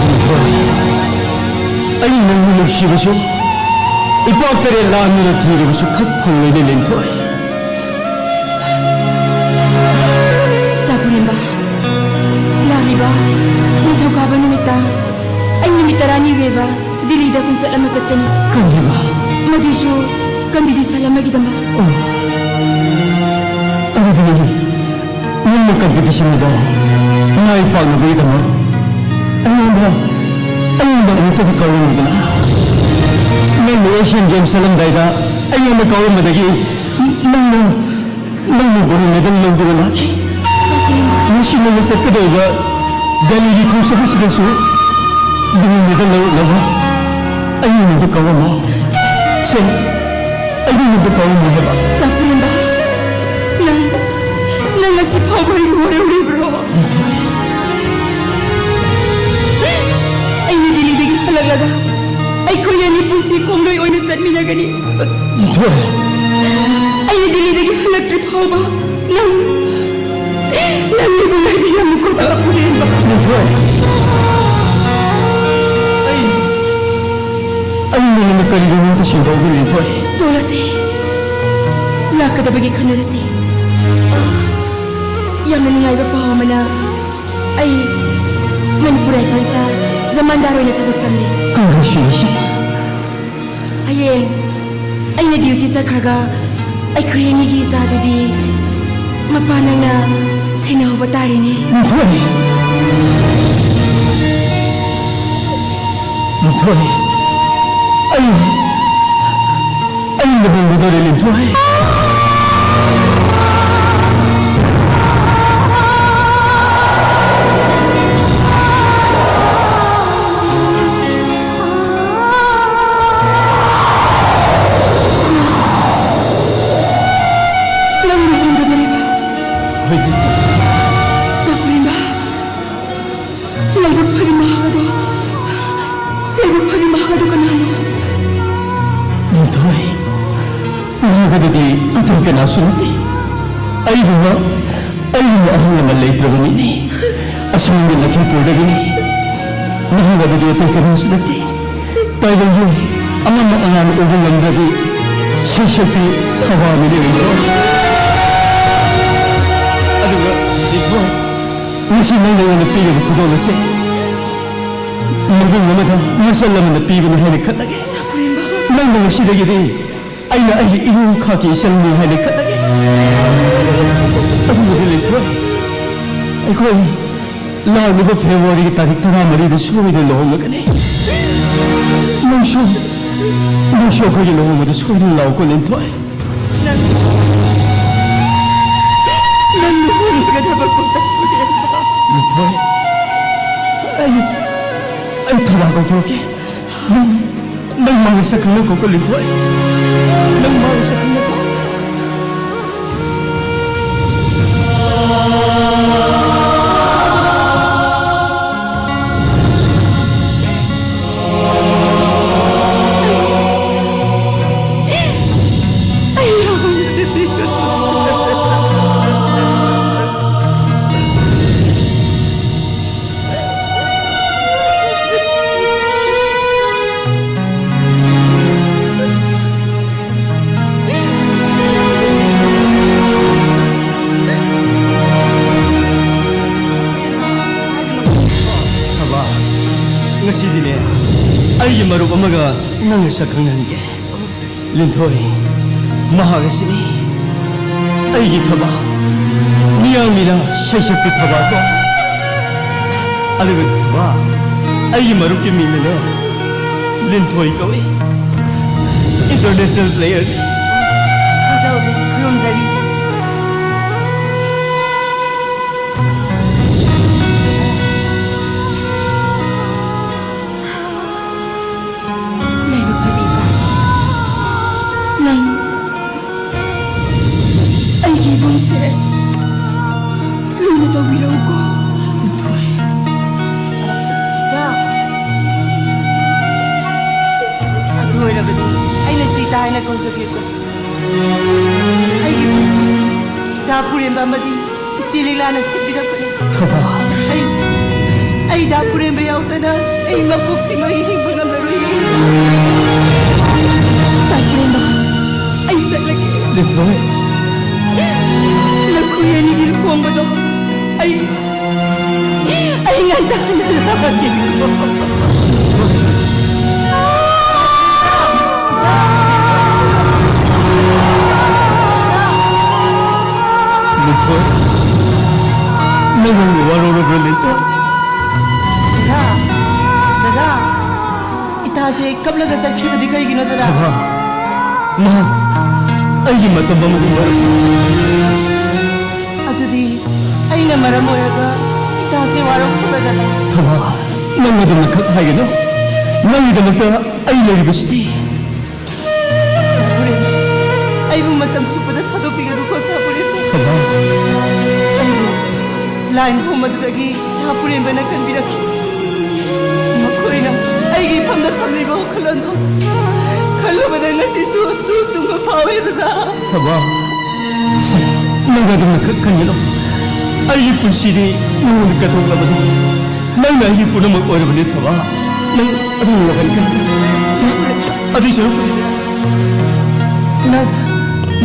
ꯂꯤꯟꯊꯣꯏ, ꯑꯩ ꯅꯪꯕꯨ ꯅꯨꯡꯁꯤꯕꯁꯨ, ꯏꯄꯥꯛ ꯇꯔꯦꯠ ꯂꯥꯟꯗꯨꯅ ꯊꯤꯔꯕꯁꯨ ꯈꯛ ꯐꯪꯂꯣꯏꯅꯦ, ꯂꯤꯟꯊꯣꯏ꯫ ꯇꯥꯄꯨꯔꯦꯝꯕ, ꯂꯥꯛꯂꯤꯕ ꯅꯤꯡꯊꯧꯀꯥꯕ ꯅꯨꯃꯤꯠꯇ ꯑꯩ ꯅꯨꯃꯤꯠ ꯇꯔꯥꯅꯤꯒꯤ ꯑꯣꯏꯕ ꯗꯤꯜꯂꯤꯗ ꯈꯣꯡꯆꯠ ꯑꯃ ꯆꯠꯀꯅꯤ꯫ ꯀꯔꯤꯕ? ꯃꯗꯨꯁꯨ ꯀꯝꯄꯤꯇꯤꯁꯟ ꯑꯃꯒꯤꯗꯃꯛ꯫ ꯑꯣ, ꯑꯗꯨꯗꯤ ꯅꯪꯅ ꯀꯝꯄꯤꯇꯤꯁꯟ ꯑꯗꯣ ꯃꯥꯏ ꯄꯥꯛꯅꯕꯒꯤꯗꯃꯛ ꯑꯩꯉꯣꯟꯗ, ꯑꯩꯉꯣꯟꯗ ꯑꯃꯨꯛꯇꯗꯤ ꯀꯧꯔꯝꯃꯨꯗꯅ꯫ ꯅꯪꯅ ꯑꯦꯁꯤꯌꯥꯟ ꯒꯦꯝꯁ ꯆꯠꯂꯝꯗꯥꯏꯗ ꯑꯩꯉꯣꯟꯗ ꯀꯧꯔꯝꯕꯗꯒꯤ ꯅꯪꯅ, ꯅꯪꯅ ꯒꯣꯜ ꯃꯦꯗꯜ ꯂꯧꯗꯨꯅ ꯂꯥꯛꯈꯤ꯫ ꯉꯁꯤ ꯅꯪꯅ ꯆꯠꯀꯗꯧꯔꯤꯕ ꯗꯦꯜꯂꯤꯒꯤ ꯈꯣꯡꯆꯠ ꯑꯁꯤꯗꯁꯨ ꯒꯣꯜ ꯃꯦꯗꯜ ꯂꯧꯔꯛꯅꯕ ꯑꯩꯉꯣꯟꯗ ꯀꯧꯔꯝꯃꯣ꯫ ꯁꯦ, ꯑꯩꯉꯣꯟꯗ ꯀꯧꯔꯝꯃꯣ ꯍꯥꯏꯕ꯫ ꯇꯥꯄꯨꯔꯦꯝꯕ, ꯅꯪ, ꯅꯪ ꯉꯁꯤ ꯐꯥꯎꯕ ꯑꯩꯕꯨ ꯋꯥꯔꯧꯔꯤꯕ꯭ꯔꯣ? ꯑꯩꯅ ꯗꯤꯜꯂꯤꯗꯒꯤ ꯍꯜꯂꯛꯂꯒ ꯑꯩꯈꯣꯏ ꯑꯅꯤ ꯄꯨꯟꯁꯤ ꯈꯣꯡꯂꯣꯏ ꯑꯣꯏꯅ ꯆꯠꯃꯤꯟꯅꯒꯅꯤ꯫ ꯂꯤꯟꯊꯣꯏ꯫ ꯑꯩꯅ ꯗꯤꯜꯂꯤꯗꯒꯤ ꯍꯜꯂꯛꯇ꯭ꯔꯤ ꯐꯥꯎꯕ ꯅꯪ, ꯅꯪ ꯑꯩꯕꯨ ꯉꯥꯏꯕꯤꯔꯝꯃꯨꯀꯣ, ꯇꯥꯄꯨꯔꯦꯝꯕ꯫ ꯂꯤꯟꯊꯣꯏ꯫ ꯑꯩ, ꯑꯩ ꯅꯉꯣꯟꯗ ꯀꯔꯤꯒꯤꯅꯣ ꯑꯝꯇ ꯁꯦꯡꯗꯣꯛꯑꯒꯦ, ꯂꯤꯟꯊꯣꯏ꯫ ꯇꯣꯂꯥꯁꯦ, ꯂꯥꯛꯀꯗꯕꯒꯤ ꯈꯟꯅꯔꯁꯤ꯫ ꯑ, ꯌꯥꯝꯅ ꯅꯨꯡꯉꯥꯏꯕ ꯄꯥꯎ ꯑꯃꯅ ꯑꯩ ꯃꯅꯤꯄꯨꯔ ꯔꯥꯏꯐꯜꯁꯇ ꯖꯃꯥꯟꯗꯥꯔ ꯑꯣꯏꯅ ꯊꯕꯛ ꯆꯪꯂꯤ꯫ Congratulations. ꯍꯌꯦꯡ ꯑꯩꯅ duty ꯆꯠꯈ꯭ꯔꯒ ꯑꯩꯈꯣꯏ ꯑꯅꯤꯒꯤ ꯏꯆꯥꯗꯨꯗꯤ ꯃꯄꯥ ꯅꯪꯅ ꯁꯦꯟꯅꯍꯧꯕ ꯇꯥꯔꯦꯅꯦ꯫ ꯂꯤꯟꯊꯣꯏ! ꯂꯤꯟꯊꯣꯏ! ꯑꯩ, ꯑꯩ ꯂꯨꯍꯣꯡꯒꯗꯧꯔꯦ, ꯂꯤꯟꯊꯣꯏ꯫ ꯅꯪ ꯂꯨꯍꯣꯡꯒꯗꯧꯔꯤꯕ? ꯍꯣꯏ, ꯂꯤꯟꯊꯣꯏ꯫ ꯇꯥ ꯄꯨꯔꯦꯝꯕ, ꯂꯥꯏꯕꯛ ꯐꯔꯤ ꯃꯍꯥꯛ ꯑꯗꯣ, ꯂꯥꯏꯕꯛ ꯐꯔꯤ ꯃꯍꯥꯛ ꯑꯗꯣ ꯀꯅꯥꯅꯣ? ꯂꯤꯟꯊꯣꯏ, ꯃꯍꯥꯛ ꯑꯗꯨꯗꯤ ꯑꯇꯩ ꯀꯅꯥꯁꯨ ꯅꯠꯇꯦ꯫ ꯑꯩꯒꯨꯝꯕ, ꯑꯩꯒꯨꯝꯕ ꯑꯍꯜ ꯂꯃꯟ ꯂꯩꯇ꯭ꯔꯕ ꯃꯤꯅꯤ꯫ ꯑꯁꯣꯝꯒꯤ ꯂꯈꯤꯄꯨꯔꯗꯒꯤꯅꯤ꯫ ꯃꯍꯥꯛ ꯑꯗꯨꯗꯤ ꯑꯇꯩ ꯀꯅꯥꯁꯨ ꯅꯠꯇꯦ꯫ ꯇꯥꯏꯕꯪꯒꯤ ꯑꯉꯝꯕ ꯑꯉꯥꯟ ꯎꯕ ꯉꯝꯗ꯭ꯔꯕꯤ ꯁꯩꯁꯛꯄꯤ ꯊꯋꯥꯟ ꯃꯤꯔꯦꯝꯕꯤꯗꯣ꯫ ꯑꯗꯨꯒ ꯂꯤꯟꯊꯣꯏ, ꯉꯁꯤ ꯅꯪꯅ ꯑꯩꯉꯣꯟꯗ ꯄꯤꯔꯤꯕ ꯈꯨꯗꯣꯜ ꯑꯁꯤ ꯃꯒꯨꯟ ꯑꯃꯗ ꯃꯆꯜ ꯑꯃꯅ ꯄꯤꯕꯅꯤ ꯍꯥꯏꯅ ꯈꯜꯂꯒꯦ꯫ ꯅꯪꯅ ꯉꯁꯤꯗꯒꯤꯗꯤ ꯑꯩꯅ ꯑꯩꯒꯤ ꯏꯔꯨ ꯈꯥꯛꯀꯤ ꯏꯆꯜꯅꯤ ꯍꯥꯏꯅ ꯈꯜꯂꯒꯦ꯫ ꯑꯗꯨꯕꯨꯗꯤ ꯂꯤꯟꯊꯣꯏ, ꯑꯩꯈꯣꯏ ꯂꯥꯛꯂꯤꯕ ꯐꯦꯕ꯭ꯔꯨꯋꯥꯔꯤꯒꯤ ꯇꯥꯔꯤꯛ ꯇꯔꯥꯃꯔꯤꯗ ꯁꯣꯏꯗꯅ ꯂꯨꯍꯣꯡꯂꯒꯅꯤ꯫ ꯅꯪꯁꯨ, ꯅꯪꯁꯨ ꯑꯩꯈꯣꯏꯒꯤ ꯂꯨꯍꯣꯡꯕꯗ ꯁꯣꯏꯗꯅ ꯂꯥꯛꯎꯀꯣ, ꯂꯤꯟꯊꯣꯏ꯫ ꯅꯪ, ꯅꯪ ꯂꯨꯍꯣꯡꯒꯗꯕ ꯃꯇꯝ ꯂꯦꯞꯄ꯫ ꯂꯤꯟꯊꯣꯏ, ꯑꯩ, ꯑꯩ ꯊꯧꯕꯥꯜ ꯀꯧꯊꯣꯔꯛꯀꯦ꯫ ꯅꯪ, ꯅꯪ ꯃꯥ ꯃꯁꯛ ꯈꯪꯅꯀꯣ, ꯂꯤꯟꯊꯣꯏ꯫ ꯅꯪ ꯃꯥ ꯃꯁꯛ ꯈꯪꯅꯀꯣ꯫ ꯑꯩꯒꯤ ꯃꯔꯨꯞ ꯑꯃꯒ ꯅꯪꯒ ꯁꯛ ꯈꯪꯅꯍꯟꯒꯦ꯫ ꯂꯤꯟꯊꯣꯏ, ꯃꯍꯥꯛ ꯑꯁꯤꯅꯤ ꯑꯩꯒꯤ ꯊꯕꯥ, ꯃꯤꯌꯥꯝꯒꯤꯅ ꯁꯩꯁꯛꯄꯤ ꯊꯕꯥꯗꯣ꯫ ꯑꯗꯨꯒ ꯊꯕꯥ, ꯑꯩꯒꯤ ꯃꯔꯨꯞꯀꯤ ꯃꯤꯡꯅꯅꯦ ꯂꯤꯟꯊꯣꯏ ꯀꯧꯏ꯫ International player꯫ ꯈꯨꯔꯨꯝꯖꯔꯤ꯫ ꯂꯥꯏꯕꯛ ꯐꯕꯤꯕ, ꯅꯪ ꯑꯩꯒꯤ ꯏꯕꯨꯡꯁꯦ ꯂꯨꯅ ꯇꯧꯕꯤꯔꯧꯀꯣ꯫ ꯏꯕꯥ, ꯑꯗꯨ ꯑꯣꯏꯔꯕꯗꯤ ꯑꯩꯅꯁꯨ ꯏꯇꯥ ꯍꯥꯏꯅ ꯀꯧꯖꯒꯦꯀꯣ꯫ ꯑꯩꯒꯤ ꯄꯨꯟꯁꯤꯁꯤ ꯗꯥ ꯄꯨꯔꯦꯝꯕ ꯑꯃꯗꯤ ꯏꯆꯦ ꯂꯤꯂꯥꯅ ꯁꯦꯝꯕꯤꯔꯛꯄꯅꯤ꯫ ꯊꯕꯥ꯫ ꯑꯩ, ꯑꯩ ꯗꯥ ꯄꯨꯔꯦꯝꯕ ꯌꯥꯎꯗꯅ ꯑꯩ ꯃꯄꯣꯛꯁꯤꯃ ꯑꯩ ꯍꯤꯡꯕ ꯉꯝꯂꯔꯣꯏꯌꯦ꯫ ꯗꯥ ꯄꯨꯔꯦꯝꯕ, ꯑꯩ ꯆꯠꯂꯒꯦ꯫ ꯂꯤꯟꯊꯣꯏ꯫ ꯅꯈꯣꯏ ꯑꯅꯤꯒꯤ ꯂꯨꯍꯣꯡꯕꯗꯣ ꯑꯩ, ꯑꯩ ꯉꯟꯇꯥꯅ ꯂꯥꯛꯀꯦ꯫ ꯂꯤꯟꯊꯣꯏ, ꯅꯪ ꯅꯪꯕꯨ ꯋꯥꯔꯧꯔꯕ꯭ꯔꯥ, ꯂꯤꯟꯊꯣꯏ? ꯗꯗꯥ, ꯗꯗꯥ, ꯏꯇꯥꯁꯦ ꯀꯞꯂꯒ ꯆꯠꯈꯤꯕꯗꯤ ꯀꯔꯤꯒꯤꯅꯣ, ꯗꯗꯥ? ꯊꯕꯥ, ꯃꯍꯥꯛ ꯑꯩꯒꯤ ꯃꯇꯝ ꯑꯃꯒꯤ ꯃꯔꯨꯞ꯫ ꯑꯗꯨꯗꯤ ꯑꯩꯅ ꯃꯔꯝ ꯑꯣꯏꯔꯒ ꯏꯇꯥꯁꯦ ꯋꯥꯔꯧꯈ꯭ꯔꯕꯗꯅ꯫ ꯊꯕꯥ, ꯅꯪ ꯑꯗꯨꯃꯛ ꯈꯛ ꯍꯥꯏꯒꯅꯨ꯫ ꯅꯪꯒꯤꯗꯃꯛꯇ ꯑꯩ ꯂꯩꯔꯤꯕꯁꯤꯗꯤ꯫ ꯊꯥꯄꯨꯔꯦꯝ, ꯑꯩꯕꯨ ꯃꯇꯝ ꯆꯨꯞꯄꯗ ꯊꯥꯗꯣꯛꯄꯤꯒꯅꯨꯀꯣ, ꯊꯥꯄꯨꯔꯦꯝ꯫ ꯊꯕꯥ꯫ ꯑꯩꯕꯨ ꯂꯥꯏꯟ ꯍꯣꯝ ꯑꯗꯨꯗꯒꯤ ꯊꯥꯄꯨꯔꯦꯝꯕꯅ ꯀꯟꯕꯤꯔꯛꯈꯤ꯫ ꯃꯈꯣꯏꯅ ꯑꯩꯒꯤ ꯏꯐꯝꯗ ꯊꯝꯂꯤꯕ ꯋꯥꯈꯜꯂꯣꯟꯗꯣ ꯈꯜꯂꯨꯕꯗ ꯉꯁꯤꯁꯨ ꯇꯨ ꯆꯨꯡꯕ ꯐꯥꯎꯋꯦ, ꯗꯗꯥ꯫ ꯊꯕꯥ, ꯁꯤ, ꯅꯪ ꯑꯗꯨꯝꯅ ꯈꯛ ꯈꯟꯒꯅꯨ꯫ ꯑꯩꯒꯤ ꯄꯨꯟꯁꯤꯗꯤ ꯅꯉꯣꯟꯗ ꯀꯠꯊꯣꯛꯂꯕꯅꯤ꯫ ꯅꯪꯅ ꯑꯩꯒꯤ ꯄꯨꯝꯅꯃꯛ ꯑꯣꯏꯔꯕꯅꯤ, ꯊꯕꯥ꯫ ꯅꯪ ꯑꯗꯨꯝꯅ ꯋꯥꯈꯜ ꯈꯟ-, ꯁꯤ, ꯑꯗꯨꯏ ꯁꯔꯨꯛꯄꯨꯗꯤ ꯅꯪ,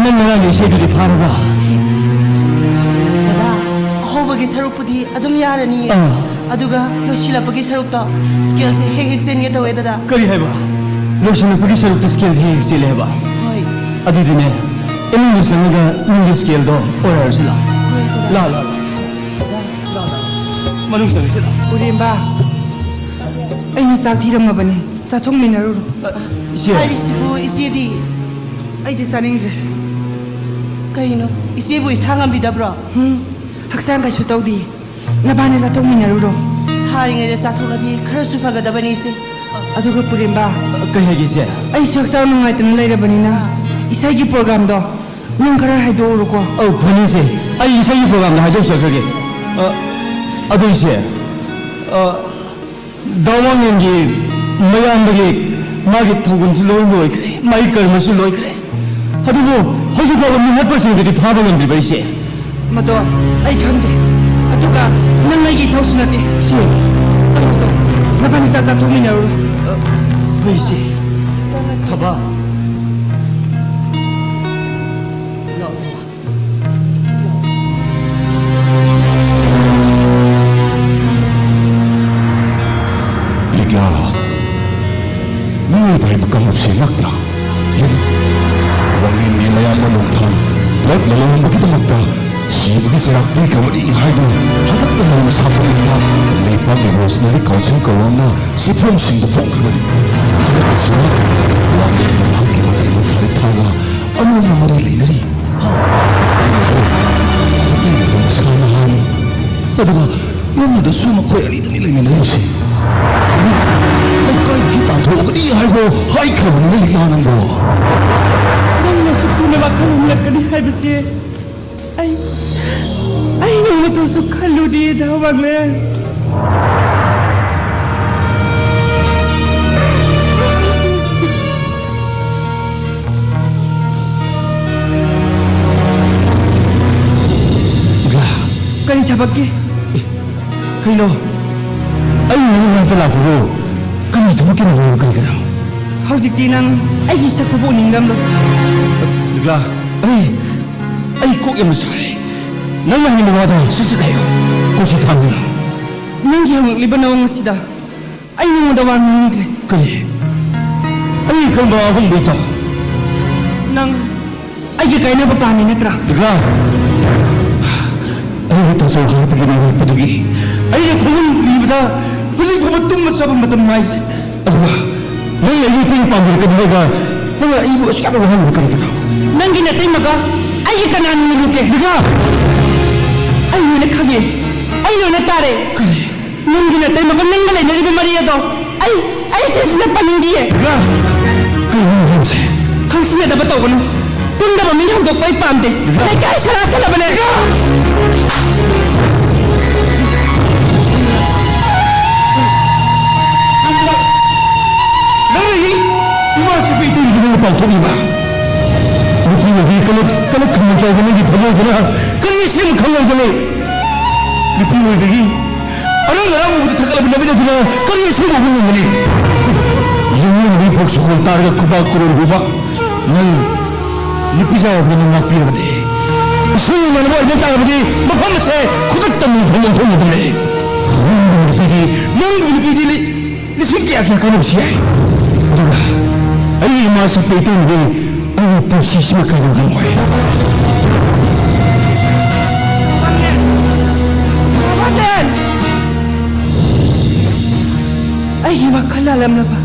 ꯅꯪ ꯉꯔꯥꯡꯒꯤ ꯏꯁꯩꯗꯨꯗꯤ ꯐꯥꯔꯕ? ꯗꯗꯥ, ꯑꯍꯧꯕꯒꯤ ꯁꯔꯨꯛꯄꯨꯗꯤ ꯑꯗꯨꯝ ꯌꯥꯔꯅꯤꯌꯦ꯫ ꯑꯥ꯫ ꯑꯗꯨꯒ ꯂꯣꯏꯁꯤꯜꯂꯛꯄꯒꯤ ꯁꯔꯨꯛꯇꯣ ꯁ꯭ꯀꯦꯜꯁꯦ ꯍꯦꯛ ꯍꯦꯛ ꯆꯦꯟꯒꯦ ꯇꯧꯋꯦ, ꯗꯗꯥ꯫ ꯀꯔꯤ ꯍꯥꯏꯕ? ꯂꯣꯏꯁꯤꯜꯂꯛꯄꯒꯤ ꯁꯔꯨꯛꯇ ꯁ꯭ꯀꯦꯜꯁꯦ ꯍꯦꯛ ꯍꯦꯛ ꯆꯦꯜꯂꯦ ꯍꯥꯏꯕ? ꯍꯣꯏ꯫ ꯑꯗꯨꯗꯤꯅꯦ, ꯏꯃꯨꯡꯗ ꯆꯪꯉꯒ ꯅꯪꯒꯤ ꯁ꯭ꯀꯦꯜꯗꯣ ꯑꯣꯔꯗꯔꯁꯤ ꯂꯥꯛꯑꯣ꯫ ꯍꯣꯏ, ꯗꯗꯥ꯫ ꯂꯥꯛꯑꯣ, ꯂꯥꯛꯑꯣ, ꯂꯥꯛꯑꯣ꯫ ꯂꯥꯛꯑꯣ, ꯂꯥꯛꯑꯣ꯫ ꯃꯅꯨꯡ ꯆꯪꯉꯁꯤ ꯂꯥꯛꯑꯣ꯫ ꯎꯔꯦꯝꯕ, ꯑꯩꯅ ꯆꯥꯛ ꯊꯤꯔꯝꯃꯕꯅꯤ, ꯆꯥꯊꯣꯛꯃꯤꯟꯅꯔꯨꯔꯣ꯫ ꯑ, ꯏꯆꯦ꯫ ꯍꯥꯏꯔꯤꯁꯤꯕꯨ ꯏꯆꯦꯗꯤ? ꯑꯩꯗꯤ ꯆꯥꯅꯤꯡꯗ꯭ꯔꯦ꯫ ꯀꯔꯤꯅꯣ? ꯏꯆꯦꯕꯨ ꯏꯁꯥ ꯉꯝꯕꯤꯗꯕ꯭ꯔꯣ? ꯎꯝ, ꯍꯛꯆꯥꯡ ꯀꯩꯁꯨ ꯇꯧꯗꯦ꯫ ꯅꯕꯥꯅꯤ ꯆꯥꯊꯣꯛꯃꯤꯟꯅꯔꯨꯔꯣ꯫ ꯁꯥꯔꯤꯉꯩꯗ ꯆꯥꯊꯣꯛꯂꯗꯤ ꯈꯔꯁꯨ ꯐꯒꯗꯕꯅꯤ, ꯏꯆꯦ꯫ ꯑꯗꯨꯒ ꯄꯨꯔꯦꯝꯕ, ꯀꯩ ꯍꯥꯏꯒꯦ, ꯏꯆꯦ? ꯑꯩꯁꯨ ꯍꯛꯆꯥꯡ ꯅꯨꯡꯉꯥꯏꯇꯅ ꯂꯩꯔꯕꯅꯤꯅ ꯏꯁꯩꯒꯤ ꯄ꯭ꯔꯣꯒ꯭ꯔꯥꯝꯗꯣ ꯅꯪ ꯈꯔ ꯍꯥꯏꯗꯣꯛꯎꯔꯣꯀꯣ꯫ ꯑꯧ, ꯐꯅꯤ, ꯏꯆꯦ꯫ ꯑꯩ ꯏꯁꯩꯒꯤ ꯄ꯭ꯔꯣꯒ꯭ꯔꯥꯝꯗ ꯍꯥꯏꯗꯣꯛꯆꯈ꯭ꯔꯒꯦ꯫ ꯑ, ꯑꯗꯨ, ꯏꯆꯦ, ꯑ, ꯗꯥ ꯋꯥꯡꯂꯦꯟꯒꯤ ꯃꯌꯥꯝꯕꯒꯤ ꯃꯥꯒꯤ ꯊꯧꯒꯜꯁꯨ ꯂꯣꯏ ꯂꯣꯏꯈ꯭ꯔꯦ, ꯃꯥꯒꯤ ꯀꯔꯃꯁꯨ ꯂꯣꯏꯈ꯭ꯔꯦ꯫ ꯑꯗꯨꯕꯨ ꯍꯧꯖꯤꯛ ꯐꯥꯎꯕ ꯃꯤꯍꯠꯄꯁꯤꯡꯗꯨꯗꯤ ꯐꯥꯕ ꯉꯝꯗ꯭ꯔꯤꯕ, ꯏꯆꯦ꯫ ꯃꯗꯣ ꯑꯩ ꯈꯪꯗꯦ꯫ ꯑꯗꯨꯒ ꯅꯪ ꯑꯩꯒꯤ ꯏꯊꯧꯁꯨ ꯅꯠꯇꯦ꯫ ꯏꯆꯦ꯫ ꯆꯪꯉꯣ, ꯆꯪꯉꯣ꯫ ꯅꯕꯥꯅꯤ ꯆꯥꯛ ꯆꯥꯊꯣꯛꯃꯤꯟꯅꯔꯨꯔꯣ꯫ ꯍꯣꯏ, ꯏꯆꯦ꯫ ꯊꯕꯥ꯫ ꯂꯥꯛꯑꯣ, ꯊꯕꯥ꯫ ꯂꯤꯛꯂꯥ, ꯃꯤꯑꯣꯏꯕ ꯍꯥꯏꯕ ꯀꯥꯡꯂꯨꯞꯁꯦ ꯉꯛꯇ꯭ꯔꯥ? ꯌꯦꯡꯉꯨ, ꯋꯥꯡꯂꯦꯟꯒꯤ ꯃꯌꯥꯝꯕ ꯅꯣꯡꯊꯥꯡ ꯗ꯭ꯔꯒ ꯂꯂꯣꯟꯕꯒꯤꯗꯃꯛꯇ ꯁꯤꯕꯒꯤ ꯆꯩꯔꯥꯛ ꯄꯤꯈ꯭ꯔꯕꯅꯤ ꯍꯥꯏꯗꯨꯅ ꯍꯟꯗꯛꯇ ꯅꯧꯅ ꯁꯥꯐꯝ ꯑꯃ ꯂꯩꯄꯥꯛ ꯔꯤꯚꯣꯂꯨꯁꯅꯔꯤ ꯀꯥꯎꯟꯁꯤꯜ ꯀꯧꯔꯝꯅ ꯆꯦꯐꯣꯡꯁꯤꯡꯗ ꯐꯣꯡꯈ꯭ꯔꯕꯅꯤ꯫ ꯆꯩꯔꯥꯛ ꯑꯁꯤꯗ ꯋꯥꯡꯂꯦꯟꯒ ꯃꯍꯥꯛꯀꯤ ꯃꯇꯩ ꯃꯊꯥꯔꯤ ꯊꯥꯡꯒ ꯑꯔꯣꯟꯕ ꯃꯔꯤ ꯂꯩꯅꯔꯤ꯫ ꯍꯥ? ꯃꯇꯩ ꯃꯇꯩ ꯃꯁꯥ ꯅꯍꯥꯅꯤ꯫ ꯑꯗꯨꯒ ꯌꯨꯝꯗꯨꯗꯁꯨ ꯃꯈꯣꯏ ꯑꯅꯤꯗꯅꯤ ꯂꯩꯃꯤꯟꯅꯔꯤꯕꯁꯤ꯫ ꯂꯩꯀꯥꯏꯗꯒꯤ ꯇꯥꯟꯊꯣꯛꯑꯒꯅꯤ ꯍꯥꯏꯕ ꯍꯥꯏꯈ꯭ꯔꯕꯅꯤꯅ, ꯂꯤꯛꯂꯥ ꯅꯪꯕꯣ꯫ ꯅꯪꯅ ꯑꯁꯨꯛ ꯊꯨꯅ ꯋꯥꯈꯜ ꯍꯣꯡꯂꯛꯀꯅꯤ ꯍꯥꯏꯕꯁꯦ ꯑꯩ, ꯑꯩ ꯅꯣꯡꯃꯇꯁꯨ ꯈꯜꯂꯨꯗꯦꯗ, ꯋꯥꯡꯂꯦꯟ꯫ ꯂꯤꯛꯂꯥ꯫ ꯀꯔꯤ ꯊꯕꯛꯀꯤ? ꯑꯦ, ꯀꯩꯅꯣ? ꯑꯩ ꯅꯪꯒꯤ ꯃꯅꯥꯛꯇ ꯂꯥꯛꯄꯕꯨ ꯀꯔꯤ ꯊꯕꯛꯀꯤꯅꯣ? ꯀꯔꯤ, ꯀꯔꯤ? ꯍꯧꯖꯤꯛꯇꯤ ꯅꯪ ꯑꯩꯒꯤ ꯁꯛ ꯐꯥꯎꯕ ꯎꯅꯤꯡꯂꯝꯂꯣꯏ꯫ ꯂꯤꯛꯂꯥ, ꯑꯩ, ꯑꯩ ꯀꯣꯛ ꯌꯥꯝꯅ ꯁꯥꯔꯦ꯫ ꯅꯪ ꯍꯥꯏꯅꯤꯡꯕ ꯋꯥꯗꯣ ꯁꯠ ꯁꯠ ꯍꯥꯏꯌꯨ꯫ ꯀꯣꯛꯁꯤ ꯊꯥꯡꯒꯅꯨ꯫ ꯅꯪꯒꯤ ꯍꯪꯂꯛꯂꯤꯕ ꯅꯑꯣꯡ ꯑꯁꯤꯗ ꯑꯩ ꯅꯉꯣꯟꯗ ꯋꯥ ꯉꯥꯡꯅꯤꯡꯗ꯭ꯔꯦ꯫ ꯀꯔꯤ? ꯑꯩ ꯀꯔꯝꯕ ꯑꯍꯣꯡꯕ ꯏꯇꯥꯎ? ꯅꯪ ꯑꯩꯒ ꯀꯥꯏꯅꯕ ꯄꯥꯝꯃꯤ ꯅꯠꯇ꯭ꯔꯥ? ꯕꯤꯀꯥ, ꯑꯩ ꯇꯥꯆꯧ ꯍꯥꯏꯔꯛꯄꯒꯤ ꯅꯪ ꯍꯥꯏꯔꯛꯄꯗꯨꯒꯤ ꯑꯩꯅ ꯈꯣꯡꯒꯨꯜ ꯂꯤꯕꯗ ꯍꯧꯖꯤꯛ ꯐꯥꯎꯕ ꯇꯨꯝꯕ ꯆꯥꯕ ꯃꯇꯝ ꯅꯥꯏꯗꯦ꯫ ꯑꯗꯨꯒ ꯅꯪ ꯑꯩꯒꯤ ꯃꯇꯦꯡ ꯄꯥꯡꯕꯤꯔꯛꯀꯅꯤ ꯍꯥꯏꯔꯒ ꯅꯪꯅ ꯑꯩꯕꯨ ꯑꯁꯨꯛ ꯌꯥꯝꯅ ꯋꯥꯍꯜꯂꯤꯕ ꯀꯔꯤꯒꯤꯅꯣ? ꯅꯪꯒꯤ ꯅꯇꯩꯃꯒ ꯑꯩꯒꯤ ꯀꯅꯥꯅ ꯅꯨꯡꯉꯥꯏꯒꯦ? ꯕꯤꯀꯥ! ꯑꯩ ꯂꯣꯏꯅ ꯈꯪꯉꯦ, ꯑꯩ ꯂꯣꯏꯅ ꯇꯥꯔꯦ꯫ ꯀꯔꯤ? ꯅꯪꯒꯤ ꯅꯇꯩꯃꯒ ꯅꯪꯒ ꯂꯩꯅꯔꯤꯕ ꯃꯔꯤ ꯑꯗꯣ ꯑꯩ, ꯑꯩ ꯁꯤꯁꯤꯅ ꯄꯥꯅꯤꯡꯗꯤꯌꯦ꯫ ꯕꯤꯀꯥ! ꯀꯔꯤꯅꯣ ꯅꯪꯁꯦ? ꯈꯪꯁꯤꯟꯅꯗꯕ ꯇꯧꯒꯅꯨ꯫ ꯇꯨꯝꯗꯕ ꯃꯤ ꯍꯧꯗꯣꯛꯄ ꯑꯩ ꯄꯥꯝꯗꯦ꯫ ꯕꯤꯀꯥ! ꯂꯩꯀꯥꯏ ꯁꯔꯥ ꯁꯜꯂꯕꯅꯦ꯫ ꯕꯤꯀꯥ! ꯅꯪꯅ ꯏ-, ꯏꯃꯥꯁꯤ ꯀꯩ ꯇꯧꯔꯤꯕꯅꯣ ꯄꯥꯎꯊꯣꯛꯂꯤꯕ? ꯅꯨꯄꯤ ꯑꯣꯏꯕꯤ ꯀꯂꯛ, ꯀꯂꯛ ꯈꯝꯕ ꯆꯥꯎꯕ ꯅꯪꯒꯤ ꯊꯃꯣꯏꯗꯨꯅ ꯀꯔꯤ ꯑꯁꯦꯡꯕ ꯈꯪꯂꯝꯒꯅꯤ? ꯅꯨꯄꯤ ꯑꯣꯏꯕꯒꯤ ꯑꯔꯪ ꯑꯔꯥꯛ ꯎꯕꯗ ꯊꯛꯀꯠꯂꯕ ꯅꯨꯃꯤꯠ ꯑꯗꯨꯅ ꯀꯔꯤ ꯑꯁꯦꯡꯕ ꯎꯕ ꯉꯝꯒꯅꯤ? ꯌꯨꯝꯂꯣꯟꯅꯕꯤ ꯐꯥꯎ ꯁꯒꯣꯜ ꯇꯥꯔꯒ ꯈꯨꯕꯥꯛ ꯀꯨꯔꯣꯟ ꯍꯨꯕ ꯅꯪ ꯅꯨꯄꯤ ꯆꯥꯎꯔꯕꯅ ꯉꯥꯛꯄꯤꯔꯕꯅꯤ꯫ ꯏꯁꯨꯡ ꯏꯃꯥꯟꯅꯕ ꯑꯣꯏꯕ ꯇꯥꯔꯕꯗꯤ ꯃꯐꯝ ꯑꯁꯦ ꯈꯨꯗꯛꯇ ꯅꯣꯡꯐꯝ ꯑꯣꯟꯊꯣꯛꯅꯗꯕꯅꯤ꯫ ꯅꯪꯒꯨꯝꯕ ꯅꯨꯄꯤꯗꯤ, ꯅꯪꯒꯨꯝꯕ ꯅꯨꯄꯤꯗꯤ ꯂꯤ-, ꯂꯤꯁꯤꯡ ꯀꯌꯥ ꯀꯌꯥ ꯀꯥꯟꯅꯕꯁꯨ ꯌꯥꯏ꯫ ꯑꯗꯨꯒ ꯑꯩꯒꯤ ꯏꯃꯥꯁꯤ ꯄꯦꯇꯣꯟꯒꯤ ꯑꯩꯒꯤ ꯄꯨꯟꯁꯤꯁꯤꯃ ꯀꯥꯏꯅꯕ ꯉꯝꯃꯣꯏ꯫ ꯑꯩꯒꯤ ꯋꯥꯈꯜ ꯂꯥꯜꯂꯝꯂꯕ